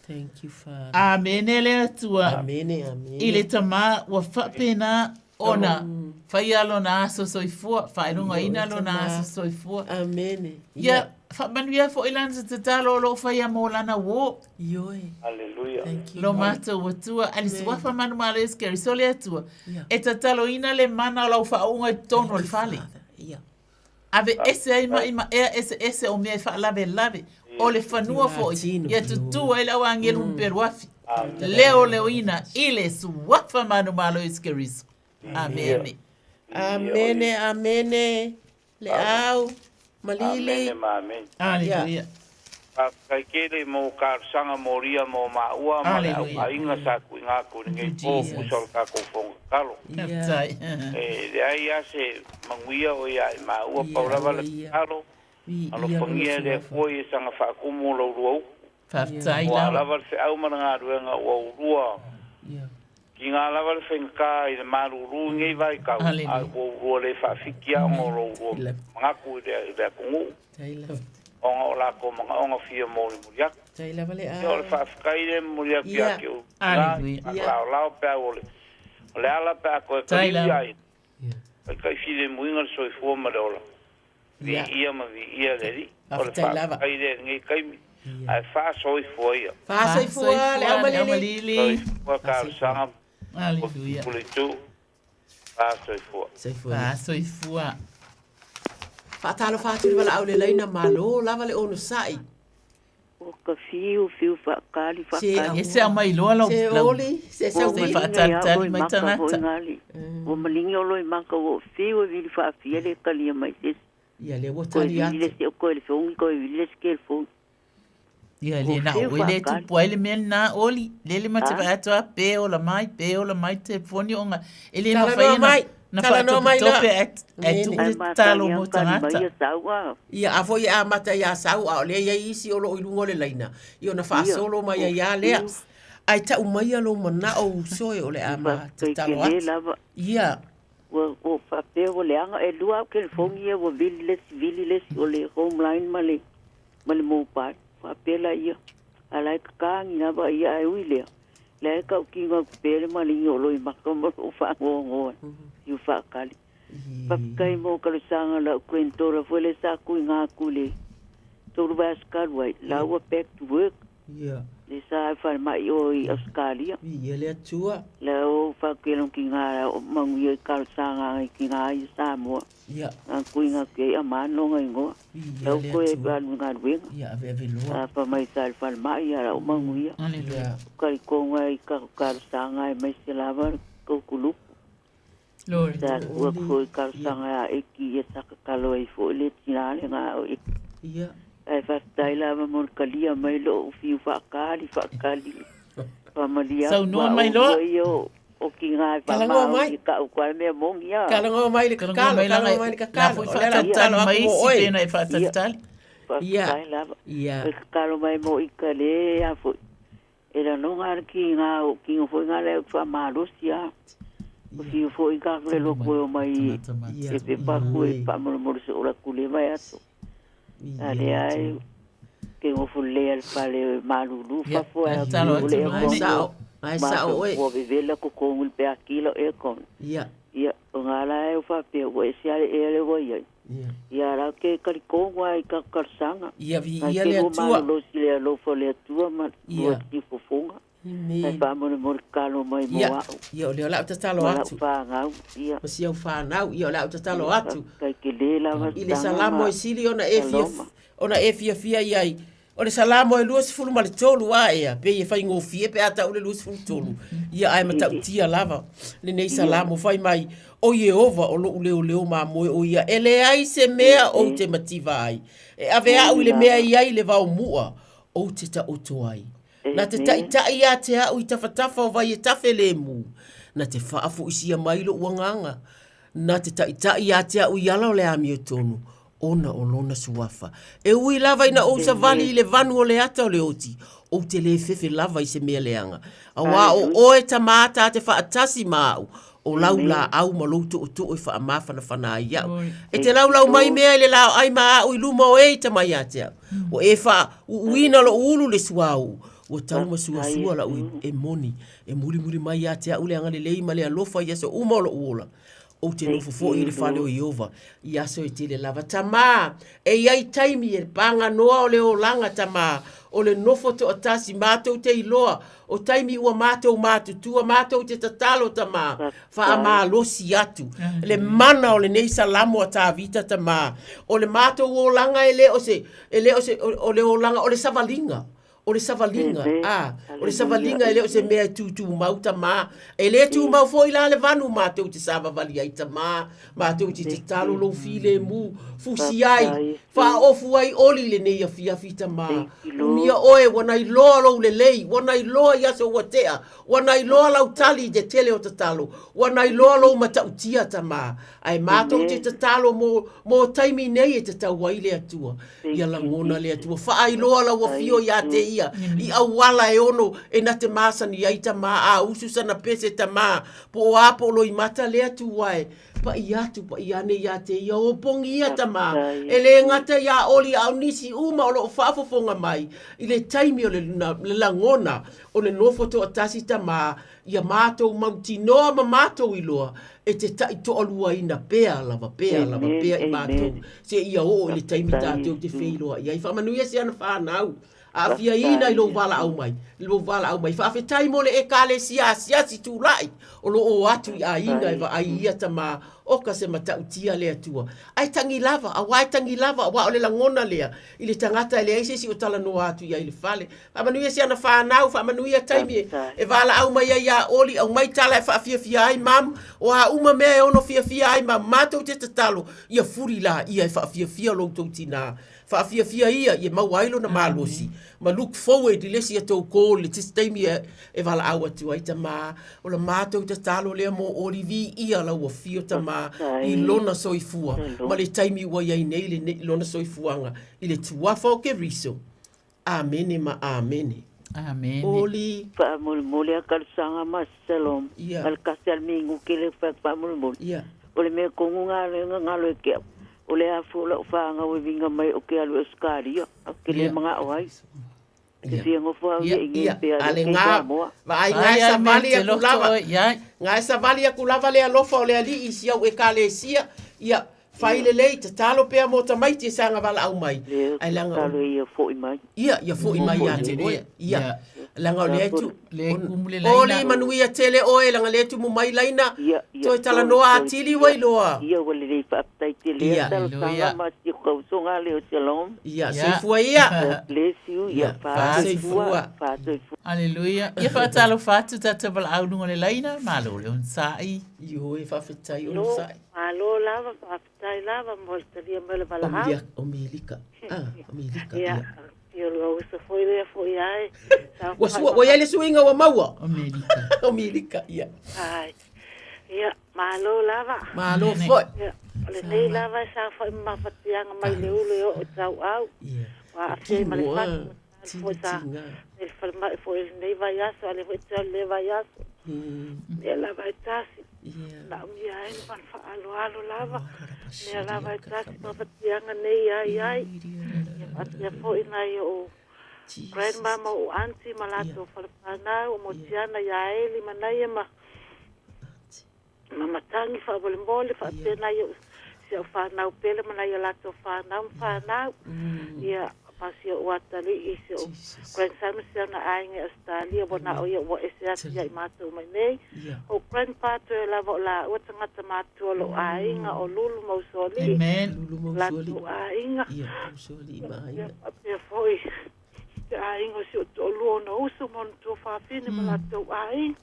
Thank you, Father. Amene le Atua. Amene, amene. I le Tama ua faapena ona faia lona aso soifua, faailogaina lona aso soifua. Amene. Ia faamanuia foi lana tatalo o lo o faia mo lana uō. Ioe. Hallelujah. Thank you. Lo matou Atua, a le Suafa manumalo Iesu Keriso le Atua, e tataloina le mana o lau faauuga i totonu o le fale. Ia. Aveese ai maʻi maʻea eseese o mea e faalavelave, o le fanua foi, ia tutū ai le au agelu pepeluafi, leoleoina i le Suafa manumalo Iesu Keriso. Amene. Amene, amene, le au, malili. Amene ma amene. Aleluia. Faafetai tele mo talosaga molia mo maua ma le au aiga sa tuuina atu i lenei po pusa o le tatou fono tatalo. E leai lava se manuia o ia i maua pau lava le tatalo, alofagia e le Atua ia saga faatumu lau lua upu. Ua lava le feau ma le galuega ua ulua Tiga lava le faigata i le malulu i nei vaitau, a ua ulua le faafiti aoga o lo ulua manatu i le atunuu, ona o latou manaoga fia molimoli atu. Ia o le faafetai lea e momoli atu ia te outou tina, i laolao peau o le ala pe a toe kaliu ia ia, taitai filemuina le soifua ma le ola. Viia ma viia le Alii. O le faafetai lea i lenei taimi, ae faasoifua ia. Faasoifua le aumalili. Soifua talosaga Puleitu. Faasoifua. Faasoifua. Faatalofa atu i le valaau le laina malo lava le onosai. Ua ka fiu fiu faakali faakali. Ia se aumai loa lau Se oli, se sau mai faatalitali mai tagata. Ua maligi o loi maka ua fiu e vili faafia le kalia mai se isi. Ia lea ua tali atu. Koe vili le se koe le fongi koe vili le se fongi. Ia le na o le tupu ai le mea lena oli. Lele ma te vaai atu a pe ola mai, pe ola mai telefoni ona e le mafai ona na faatopetope ae tuu le tatalo mo tagata. Ia, a foi e amata iā Sau, a o lea e i ai isi o lo o i luga o le laina, ia ona faasolo mai ai lava lea. Ae tau maia lou manao uso e o le a ma tatalo atu. Ia. Ua faapea ua leaga, e lua au telefoni ia ua vili le isi vili le isi, o le home line ma le ma le mobile. Faapea laia, a la e tatagi lava ia ae ui lea, lea e tautino atu pea le maligi o Loimata ma lou faanoanoa i u faatali. Faafetai mo talosaga lau granddaughter foi lea sa tuuina atu i le tolu vaiaso talu ai, la ua back to work. Ia. Le sa e falemai o i Ausetalia. Viia le Atua. La o faapea ki ngā o manuia i talosaga ai ki ngā i Samoa. Ia. Ngā kuinga ke a mano ngai ngoa. Viia Lau le koe Atua. alu ngā luenga. Ia ave ave loa. A pa mai sa le falemai a o manuia. Ia. Kari konga i ka talosaga e mai se lava ko kulupu. Glory Sa kua ko i talosaga a e ki e sakakalo ai fo le tina le ngā o e. Ia. Ae faafetai lava mo le kalia mai lou fiu faakali faakali. Faamalie atu Saunoa mai loa. a ia o o ki ngā e Talanoa faamau mai. i kau koa le mea moni a. Talanoa mai le Talanoa kakalo, mai talanoa langa mai le la kakalo. foi O le ala faatalitali tatalo mai atu mo isi oe. pena e faatalitali. Faafetai lava. Ia. O le tatalo mai mo ika le a foi. E lanoga a le kiga o kiga foi nga le faamalosi a. O fiu foi ka le loku e o mai e pepa ku e faamolemole se ola ku le vai aso. A le ai ke ngofo le al fale malulu fafo a ku le mai. Sao, ai sao oe. Ua vevela ko kongu pe akila e kon. Ia. Ia, o ngā la e o whapea, ua ese ale e ale ua iai. Ia la ke kalikongo ai ka kalsanga. Ia vi ia le atua. Malo si le alofa le atua ma Ia. ua ti fofonga. Amen. Ai faamolemole tatalo mai mo Ia, a'u. ia o lea o le a ou tatalo Ma lau atu. fanau, ia. Ma si au fanau, ia o le a ou tatalo atu. Faafetai tele lava I le taga salamo ma e sili ona e fia, Saloma. ona e fiafia i ai. O le salamo e 23 a ea, pei e faigofie pe a tau le 23. Ia ae matautia lava lenei salamo fai mai, O Ieova o lo'u leoleo mamoe o ia, e leai se mea ou te mativa ai. E ave a'u i le mea e i ai le vao mu'a, ou te taoto ai. Na te ta'ita'i ia te a'u i tafatafa o vai e tafe lemu, na te faafo'isia mai lo'u agaga. Na te ta'ita'i ia te a'u i ala o le amiotonu, ona o lona suafa. E ui lava ina ou savali i le vanu o le ata o le oti, ou te lē fefe lava i se mea leaga. Auā o oe tamā tā te faatasi ma a'u, o lau laau ma lou tootoo e faamafanafana ai iaʻu. E te laulau mai mea i le laoai ma a'u i luma o e i tama ia te a'u. Ua e faauuina lo'u ulu le suauu, ua tau masuasua la'u e moni, e mulimuli mai ia te a'u le agalelei ma le alofa i aso uma o lo'u ola. Ou te nofo foi i le fale o Ieova i aso e tele lava. Tamā, e i ai taimi e paganoa o le olaga, tamā, o le nofo toatasi, matou te iloa, o taimi ua matou matutua, matou te tatalo, tamā, faamalosi atu le mana o lenei salamo a Tavita, tamā, o le matou olaga e le o se, e le o se, o le olaga o le savaliga, O le savaliga, a, o le savaliga e le o se mea e tūtūmau tamā. E lē tumau foi la le vanu matou te savavali ai tamā, matou te tatalo lou filemu, fusi ai, faaofu ai oli i lenei afiafi tamā. Umia oe ua na iloa lou lelei, ua na iloa i aso ua tea, ua na iloa lau tali i te tele o tatalo, ua na iloa lou matautia tamā. Ae matou te tatalo mo, mo taimi nei e tatau ai le Atua. Ia lagona le Atua. Faailoa lau afio iā te ia i auala e ono e na te masani ai tamā a usu sana pese tamā po o a po o loimata le Atua e paʻi atu paʻi ane iā te ia o pogi ia tamā e lē gata iā Oli a o nisi uma o loo faafofoga mai i le taimi o le, le lagona o le nofo toatasi tamā ia matou mautinoa ma matou iloa e te taitoaluaina pea lava pea lava pea i matou seia oo i le taimi tatou te feiloai ai. Faamanuia se ana fanau aafiaina i lou valaau mai, lou valaau mai. Faafetai mo le Ekalesia asiasi tulai o lo o atu i aiga e vaai ia tamā oka se matautia le Atua. Ae tagi lava, auā e tagi lava, auā o le lagona lea i le tagata e leai se isi o talanoa atu i ai i le fale. Faamanuia si ana fanau, faamanuia taimi e valaau mai ai iā Oli, aumai tala e faafiafia ai mam, o a uma mea e ono fiafia ai mam, matou te tatalo, ia fuli la ia e faafiafia lo outou tinā. Faafiafia ia, ia maua ai lona malosi, ma look forward i le isi a tou call i le tisi taimi e valaau atu ai tamā. O la matou tatalo lea mo Oli, viia lau afio tamā i lona soifua, ma le taimi ua i ai nei le lona soifuaga i le tuafa o Keriso. Amene ma amene. Amene. Oli. Faamolemole a talosaga ma Shalom. Ia. Ma le kasi a le minuke le fai faamolemole. Ia. O le mea tonu na le na galo e ke au. O le afu o lau fanau e viga mai o ke alu e Australia. Ou te le manao ai. Te fia nofo au ia i nei pea A le ke ngā, Samoa. vaai ngā e savali aku lava, ngā e savali aku lava le alofa o le Alii i si au Ekalesia, ia, Fai lelei, tatalo pea mō tamaiti e saga valaau mai. Ae leaga o. Tatalo ia foʻi mai. Ia, ia foʻi mai ia te oe. Ia. Leaga o lea e tu. Le kumu le laina. Oli manuia tele oe, leaga lea e tumu mai laina. Ia, ia. Toe talanoa atili ua iloa. Ia, ua lelei faafetai tele Ia. talosaga ma si tausoga leo Shalom. Ia, soifua ia. God bless you. Ia, faasoifua. Faasoifua. Aleluia. Ia faatalofa atu tatou valaau luga o le laina, malo le onosai. Ioe, faafetai onosai. Malo lava, faafetai lava mo le talia mai o le valaau. O Melika. Ah, o Melika. Ia, ia o le uso foi lea foi ai. Ua sua, ua i ai le suiga ua maua. O Melika. O Melika, ia. Ai. Ia, malo lava. Malo foi. Ia, o lenei lava e saofai ma mafatiaga mai le ulu e oo i tauau. Ua aafia ai ma le fatu ma talu foi sa i le falemai foi i lenei vaiaso, a o lea foi e toe alu i lea vaiaso. Mea lava e tasi, manaomia ai le faaaloalo lava. Mea lava e tasi mafatiaga nei ai ai. Ia faapea foi nai ou grandma ma ou aunty ma latou falefanau, o Motiana ia Eli ma Naia ma ma Matagi faamolemole faapea nai ou si au fanau pele ma nai a latou fanau ma fanau. Ia, ma si ou atalii, si ou grandson ma si ona aiga i Ausetalia, ua na o ia ua ese atu ia i matou mai nei. O grandpa toe lava o laua tagata matua o lou aiga, o Lulu ma Usoalii, latou aiga. Ia, faapea foi te aiga o si ou toalua ona uso ma ona tuafafine ma latou aiga,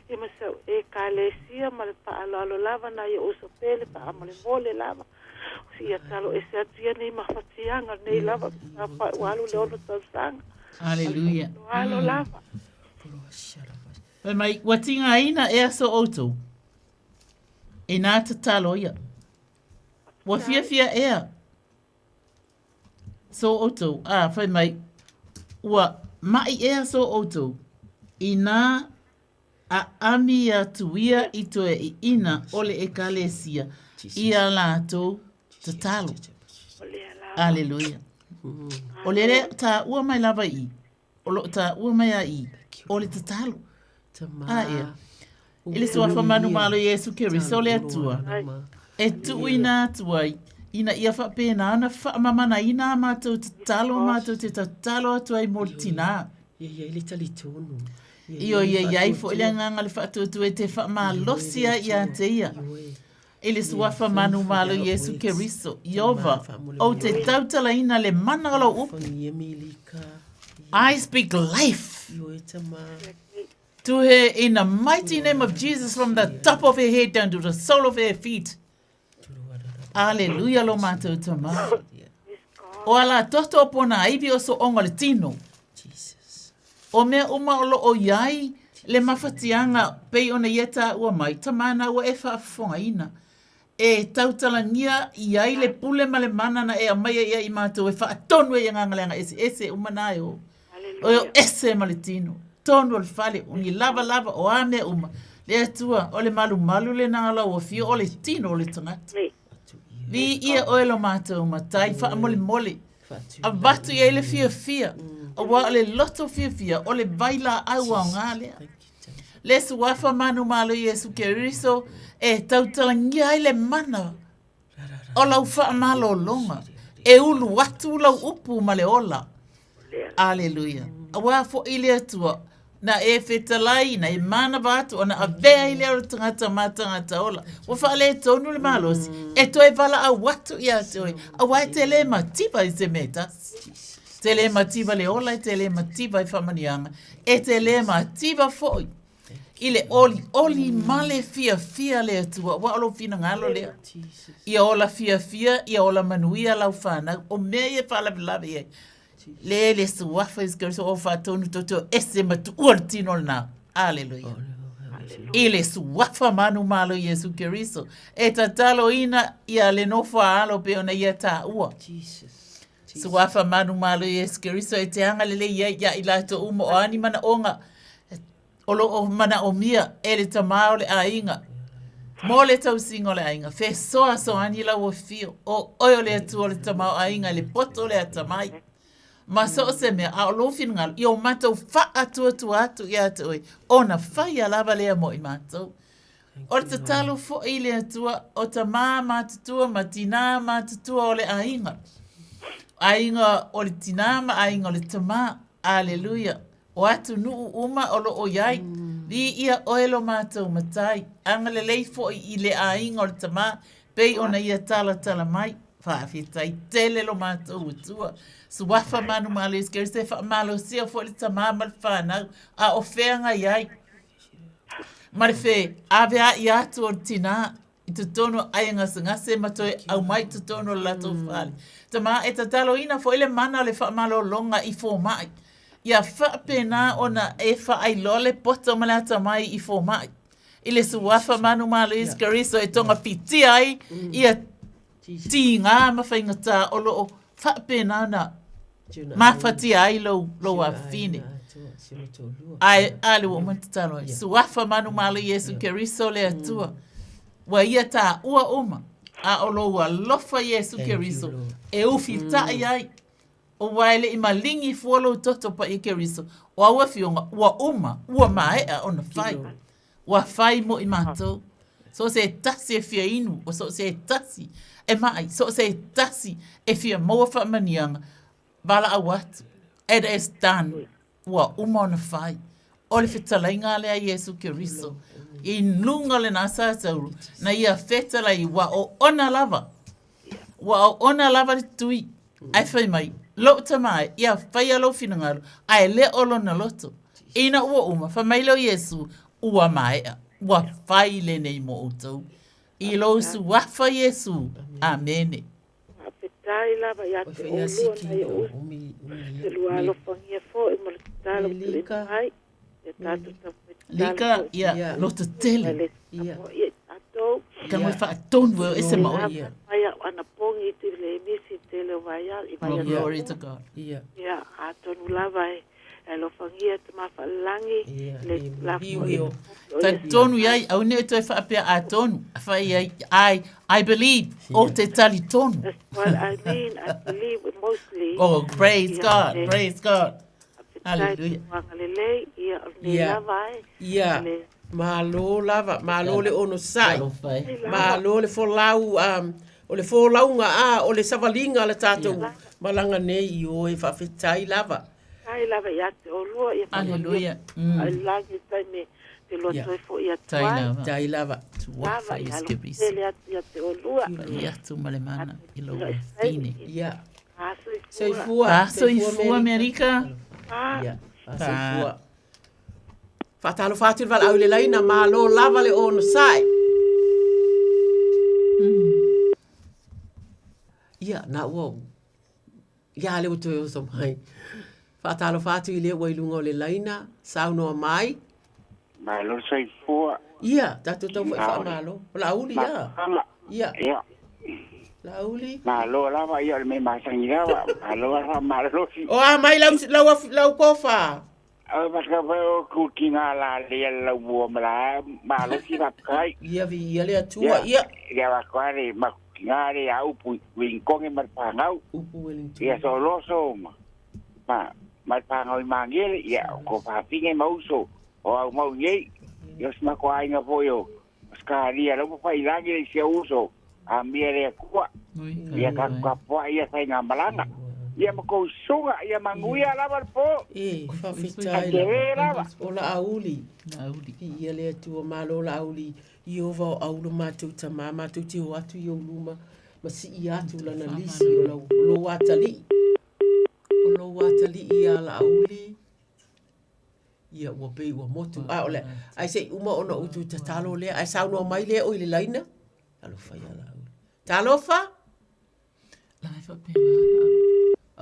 ia ma si au Ekalesia ma le faaaloalo lava nai ou uso pele faamolemole lava. Ia talo ese atu ia nei mafatiaga nei lava sa ua alu le 6 tausaga. Haleluia. Alo lava. Fai mai, ua tigaina ea so outou? Inā tatalo ia. Ua fiafia ea so outou? A, fai mai, ua maʻi ea so outou? Inā aami atu ia i toeaiina o le ekalesia i a latou tatalo. Aleluia. O le lea taua mai lava i, o lo o taua mai a i, o le tatalo. A ea. I le suafa manumalo Iesu Keriso le Atua, e tuuina atu ai, ina ia faapena ona faamamanaina a matou tatalo matou te tatalo atu ai mo le tinā. Ia i ai le talitonu. Ioe, ia i ai foi le agaga o le faatuatua e te faamalosi ai ia te ia. I le suafa manumalo Iesu Keriso, Ieova, ou te tautalaina le mana o lau upu. I speak life to her in the mighty name of Jesus from the top of her head down to the sole of her feet. Aleluia lo matou tama. O ala toto o pona ivi o so onga le tino. O mea uma o loo iai le mafatiaga pei ona ia taua mai, tama na ua e faafofogaina. E tautalagia i ai le pule ma le mana na e aumaia ia i matou e faatonu ai agaga leaga eseese uma na e o. O e o ese ma le tino, tonu o le fale, o ni lava lava, o a mea uma. Le Atua, o le malumalu lena o lau afio, o le tino o le tagata. Viia oe lo matou matai, faamolemole. Avatu i ai le fiafia, aua o le loto fiafia, o le vailaau aoga lea. Le suafa manumalo Iesu Keriso e tautalagia ai le mana o lau faamalologa e ulu atu lau upu ma le ola. Aleluia. Aua foi le Atua, na e fetalai, na e manava atu, ona avea ai lea o le tagata ma tagata ola. Ua faaletonu le malosi, e toe valaau atu ia te oe, aua e te le mativa i se mea e tasi. Te le mativa le ola, e te le mativa i faamanuiaga, e te le mativa foi i le olioli ma le fiafia le Atua. Aua o lou finagalo lea. Ia ola fiafia, ia ola manuia lau fanau. O mea ia e faalavelave i ai. Le le suafa Iesu Keriso o faatonu toto ese ma tuua le tino lena. Aleluia. I le suafa manumalo Iesu Keriso. E tataloina ia le nofo a alo pei ona ia taua. Suafa manumalo Iesu Keriso e te agalelei ai ia i latou uma o a ni manaoga o lo o manaomia e le tamā o le aiga mo le tausiga o le aiga. Fesoasoani lau afio, o oe o le Atua o le tamaoaiga i le poto o le atamai. Ma so o se mea, a o lou finagalo, ia o matou faatuatua atu ia te oe, ona faia lava lea mo i matou. O le tatalo foi i le Atua, o tamā matutua ma tinā matutua o le aiga. Aiga o le tinā ma aiga o le tamā. Aleluia. O atunuu uma o lo o i ai. Viia oe lo matou Matai. Agalelei foi i le aiga o le tamā, pei ona ia talatala mai. Faafetai tele lo matou Atua. Suafa manumalo Iesu Keriso e faamalosia foi le tamā ma le fanau, a o feagai ai. Ma le feaveai atu o le tinā i totonu o aiga gasegase ma toe aumai i totonu o le latou fale. Tamā, e tataloina foi le mana o le faamalologa i fomai, ia faapena ona e faailoa le poto ma le atamai i fomai. i le suafa manumalo Iesu Keriso e togafitia ai ia tigā ma faigata o lo o faapena ona mafatia ai lou, lou afafine. Ae a le ua uma ona tatalo ai. Suafa manumalo Iesu Keriso le Atua. Ua ia taua uma, a o lou alofa Iesu Keriso e ufitai ai. Aua e le i maligi fua lou toto paia Keriso, o au afioga ua uma, ua maea ona fai. Ua fai mo i matou. So o se tasi e fia inu, o so o se tasi e maʻi, so o se tasi e fia maua faamanuiaga, valaau atu. It is done. Ua uma ona fai. O le fetalaiga lea a Iesu Keriso i luga o lena satauru, na ia fetalai ua oona lava. Ua oona lava le tui. Ae fai mai, lou tama e, ia faia lou finagalo, ae le o lona loto. Ina ua uma, fai mai lea o Iesu, ua maea, ua fai lenei mo outou. I lou suafa Iesu. Amene. Faafetai lava ia te oulua nai ou uso, te lua alofagia foi ma le tatalo ua tuuina mai, ia tatou taumafai tatalo Lika, foi. ia, loto tele. Le tapuaia i tatou. Ka moe faatonu e o ese ma oe. Ia mai au anapogi i te le misi tele o vaia, i Oh, vaia glory to God. Ia, atonu lava e Alofagia Tama Faalelagi, le lafo i Talitonu iai, aua ne i toe faapea atonu, fai iai, I, I believe, o te talitonu. That's what I mean, I believe mostly. Oh, praise God, praise God. Hallelujah. Lelei, ia, o lenei lava e. Ia, malo lava, malo le onosai, malo le folau, um, o le folauga, a, o le savaliga a le tatou malaga nei i o e faafetai lava. Faafetai lava ia te olua ia Aleluia. Ai lagi taimi te loa toe foi atu Tai ai. lava. Tai lava. Tuafa Lava i ia alofa alofa tele atu ia te olua. Pai atu ma le mana i lou afine. Ia. Soifua. Soifua. Pa soifua Amerika. Ia. Pa soifua. Faatalofa atu i le valaau i le laina, malo lava le onosai. Ia, na ua Ia le ua toe oso mai. Faatalofa atu i le ua i luga o le laina, saunoa mai. Malo le soifua. Ia, tatou tau foi faamalo. O Laauli, ia. Ia. Ia. Laauli. Malo lava, ia o le mea masani lava. Malo lava faamalosi. O a mai lau, lau, lau kofa. O whakawai o kutinga la lea lau mua ma la malosi faafetai. Ia viia le Atua, ia. Ia wakoare ma kutinga le a upu Wellington ma le whangau. Upu Wellington. Ia so loso ma ma ma le whangau i Mangere, ia ko whawhinga ma uso o au mau nei. Ia sma ko ainga foi o Skaria lau pa i langi le sia uso a mia le kua. Ia ka ka poa ia sai ngā malanga. Ia ma kou suga, ia manguia lava le po. E, faafetai lava. O Laauli. Laauli. Viia le Atua, malo Laauli. Ieova o aulo matou tamā, matou te o atu i ou luma, ma sii atu lana lisi o lau, o lou atalii. O lou atalii iā Laauli. Ia, ua pei ua motu. A o le, ai se i uma ona ou toe tatalo lea, ae saunoa mai lea oi le laina. Talofa ia Laauli. Talofa! Lana e faapena.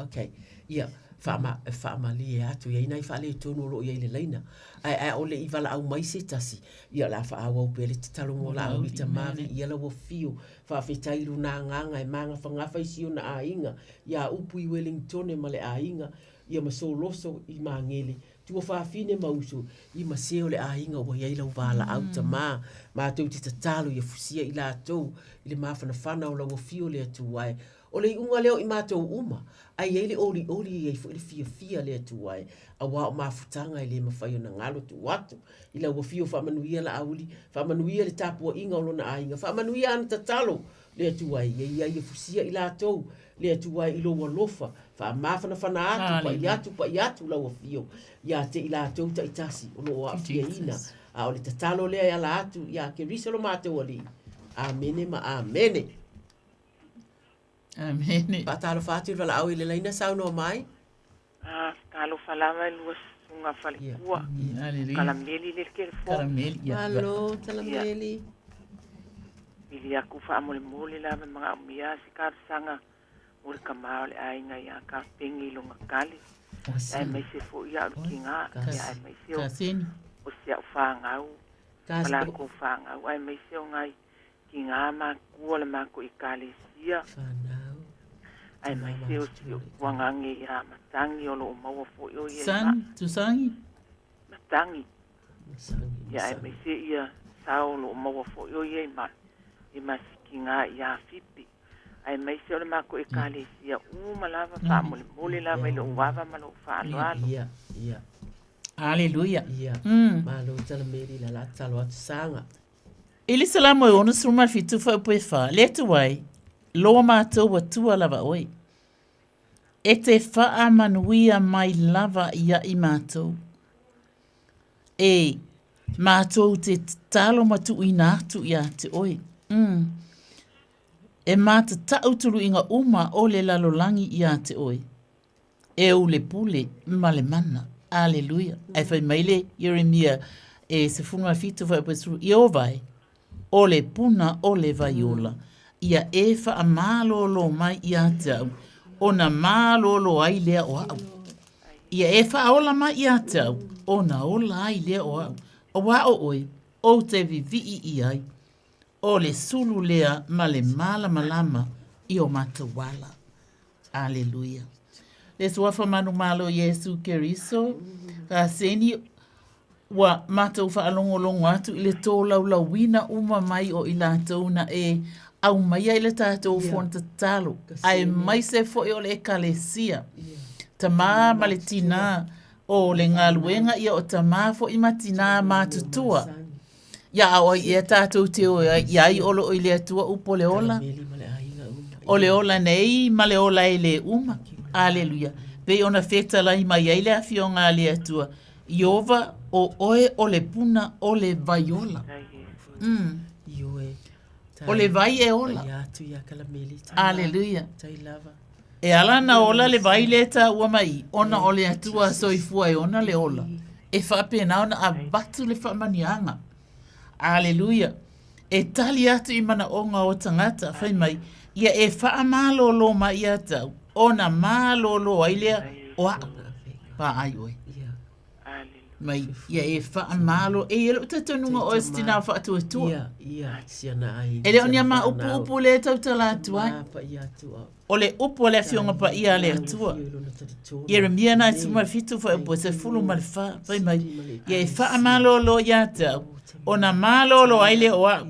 Okay. Ia, whaama, whaamalie atu ia ina i whaaletonu o loo ia i le laina. Ae, ae o le i valaau mai se tasi. Ia, la whaawau pea le tatalo mo la au i tamavi, ia lau whio, whaawhetai luna nganga e maangawhangafa i si ona aiga, ia upu i Wellingtone ma le aiga, ia ma soloso i Magele, Tuafafine ma uso, i ma se o le aiga ua i ai lau valaau tamā, matou te tatalo ia fusia i latou i le mafanafana o lau afio le Atua e. O le iuga lea o i matou uma, ae i ai le olioli e i ai foi le fiafia le Atua e, auā o mafutaga e le mafai ona galo tuu atu i lau afio faamanuia Laauli, faamanuia le tapuaiga o lona aiga, faamanuia ana tatalo le Atua e, ia ia ia fusia i latou le Atua e i lou alofa, faamafanafana atu, pai atu, pai atu lau afio ia te i latou taitasi o lo o aafiaina. A o le tatalo lea e ala atu iā Keriso lo matou Alii. Amene ma amene. Amene. Faatalofa atu i le valaau i le laina saunoa mai. Ah, talofa lava i lua susuga faletua. Hallelujah. Kalameli le telefoni. Kalameli, ia. Malo, Kalameli. Vili aku faamolemole lava e manaomia se talosaga mo le tama o le aiga ia Kapengi i lona tali. Aemaise foi au le tiga, aemaise o Kaseni. o si au fanau. Ma lakou fanau aemaise o nai tigā ma makua o le makou ekalesia aemaise o si o'u tuagage iā Matagi o lo'o maua fo'i o ia i Sangi, Tusangi? Matagi ia aemaise ia sao o lo'o maua fo'i o ia i ma i Masikiga iā Fipi aemaise o le makou ekalesia uma lava faamolemole lava i lo'u ava ma lo'u faaaloalo. Ia, ia. Aleluia. Ia. Malo tala meri la la talo atu sanga. I le 167 fuaiupu e fa, le atu ai, Lo matou Atua lava oe, e te faamanuia mai lava ia i matou, e matou te tatalo ma tuuina atu ia te oe. Mm. E matatau tuluiga uma o le lalolagi ia te oe. E ou le pule ma le mana. Aleluia. Ae fai mai le Ieremia e 17 fuaiupu e 10, Ieova e, o le puna o le vaiola, ia e faamalōlō mai ia te au, ona malōlō ai lea o a'u. Ia e faaola mai ia te au, ona ola ai lea o a'u. Auā o oe, ou te vivii i ai, o le sulu lea ma le malamalama i o matou ala. Aleluia. Le Suafa manumalo Iesu Keriso, kaseni ua matou faalogologo atu i le tolaulauina uma mai o i latou na e aumaia i le tatou yeah. fono tatalo, aemaise foi o le ekalesia. Yeah. Tamā ma le tinā, o le galuega ia o tamā foi ma tinā matutua. Ia a o ai ea tātou te o ai i ai o loo i le Atua upu o le ola. O le ola nei ma le ola e le uma. Aleluia. Pei ona fetalai mai ai le afioga a le Atua, Ieova o oe o le puna o le vai ola. Mm. O le vai e ola. Aleluia. E ala na ola le vai lea taua mai ona o le Atua soifua e ona le ola. E faapena ona avatu le faamanuiaga. Aleluia. E tali atu i manaoga o tagata, fai mai, ia e faamalōlō mai ia te au, ona malōlō ai lea o a'u. Paai oe. Mai, ia e faamalo. E i ai lou talitonuga o oe o se tinā faatuatua. Ia, ia, si ana ai. E le o ni a māupuupu lea e tautala atu ai. O le upu a le Afioga Paia a le Atua. Ieremia 97 fuaiupu e 14, fai mai, Ia e faamalōlō ia te au, ona malōlō ai lea o a'u.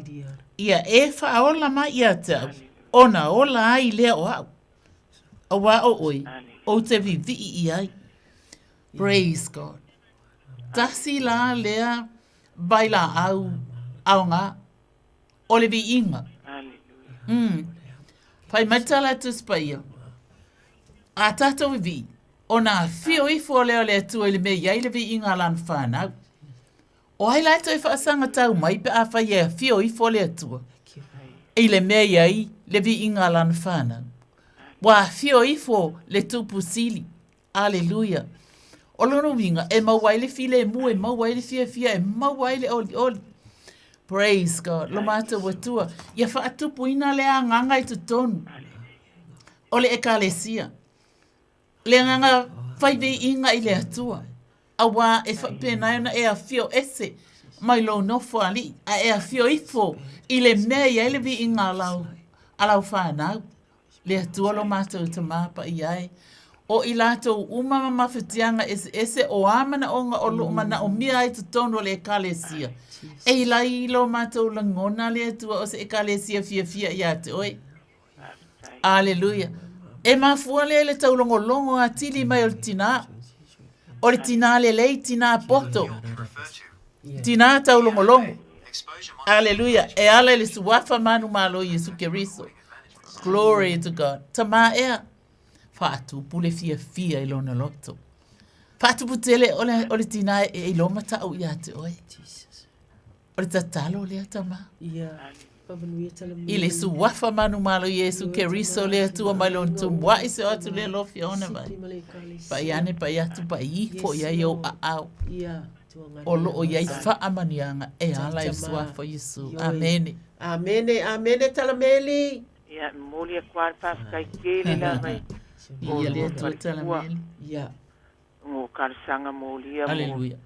Ia e faaola mai ia te au, ona ola ai lea o a'u. Auā o oe, ou te vivii i ai. Praise God. Tasi la lea vailaau aoga o le viiga. Mm. Fai mai tala atu Tusi Paia. A tātou vivii, ona afio ifo lea o le Atua i le mea i ai le viiga a lana whanau. O ai la e toe faasagatau mai pe afai e afio ifo le Atua i le mea i ai le viiga a lana whanau. Ua afio ifo le Tupu Sili Aleluia! O lona uiga, e maua ai le filemu, e maua ai le fiafia, e maua ai le olioli. Praise God. Lo matou Atua, ia faatupuina le agaga i totonu o le ekalesia. Le agaga fai viiga i le Atua. Auā e faapena ai ona e afio ese mai lou nofo alii, a e afio ifo i le mea e i ai le viiga a lau, a lau fanau. Le Atua lo matou Tamā Paia e, o i latou uma ma mafatiaga eseese o a manaoga o loo manaomia ai totonu o le Ekalesia. E i lai i lo matou lagona le Atua o se Ekalesia fiafia ia te oe. Aleluia. E mafua lea i le taulogologo atili mai o le tinā. O le tinā lelei, tinā poto. Tinā taulogologo. Aleluia. E ala i le suafa manumalo Iesu Keriso. Glory to God. Tamā ea, faatupu le fiafia i lona loto. Faatupu tele o le, o le tinā e iloa mata'u ia te oe. Jesus. O le tatalo lea tamā. Ia. I le suafa manumalo Iesu Keriso le Atua mai lona tumua'i se o atu le alofi ona mai. Paʻi ane paʻi atu paʻi ifo i ai ou aao. O loo i ai faamanuiaga e ala i le suafa o Iesu. Amene. Amene, amene Talameli. Ia, e momoli atu lava le faafetai tele lava i Ia le Atua Talameli. Ia. Mo talosaga molia mo Aleluia.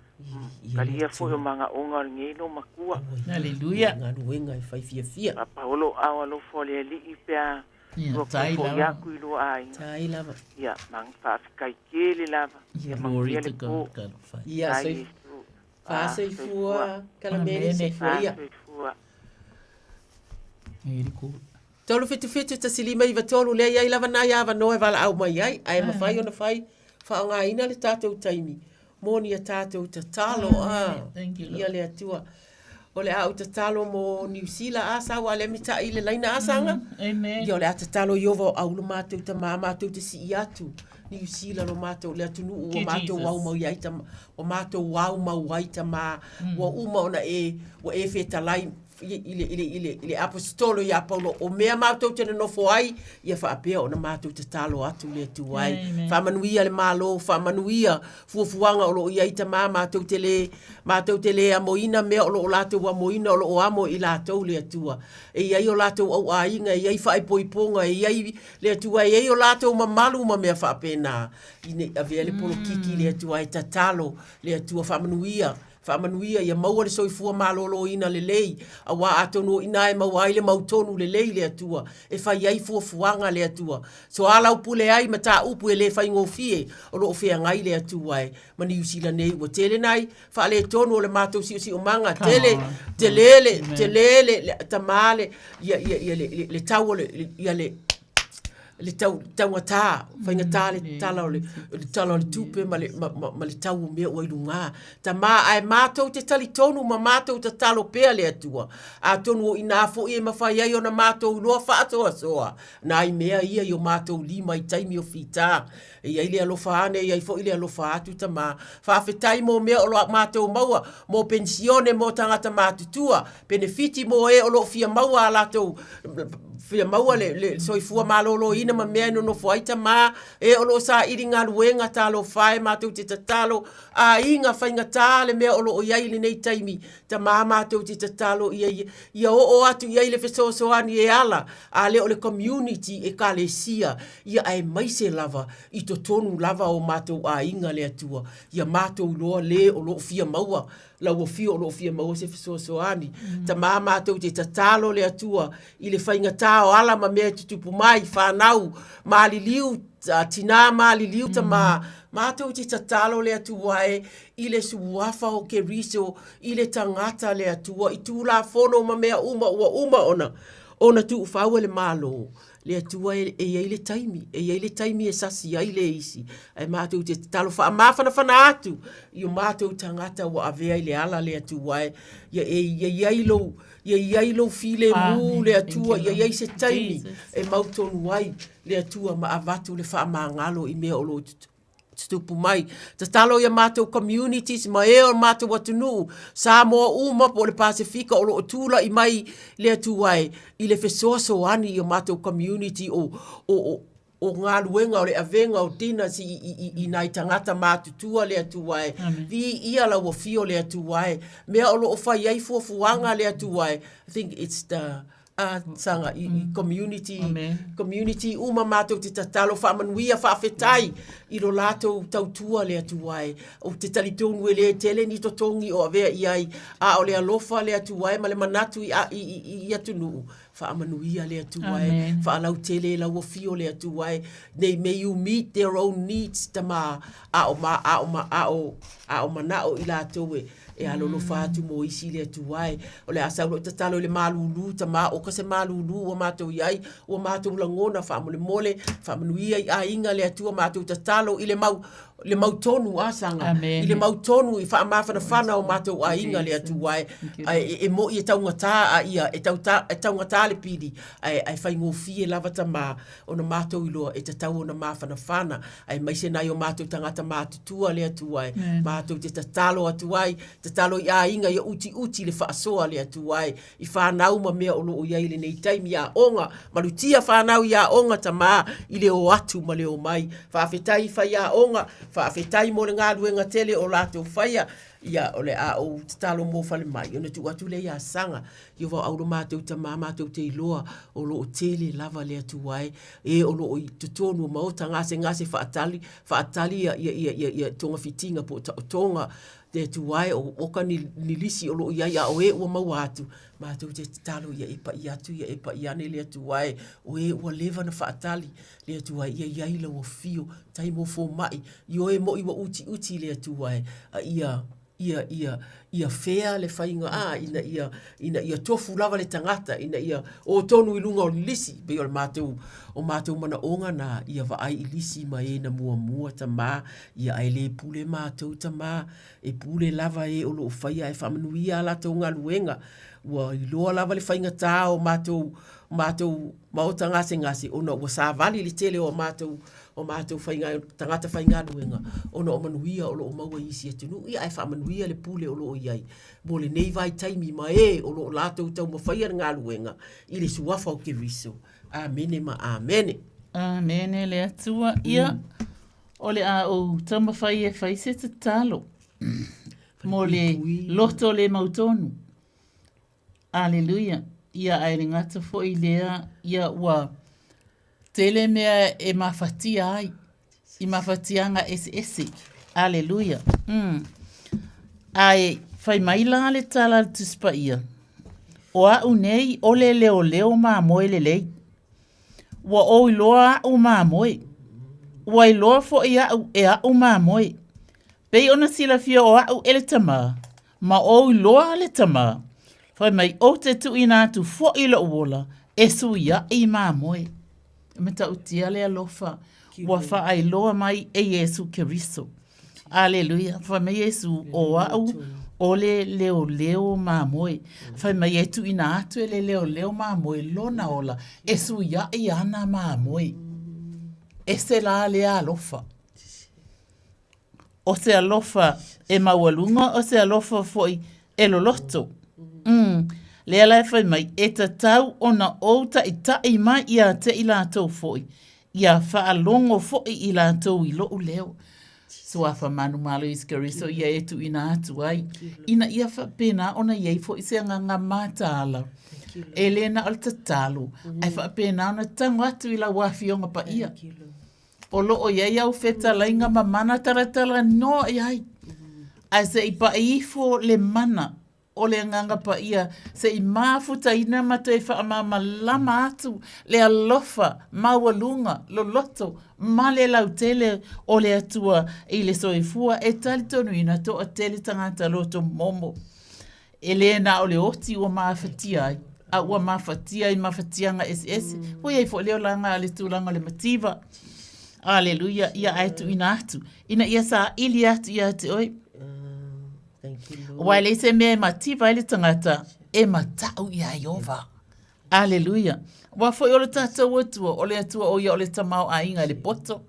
Talia foi o magaoga o lenei loomatua. Aleluia. Galuega e fai fiafia. Papa o loo ao alofa o le Alii pe a lua toe foi atu i lua aiga. Tai lava. Ia, ma faafetai tele lava. Ia Glory manuia le to po. God. Talofa. Ia, Tai soif- Iesu. Faasoifua, Kalamene, soifua ia. Faasoifua. 377 1593, lea e i ai lava nai avanoa e valaau mai ai, ae mafai ona fai faaaogaina le tatou taimi mo ni a tatou tatalo a ia le Atua. O le a ou tatalo mo Niu Sila a sau a le mitai i le laina a sanga. Ia o le a tatalo Iova o au lo matou tamā matou te sii atu Niu Sila lo matou le atunuu ua matou au mau ai tama ua matou au mau ai tamā ua uma ona e ua e fetalai i le, i le, i le, i le aposetolo iā Paulo, o mea matou te nonofo ai, ia faapea ona matou tatalo atu le Atua ai. Faamanuia le Malo, faamanuia fuafuaga o lo o i ai tamā, matou te le, matou te le amoina mea o lo o latou amoina, o lo o amo i latou le Atua. E i ai o latou auaiga, e i ai faaipoipoga, e i ai le Atua, e i ai o latou mamalu ma mea faapena. Ina i avea le polokiki le Atua e tatalo le Atua, faamanuia Faamanuia ia maua le soifua maloloina lelei, aua atonu o i ina e maua ai le mautonu lelei le Atua, e fai ai fuafuaga a le Atua. Soalaupule ai mataupu e le faigofie o lo o feagai le Atua e ma Niu Sila nei. Ua tele nai faaletonu o le matou siosiomaga, tele, tele le, tele le, le tamā le, ia, ia, ia le, le, le tau o le, ia le, le tau, taugata, faigata le tala o le, le tala o le tupe ma le, ma, ma, ma le tau o mea ua i luga. Tamā, ae matou te talitonu ma matou tatalo pea le Atua. Atonu o inā foi e mafai ai ona matou iloa faasoasoa nai mea ia i o matou lima i taimi o fita. E i ai le alofa ane, e i ai foi le alofa atu, tamā. Faafetai mo mea o lo o matou maua, mo penisione mo tagata matutua, penefiti mo e o lo o fia maua a latou fia maua le, le soifua maloloina ma mea e nonofo ai tamā, e o lo o saili galuega talofa e matou te tatalo, aiga faigata le mea o lo o i ai i lenei taimi, tamā matou te tatalo ia, ia oo atu i ai le fesoasoani e ala, a le o le community ekalesia, ia aemaise lava i totonu lava o matou aiga le Atua, ia matou iloa le o lo o fia maua Lau afio o lo o fia maua se fesoasoani. Tamā matou te tatalo le Atua i le faigata o ala ma mea e tutupu mai, whanau, maliliu, tinā maliliu tamā. Matou te tatalo le Atua e i le suafa o Keriso i le tagata le Atua i Tulafono ma mea uma ua uma ona ona tuufau e le Malo. Le Atua e, e i ai le taimi, e i ai le taimi e sasi ai le isi. Ae matou te tatalo faamafanafana atu i o matou tagata ua avea i le ala le Atua e. Ia e ia i ai lou, ia i ai lou filemu le Atua, ia i ai se taimi e mautonu ai le Atua ma avatu le faamagalo i mea o lo o tutupu mai. Tatalo ia matou communities ma e o matou atunuu, Samoa uma po o le Pasefika o lo o tula'i mai le Atua e i le fesoasoani i o matou community o, o, o, o galuega o le avega o dinners i, i, i, i nai tagata matutua le Atua e. Viia lau afio le Atua e. Mea o lo o fai ai fuafuaga le Atua e. I think it's the a saga i, i community, community uma matou te tatalo faamanuia faafetai i lo latou tautua le Atua e. Ou te talitonu e le tele ni totogi o avea i ai, a o le alofa le Atua e ma le manatu i, i, i, i atunuu, faamanuia le Atua e, faalautele lau afio le Atua e. They, may you meet their own needs, tamā, a o ma, a o ma, a o, a o manao i latou e, E alolofa atu mo isi le Atua e. O le a sau lou tatalo i le malūlū, tamā, oka se malūlū ua matou i ai, ua matou lagona faamolemole, faamanuia i aiga le Atua matou tatalo i le mau, le mautonu a saga, i le mautonu i faamafanafana o matou aiga le Atua e. Ae e, e mo'i e taugata a ia, e, tauta, e taugata le pili, ae, ae faigofie lava tamā, ona matou iloa e tatau ona mafanafana, aemaise nai o matou tagata matutua le Atua e, matou te tatalo atu ai, tatalo i aiga ia utiuti le faasoa le Atua e, i whanau ma mea o lo o i ai i lenei taimi i aoga, malutia whanau i aoga tamā i le o atu ma le o mai. Faafetai i faiaoga, faafetai mo le galuega tele o latou faia, ia o le a ou tatalo mo falemai, ona tuu atu lea ia Saga, Ia vao au lo matou tamā matou te iloa o lo o tele lava le Atua e, e o lo o i totonu o maota gasegase faatali, faatali ia, ia, ia, ia, ia togafitiga po o taotoga. Le Atua e, o oka ni, ni lisi o loo i ai a o e ua maua atu, matou te tatalo ia e paʻi atu, ia e paʻi ane le Atua e, o e ua leva na faatali, le Atua e, ia i ai lau afio, tai mo fomaʻi, i o e moʻi ua utiuti le Atua e, a ia, ia, ia, ia fea le faiga a, ina ia, ina ia tofu lava le tagata, ina ia o tonu i luga o le lisi, pei o le matou, o matou manaoga na, ia vaai i lisi ma e na muamua tamā, Ia ae le pule matou tamā, e pule lava e o loo faia ae faamanuia a latou galuega. Ua iloa lava le faigatā o matou matou maota gasegase ona ua savali le tele o matou o matou faiga tagata faigaluega ona o manuia o loo maua i isi atunuu. Ia ae faamanuia le pule o loo iai mo lenei vaitaimi ma e o loo latou taumafaia le galuega i le suafa o Keriso. Amene ma amene. Amene le Atua. Ia, O le a ou taumafai e fai se tatalo mo le loto le mautonu. Aleluia. Ia ae le gata foi lea, ia ua tele mea e mafatia ai, i mafatiaga eseese. Aleluia. Mm. Ae fai mai la le tala a le Tusi Paia, o a'u nei o le leoleo mamoe lelei. Ua ou iloa aʻu mamoe. Ua iloa foi aʻu e aʻu mamoe. Pei ona silafia o aʻu e le Tamā, ma ou iloa le Tamā, fai mai ou te tuuina atu foi loʻu ola e suiaʻi mamoe. E matautia le alofa ua faailoa mai e Iesu Keriso. Aleluia. Fai mai Iesu, o au o le leoleo mamoe. Fai mai e tuuina atu e le leoleo mamoe lona ola e suiaʻi ana mamoe. Ese la lea alofa. O se alofa e maualuga, o se alofa foi e loloto. Mm. Lea la e fai mai, e tatau ona ou taʻitaʻi mai ia te i latou foi, Ia faalogo foi i latou i loʻu leo. Suafa manumalo Iesu Keriso ia e tuuina atu ai, ina ia faapena ona i ai foi se agaga mataala. E le na o le tatalo, ae faapena ona tago atu i lau Afioga Paia. O lo o i ai au fetalaiga ma mana talatalanoa i ai, ae se i paʻi ifo le mana o le Agaga Paia se i mafutaina ma toe faamalamalama atu le alofa maualuga loloto ma le lautele o le Atua i le soifua e talitonuina toatele tagata loto momo. E le na o le oti ua mafatia ai, a ua mafatia i mafatiaga eseese. Ua i ai foi le olaga a le tulaga o le mativa. Aleluia, ia ae tuuina atu, ina ia saili atu ia te oe. Aua e leai se mea e mativa ai le tagata e mataʻu iā Ieova. Aleluia. Aua foi o le tatou Atua, o le Atua o ia o le tamaoaiga i le poto.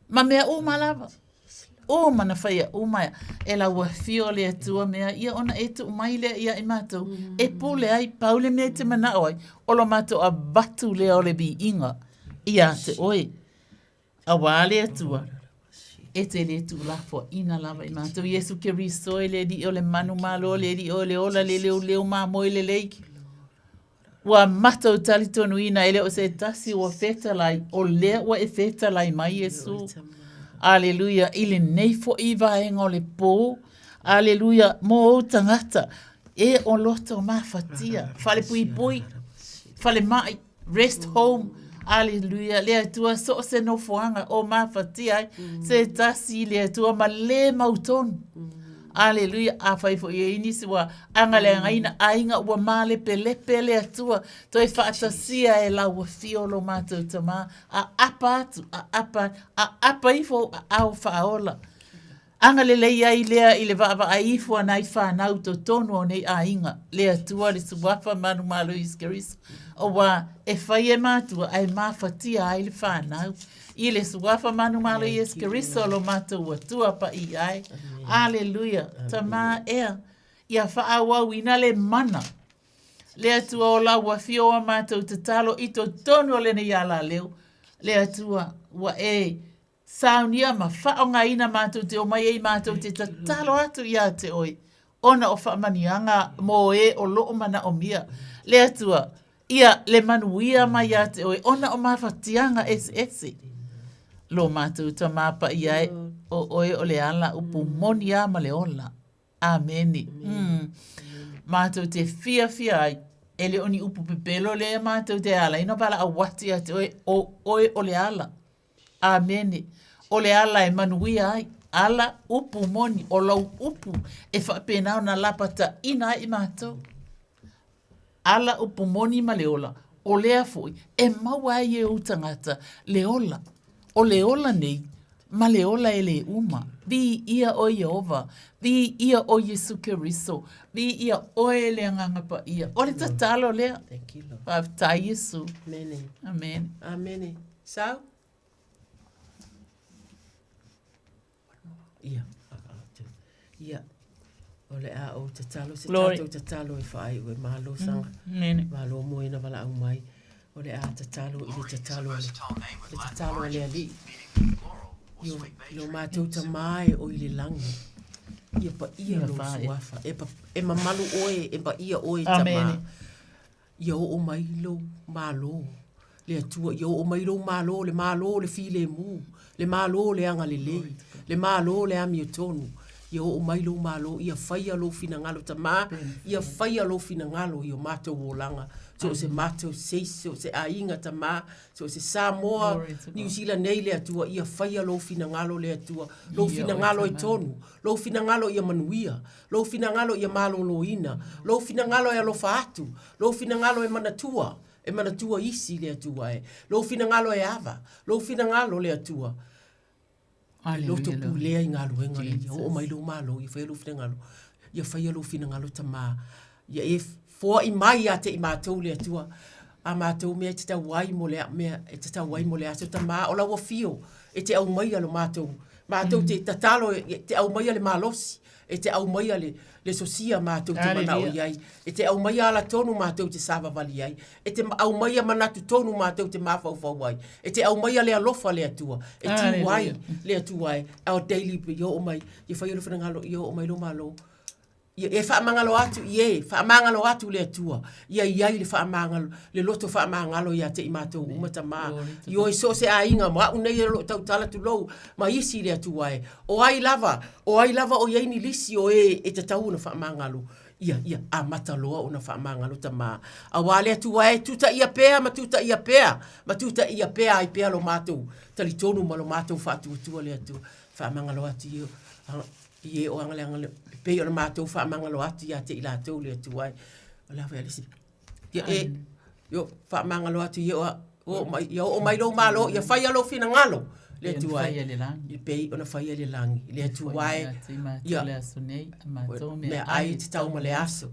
Ma mea uma lava. Uma na faia uma e lau afio le Atua mea ia ona e tuu mai lea ia i matou e pule ai pau le mea e te manao ai o lo matou avatu lea o le viiga ia te oe. Auā le Atua, e te le tuulafoaina lava i matou. Iesu Keriso e le Alii o le manu malo, le Alii o le ola, le leoleo mamoe lelei. Ua matou talitonuina e le o se tasi ua fetalai, o lea ua e fetalai mai Iesu. Aleluia, i lenei foi vaega o le pō, aleluia, mo ou tagata, e o loto mafatia, falepuipui, falemai, Rest home, aleluia, le Atua so o se nofoaga o mafatia ai, se tasi le Atua ma le mautonu. Aleluia, afai foi e i ai nisi ua agaleagaina aiga ua malepelepe le Atua, toe faatasia e lau afio lo matou Tamā, aapa atu, aapa, aapa ifo ou aao faaola. Agalelei ai lea i le vaavaai ifo a nai fanau i totonu o nei aiga, le Atua, le Suafa manumalo Iesu Keriso, auā e fai e matua ae mafatia ai le fanau. I le Suafa manumalo Iesu Keriso lo matou Atua paia ai. Aleluia! Tamā ea, ia faaauauina le mana, le Atua o lau afio a matou tatalo i totonu o lenei alaleo, le Atua ua e Saunia ma faaaogaina matou te omai ai matou te tatalo atu ia te oe, ona o faamanuiaga mo e o loo manaomia. Le Atua, ia le manuia mai ia te oe, ona o mafatiaga eseese. Lo matou Tamā Paia e, O oe o le ala upu moni a ma le ola. Amene. Mm. Mātou te fiafia ai, e le o ni upu pepelo lea mātou te ala ina valaau atu ia te oe, o oe o le ala. Amene. O le ala e manuia ai, ala upu moni, o lau upu e faapena ona lapataina ai i mātou. Ala upu moni ma le ola, o lea foi e maua ai e ou tagata le ola. O le ola nei, ma le ola e lē uma. Viia oe Ieova, viia oe Iesu Keriso, viia oe le Agaga Paia. O le tatalo lea. Thank you, Lord. Faafetai Iesu. Amene. Amene. Amene. Sau? Ia, ia. O le a ou tatalo, se tatou tatalo e whaai ue malo sanga. Mene. Malo mo ina wala au mai. O le a tatalo i le tatalo a le, le tatalo a le alii. Io, lo mātou tamā e o i le langi. Ia paia lou suafa. E, pa, e mamalu oe, e paia oe tamā. Ia oo mai lou Malo, le Atua, ia oo mai lou Malo, le Malo o le filemu, le Malo o le agalelei, le Malo o le amiotonu. Ia oo mai lou Malo, ia faia lou finagalo, Tamā, ia faia lou finagalo i o matou olaga, so o se matou seisi, so o se aiga, Tamā, so o se Samoa, Niu Sila nei, le Atua, ia faia lou finagalo, le Atua, lou finagalo e tonu, lou finagalo ia manuia, Lou finagalo ia maloloina, Lou finagalo e alofa atu, Lou finagalo e manatua, e manatua isi le Atua e. Lou finagalo e ava, Lou finagalo le Atua. E loto pulea i galuega lea, ia oo mai lou malo, ia faia lou finagalo, ia faia lou finagalo Tamā, ia e foai mai ia te i matou le Atua, a matou mea e tatau ai mo le mea e tatau ai mo le aso Tamā, o lau afio e te aumaia lo matou, matou te tatalo e te aumaia le malosi, E te aumaia le, le sosia matou te manao i ai. E te aumaia ala tonu matou te savavali ai. E te aumaia manatu tonu matou te mafaufau ai. E te aumaia le alofa le Atua. E tiu ai le Atua e. Our daily bread. Ia oo mai, ia faia lou finagalo, ia oo mai lou Malo. Ia e faamagalo atu i e, faamagalo atu le Atua. Ia i ai le faamagalo, le loto faamagalo ia te i matou uma Tamā. I o i so o se aiga ma au nei o lo o tautala tulou ma isi le Atua e. O ai lava, o ai lava o i ai ni lisi o e e tatau ona faamagalo, ia, ia amata loa ona faamagalo Tamā. Auā le Atua e, tutaia pea ma tutaia pea, ma tutaia pea ai pea lo matou talitonu ma lo matou faatuatua le Atua. Faamagalo atu i, i e o agaleagale, e pei ona matou faamagalo atu ia te i latou le Atua e. O le a foi a le isi? Ia e, io, faamagalo atu i o, o mai, ia oo mai lou malo, ia faia lou finagalo, le Atua e. I pei ona faia i le lagi, le Atua e. Ia, meaai e tatau ma le aso,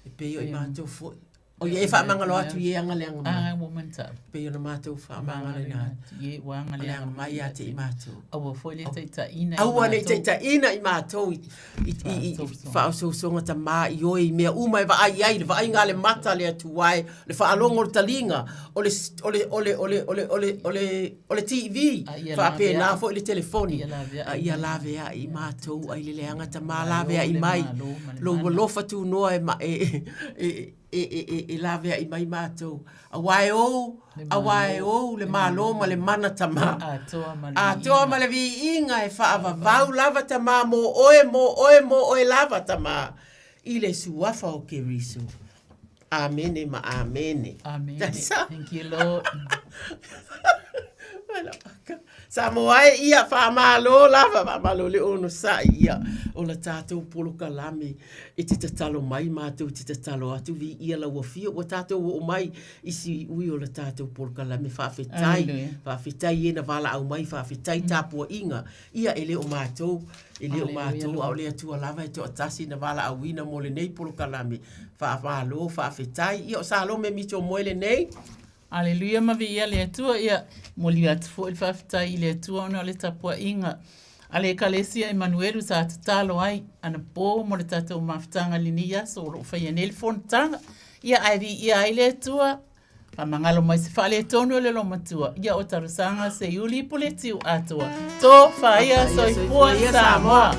e pei o i matou foi. O ia e faamagalo atu i e agaleaga mai. Pei ona matou faamagaloina atu. I e ua agaleaga mai ia te i matou. Aua foi le taitaiina i matou. Aua ne i taitaiina i matou i, i, i, i faaosoosoga Tamā i oe i mea uma e vaai i ai, le vaaiga a le mata le Atua e, le faalogo o le taliga, o le, o le, o le, o le, o le, o le, o le, o le TV, faapena foi le telefoni, a ia laveai i matou ai le leaga Tamā, laveai mai lou alofa tunoa e, e, e, e, e, e, e laveai mai matou. Auā e ou, auā e ou le Malo ma le mana Tamā. Atoa ma le Atoa ma le viiga e faavavau lava Tamā mō oe, mō oe, mō oe lava Tamā, i le Suafa o Keriso. Amene ma amene. Amene. Thank you, Lord. Samoa e ia, faamalo lava, faamalo le onosai ia o la tatou polokalame e te tatalo mai matou te tatalo atu viia lau afio ua tatou oo mai i siuiui o la tatou polokalame faafetai faafetai e na valaau mai faafetai tapuaiga ia e le o matou e le o matou a o le Atua lava e toatasi na valaauina mo lenei polokalame faamalo faafetai ia o Salome Mitchell Moe lenei. Aleluia ma viia le Atua. Ia, momoli atu foi le faafetai i le Atua ona o le tapuaiga a le Ekalesia Emanuelu sa tatalo ai anapo mo le tatou mafutaga i lenei aso o lo o faia nei le fonotaga. Ia, ae viia ai le Atua, faamagalo mai se faaletonu o le loomatua. Ia, o talosaga Seiuli Puletiu atoa. Tofaia soifua Samoa!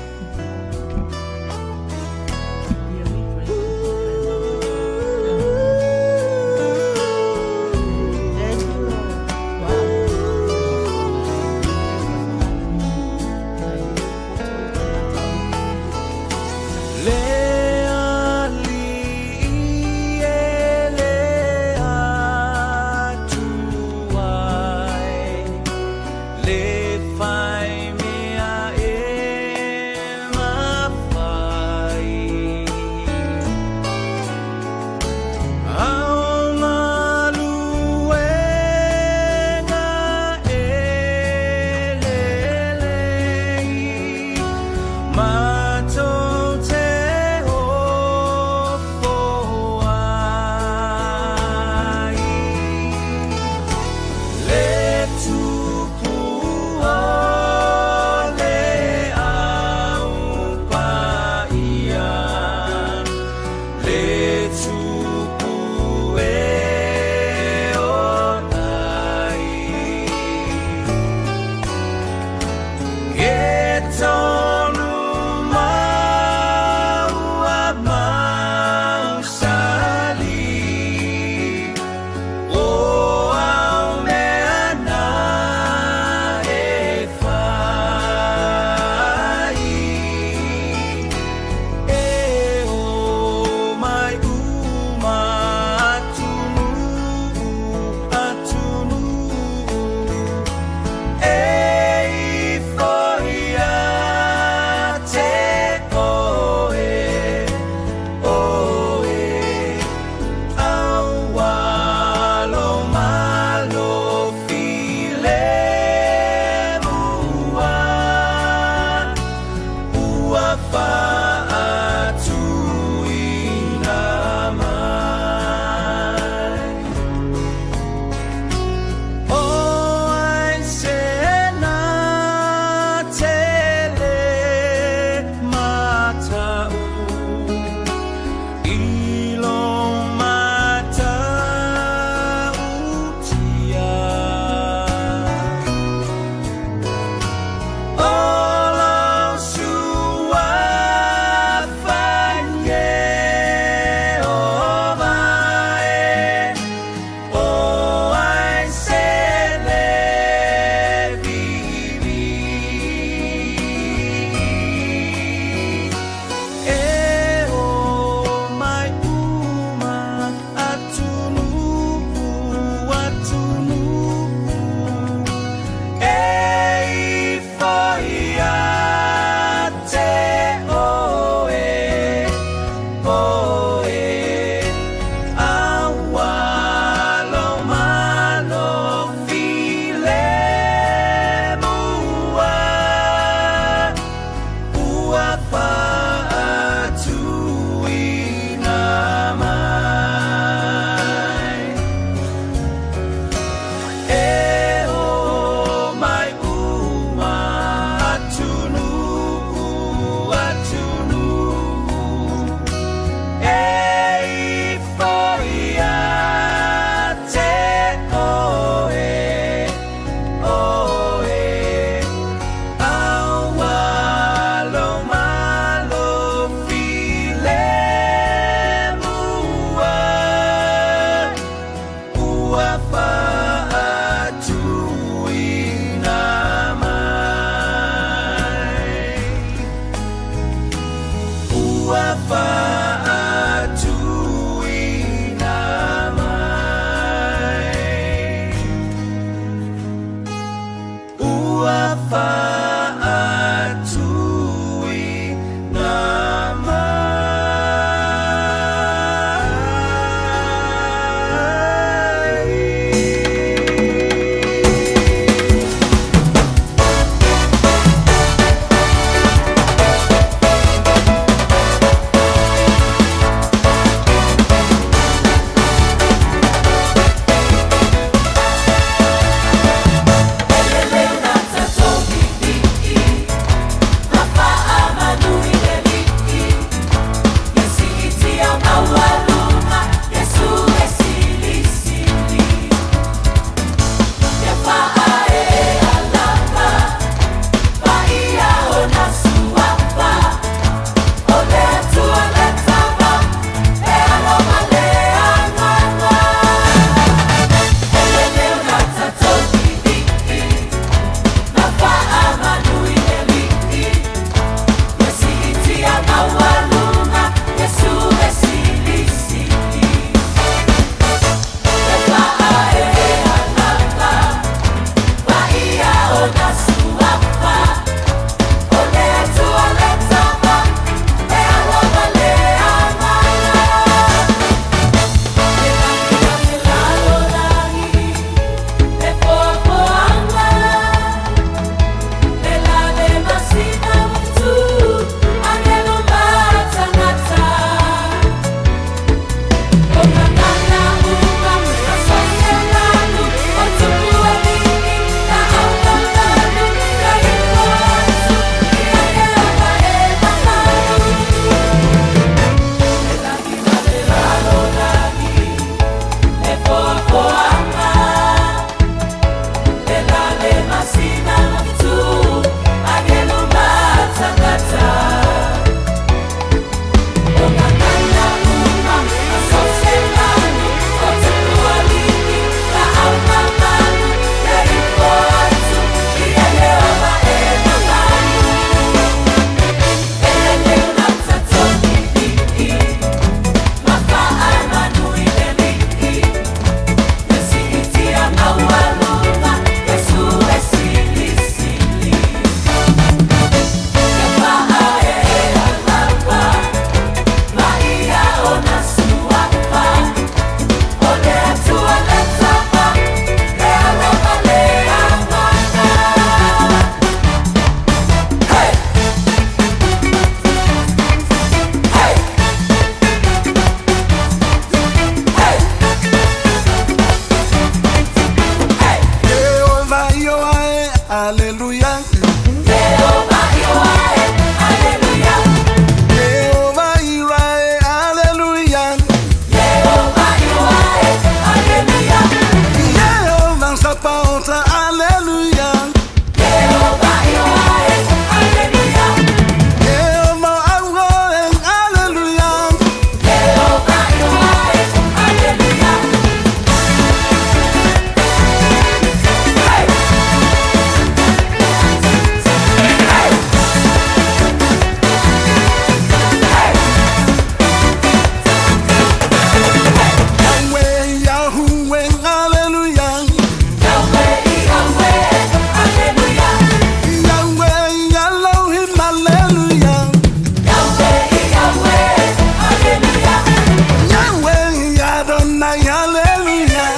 Hosanna, hallelujah.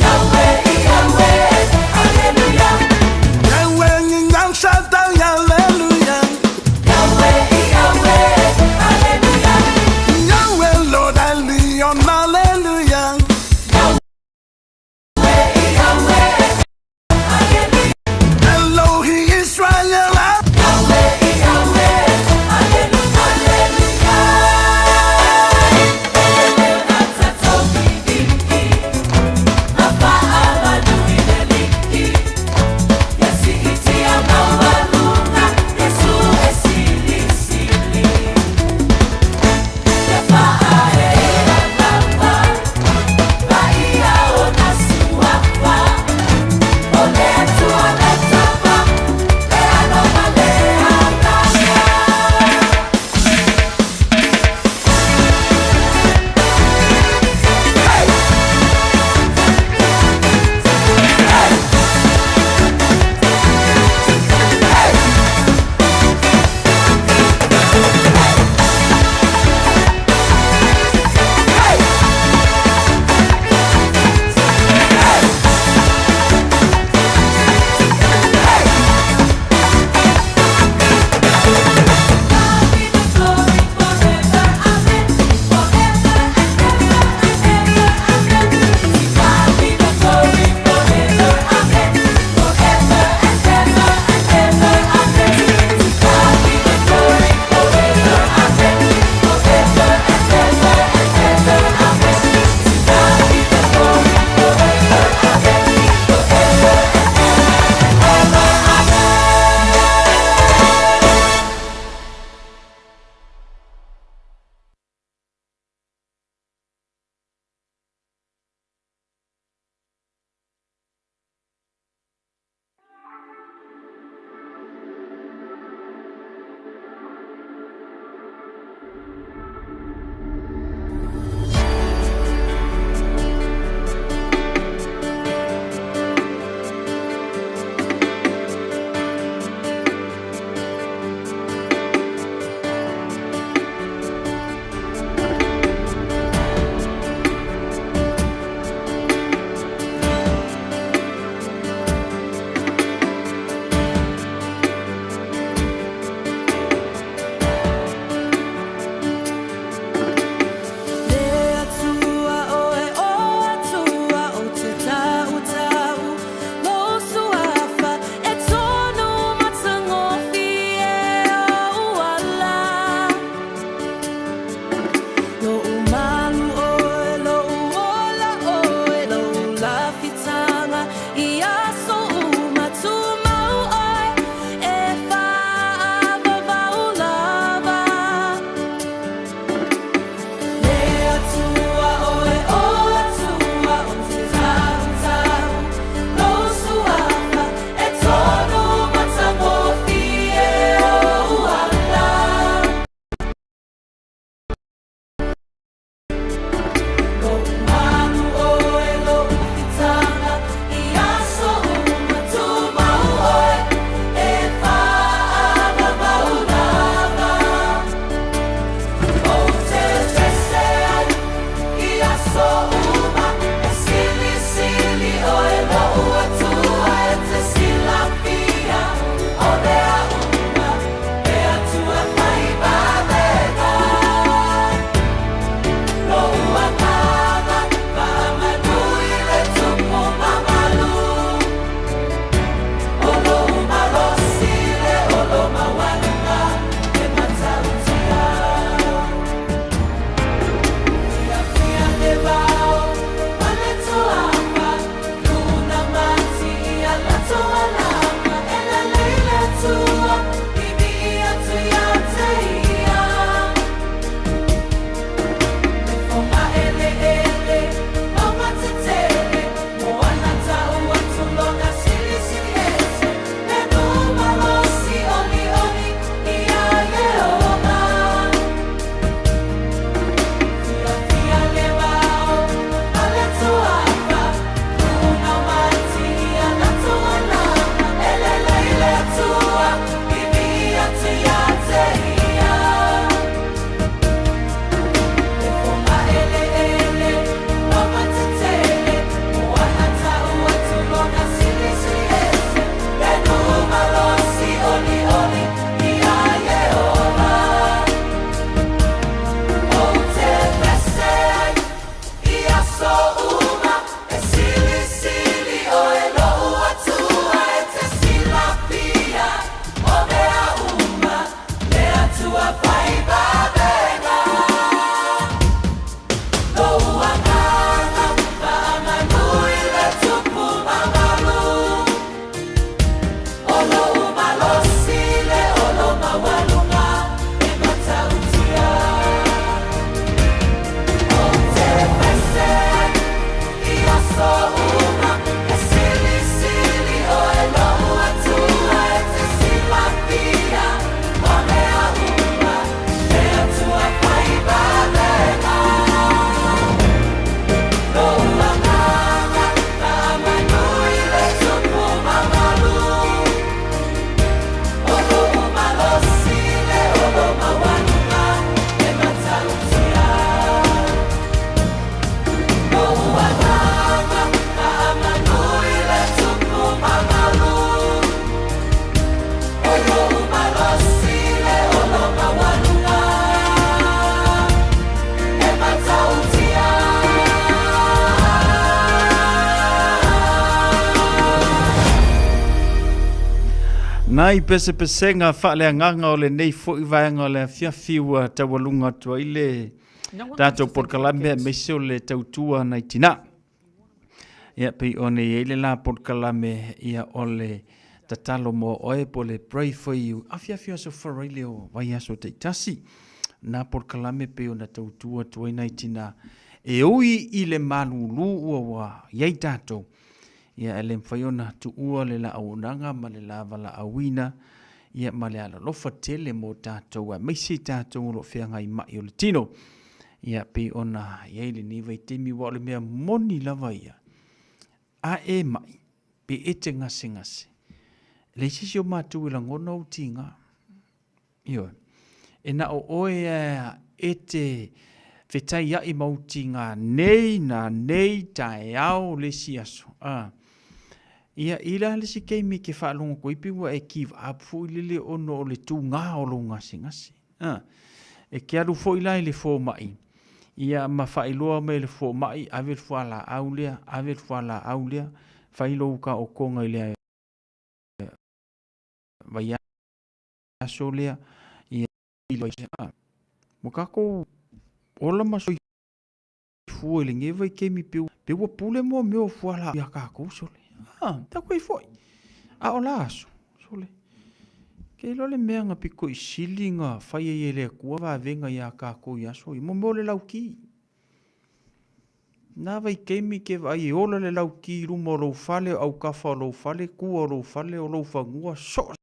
Yahweh, Yahweh, hallelujah. Yahweh, El Shaddai, hallelujah. Yahweh, Yahweh, hallelujah. Yahweh, Lord, Elyon, hallelujah. Yahweh, Yahweh, hallelujah. Elohi Israel, Yahweh, Yahweh, hallelujah. Bye. Nai pesepesega faaleagaga o lenei foi vaega o le afiafi ua taualuga atu ai le tatou polokalame aemaise o le tautua nai tina. Ia pei ona i ai le la polokalame ia o le tatalo mo oe po o le pray for you afiafi o aso Faraile o vaiaso taitasi. Na polokalame pei ona tautua atu ai nai tina e ui i le malulu ua ua i ai tatou Ia e le mafai ona tuua le la auaunaga ma le la valaauina, ia ma le alolofa tele mo tatou aemaise i tatou o lo o feagai mai o le tino. Ia pei ona i ai lenei vaitaimi aua o le mea moni lava ia, a e mai pe e te gasegase, e leai se isi o matou e lagona ou tiga. Ioe. E na o oe a e te fetaiaʻi ma ou tiga nei, nanei, taeao, le isi aso. A. Ia, i la le isi taimi e te faalogo atu ai pei ua e give up foi lele ona o le tuga o lou gasegase. A. E te alu foi la i le fomai, ia ma faailoa mai e le fomai, ave le fualaau lea, ave le fualaau lea, fai lou taotoga i le vaiaso. Aso lea, ia, ua tatou ola ma soifua i lenei vaitaimi pe pe ua pule mo mea o fualaau iā tatou sole. A, tatou ai foi. A o la aso, sole. Ke iloa le mea na pito i sili na fai ai e le Atua vavega iā tatou i aso ia, mo mea o le lauki. Na vaitaimi ke vaai e ola le lauki i luma o lou fale, o autafa o lou fale, tua o lou fale, o lou fanua, so o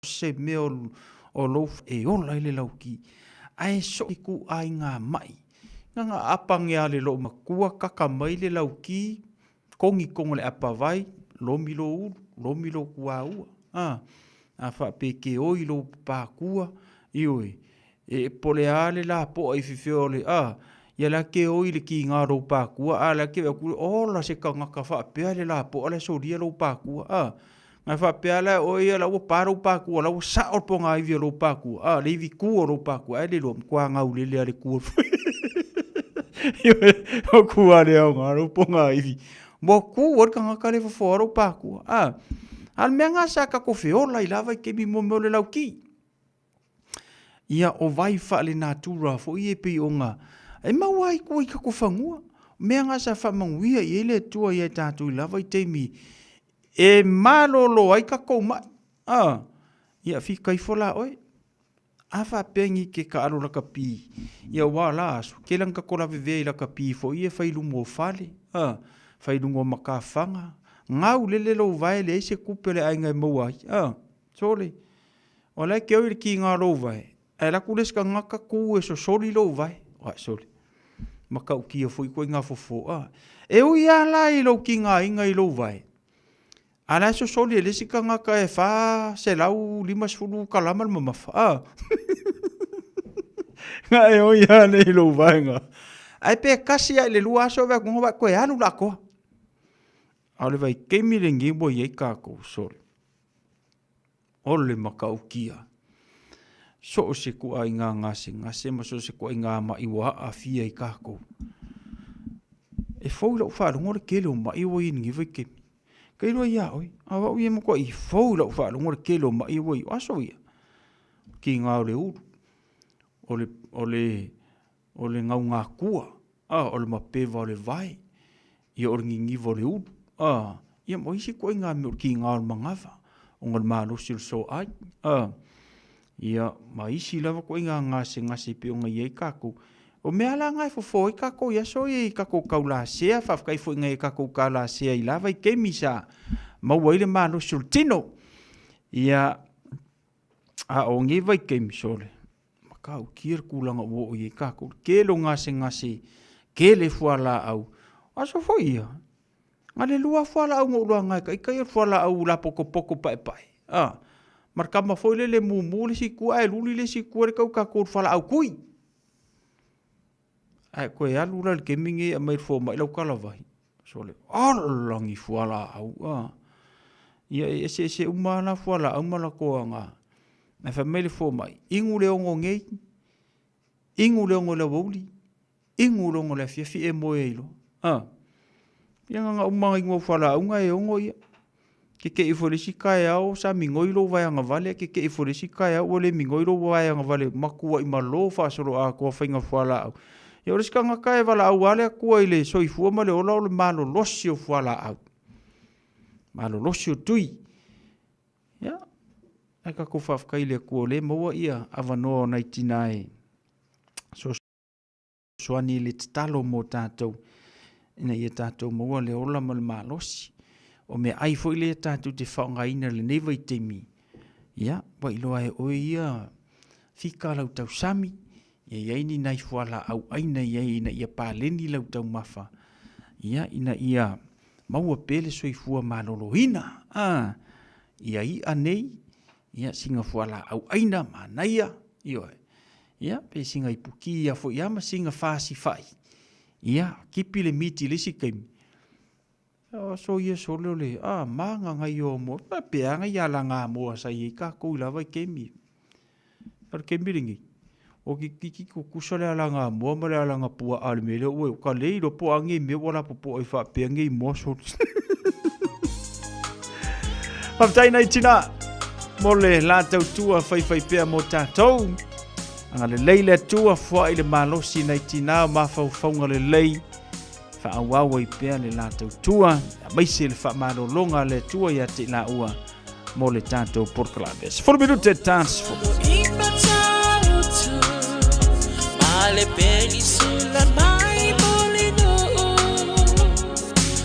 se mea o lou e ola ai le lauki, ae so o se ituaiga maʻi. Na na aapa ane a le loo matua kaka mai le lauki, kogi i totonu o le apavai, lomi lou ulu, lomi lou tuaua, a, a faapea e te oi lou papatua, ioe, e po o le a le lapoa i fefea o le, a, ia la e te oi i le tiga o lou patua, a o la e te vaai atu, ola se tagata faapea le lapoa la e solia lou patua, a. Ae faapea la oe ia la ua pa lou patua, la ua sao le pogaivi o lou patua, a, le ivi tu o lou patua, ae le iloa, matua gaulele lava le tu o le o ku a le aoga lou pogaivi. Ua tu ai le tagata lea e fofoa lou patua, a. A o le mea lena sa tatou feola ai lava i taimi mo mea o le lauki. Ia, o vai faalenatura foi ia e pei ona e maua ai tua i tatou fanua. O mea na sa faamanuia i ai le Atua ia tatou i lava i taimi e malolo ai tatou mai. A, ia fika ifo la oe. A faapea ni ke kaalo lakapi, ia ua la aso, ke lani tatou lavevea i lakapi foi ia fai luga o fale, a, fai luga o matafaga, gau lele lou vae leai se tupe a le aiga e maua ai, a, sole. O la e ke oi i le kiga o lou vae, ae alu atu le isi tagata tu e sosoli lou vae. Ai sole. Matautia foi ituaiga fofo. A. E ui lava la i lou tigaina i lou vae, a o la e sosoli e le isi tagata e 450 kalama le mamafa. A. Na e oi lava nei i lou vaega. Ae pe tasi lava i le lua aso e vaai atu, vaai toe alu le atoa. A o le vaitaimi lenei ua i ai tatou, sole. O le matautia. So o se ituaiga gasegase ma so o se ituaiga maʻi ua aafia i tatou. E fou i lau faalogo le tele o maʻi ua i ai i lenei vaitaimi. Tailo ai ia oe, a o au ia e matuai fou i lau faalogo le tele o maʻi ua i ai. O aso ia, tiga o le ulu, o le, o le, o le gaugatua, a, o le mapeva o le vae, ia o le niniva o le ulu, a, ia ma isi ituaiga mea o le tiga o le manava, ona o le malosi o le soaai, a, ia ma isi lava ituaiga gasegase e pei ona i ai tatou. O mea la na e fofo ai tatou i aso ia i tatou taulasea, faafetai foi i nai a tatou taulasea i la vaitaimi sa maua ai le malosi o le tino. Ia, a o nei vaitaimi, sole, Matautia le tulaga ua oo i ai tatou. Le tele o gasegase, tele fualaau. O aso foi ia, na o le lua lava fualaau na ou iloa e ita ia, o le fualaau lapotopoto paepae, a, ma le tama foi lele e mumu le isi itu ae luli le isi itu, lea e tau tatou o le fualaau tui. Ae toe alu la i le taimi lenei e aumai e le fomai lau talavai, sole, ola ni fualaau, a. Ia e eseese uma lava la fualaau ma latou aoga. Ae fai mai le fomai, inu le ono nei, inu le ono i le aoauli, inu le ono i le afiafi e moe ai loa. A. Ia na ona uma lava inu o au fualaau na e ono ia. Kekeʻi foi i le isi taeao sa migoi lou vaeaga vale ae kekeʻi foi i le isi taeao ua le migoi lou vaeaga vale matuaʻi malo faasoloatoa faiga fualaau. Ia o le isi tagata e valaau lava le Atua i le soifua ma le ola o le malolosi o fualaau. Malolosi o tui. Ia, ae tatou faafetai i le Atua o lea e maua ia avanoa o nai tina e fesoasoani i le tatalo mo tatou ina ia tatou maua le ola ma le malosi. O meaai foi lea tatou te faaaogaina i lenei vaitaimi, ia, ua iloa e oe ia fika lau tausami, ia i ai ni nai fualaau aina i ai ina ia paleni lau taumafa, ia, ina ia maua pea le soifua maloloina. A, ia i'a nei, ia sina fualaau aina manaia, ioe. Ia, pe sina ipuki ia foi a ma sina fasi fai. Ia, kipi le miti i le isi taimi. O so ia sole o le, a, maga ngai o mo, pe a ngai ala ngā moa sa i kākou i lava i kemi. O le kemi lenei, o ki ki ki kukusa le ala ngā moa ma le ala ngā pua a le mele ue, o ka lei lopo a ngei mea ua la popo ai whaapea ngei moa sole. Faafetai nai tina mo le la tautua faifai pea mo tatou. Agalelei le Atua foai le malosi nai tina o mafaufauga lelei. Faaauau ai pea le la tautua, aemaise le faamalologa a le Atua ia te i laua mo le tatou polokalame. 10 minute dance for.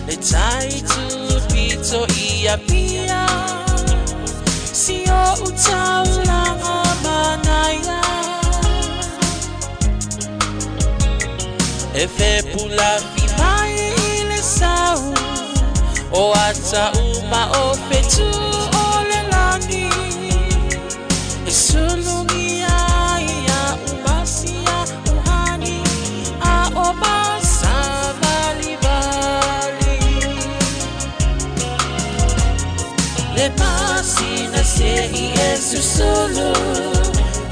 Le tai tu pito i a pia Si o utaulanga manaia E fepula fi mai i le sau O ata uma o fetu o le lani E sulungi ai a umasia uhani A o masavali vali Le masina se i e susulu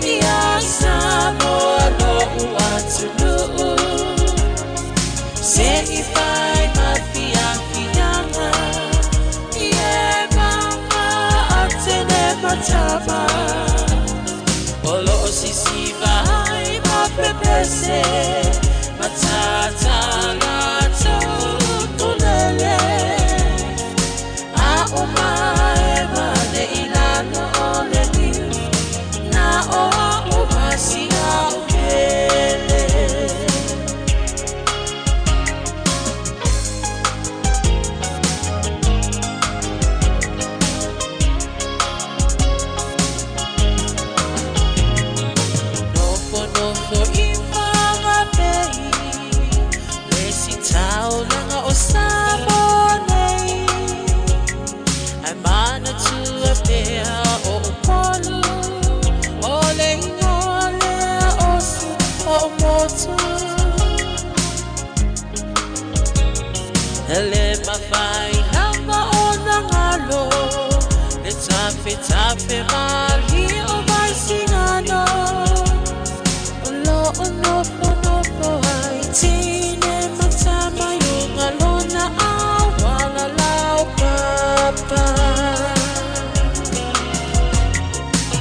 Ia Samoa lo uatunuu Se i fai ma fiafiaga I e manga a tene matama O lo o sisiva ai ma pepese Matata latou tulele A o mae ma le ilalo o le liu Na o a o masia o kele. Nofo nofo i whangapei Le si taulaga o Samoa nei Ai manatua pea o Upolu O le ingoa lea o si o motu Le mawhai lava o nangalo Le tafe tafe mali o mai singano O lo o nofo nofo ai tine matama i unga lona awala lau papa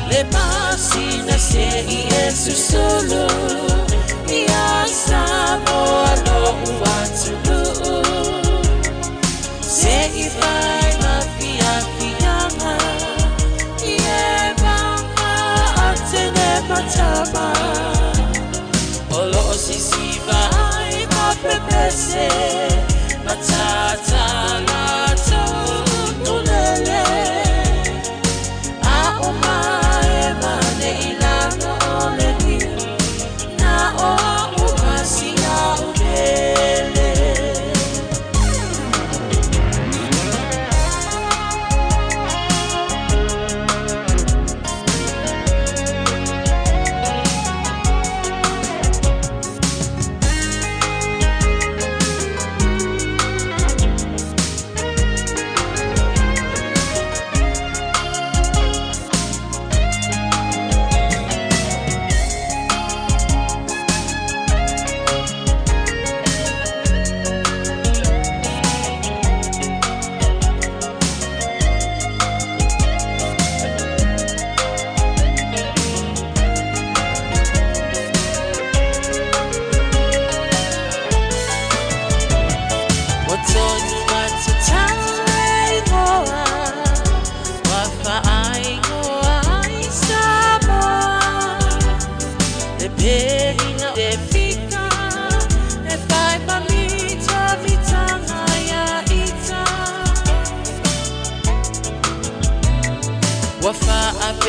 Le masina se i e susulu Ia Samoa lo uatunuu Se i fai ma fiafiaga I e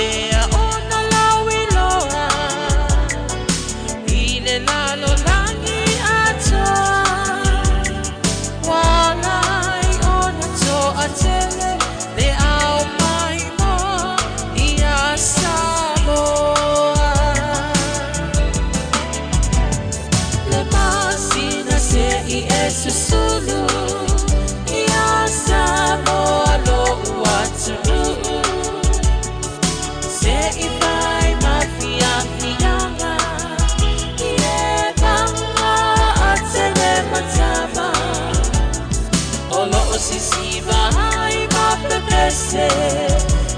faapea ona lauiloa i le lalolagi atoa. Ua ala ai ona toatele le ao maimoa ia Samoa. Le masina se i e susulu ia Samoa lo'u atunuu. Se i fai ma fiafiaga i e paga a tele ma tama. O loo sisiva ai ma pepese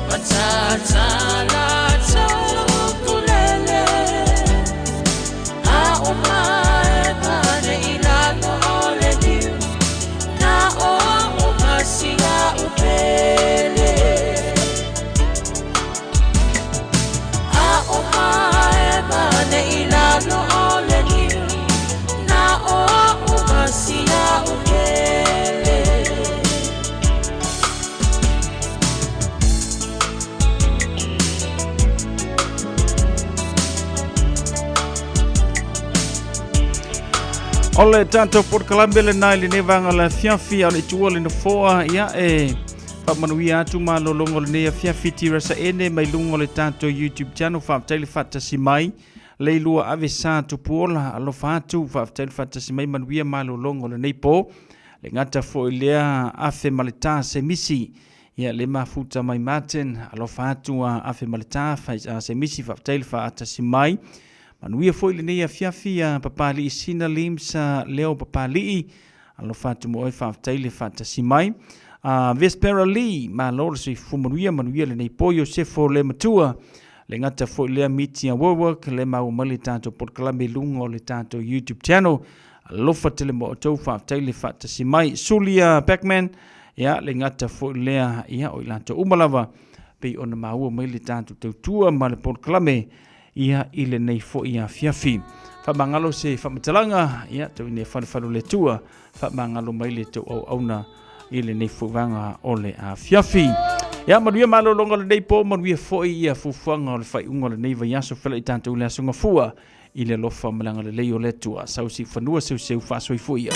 ma tatala tou ukulele. A o mae pane i lalo o le liu, na o au ma si a'u pele. A o mae pane i lalo o le liu, na o au ma si a'u pele. O le tatou polokalame lena i lenei vaega o le afiafi a o le itua le nofoa ia e faamanuia atu malologa o lenei afiafi Tirasa Ene mai luga o le tatou YouTube channel. Faafetai le faatasi mai Leilua Ave Sa Tupuola, alofa atu, faafetai le faatasi mai, manuia malologa o lenei po. Le gata foi lea Afe ma le Ta Semisi, ia le mafuta mai Martin, alofa atu a Afe ma le Ta Semisi, faafetai le faatasi mai. Manuia foi lenei afiafi a Papali'i Sina Lims Leo Papali'i, alofa atu mo oe, faafetai le faatasi mai. Vespera Lee, malo le soifua manuia, manuia lenei po. Iosefo le matua, le gata foi lea Mitia Warwick, le maua mai le tatou polokalame i luga o le tatou YouTube channel. Alofa tele mo outou, faafetai le faatasi mai. Sulia Beckman, ia le gata foi lea, ia o i latou uma lava, pei ona maua mai le tatou tautua ma le polokalame, ia i lenei foi afiafi. Faamagalo se faamatalaga, ia tau ina ia falufalu le Atua, faamagalo mai le tou auauna i lenei foi vaega o le afiafi. Ia manuia malologa o lenei po, manuia foi ia fuafuaga o le faaiuga o lenei vaiaso, felai tatou i le aso Gafua i le alofa ma le agalelei o le Atua. Sausi fanua seuseu faasoifua ia.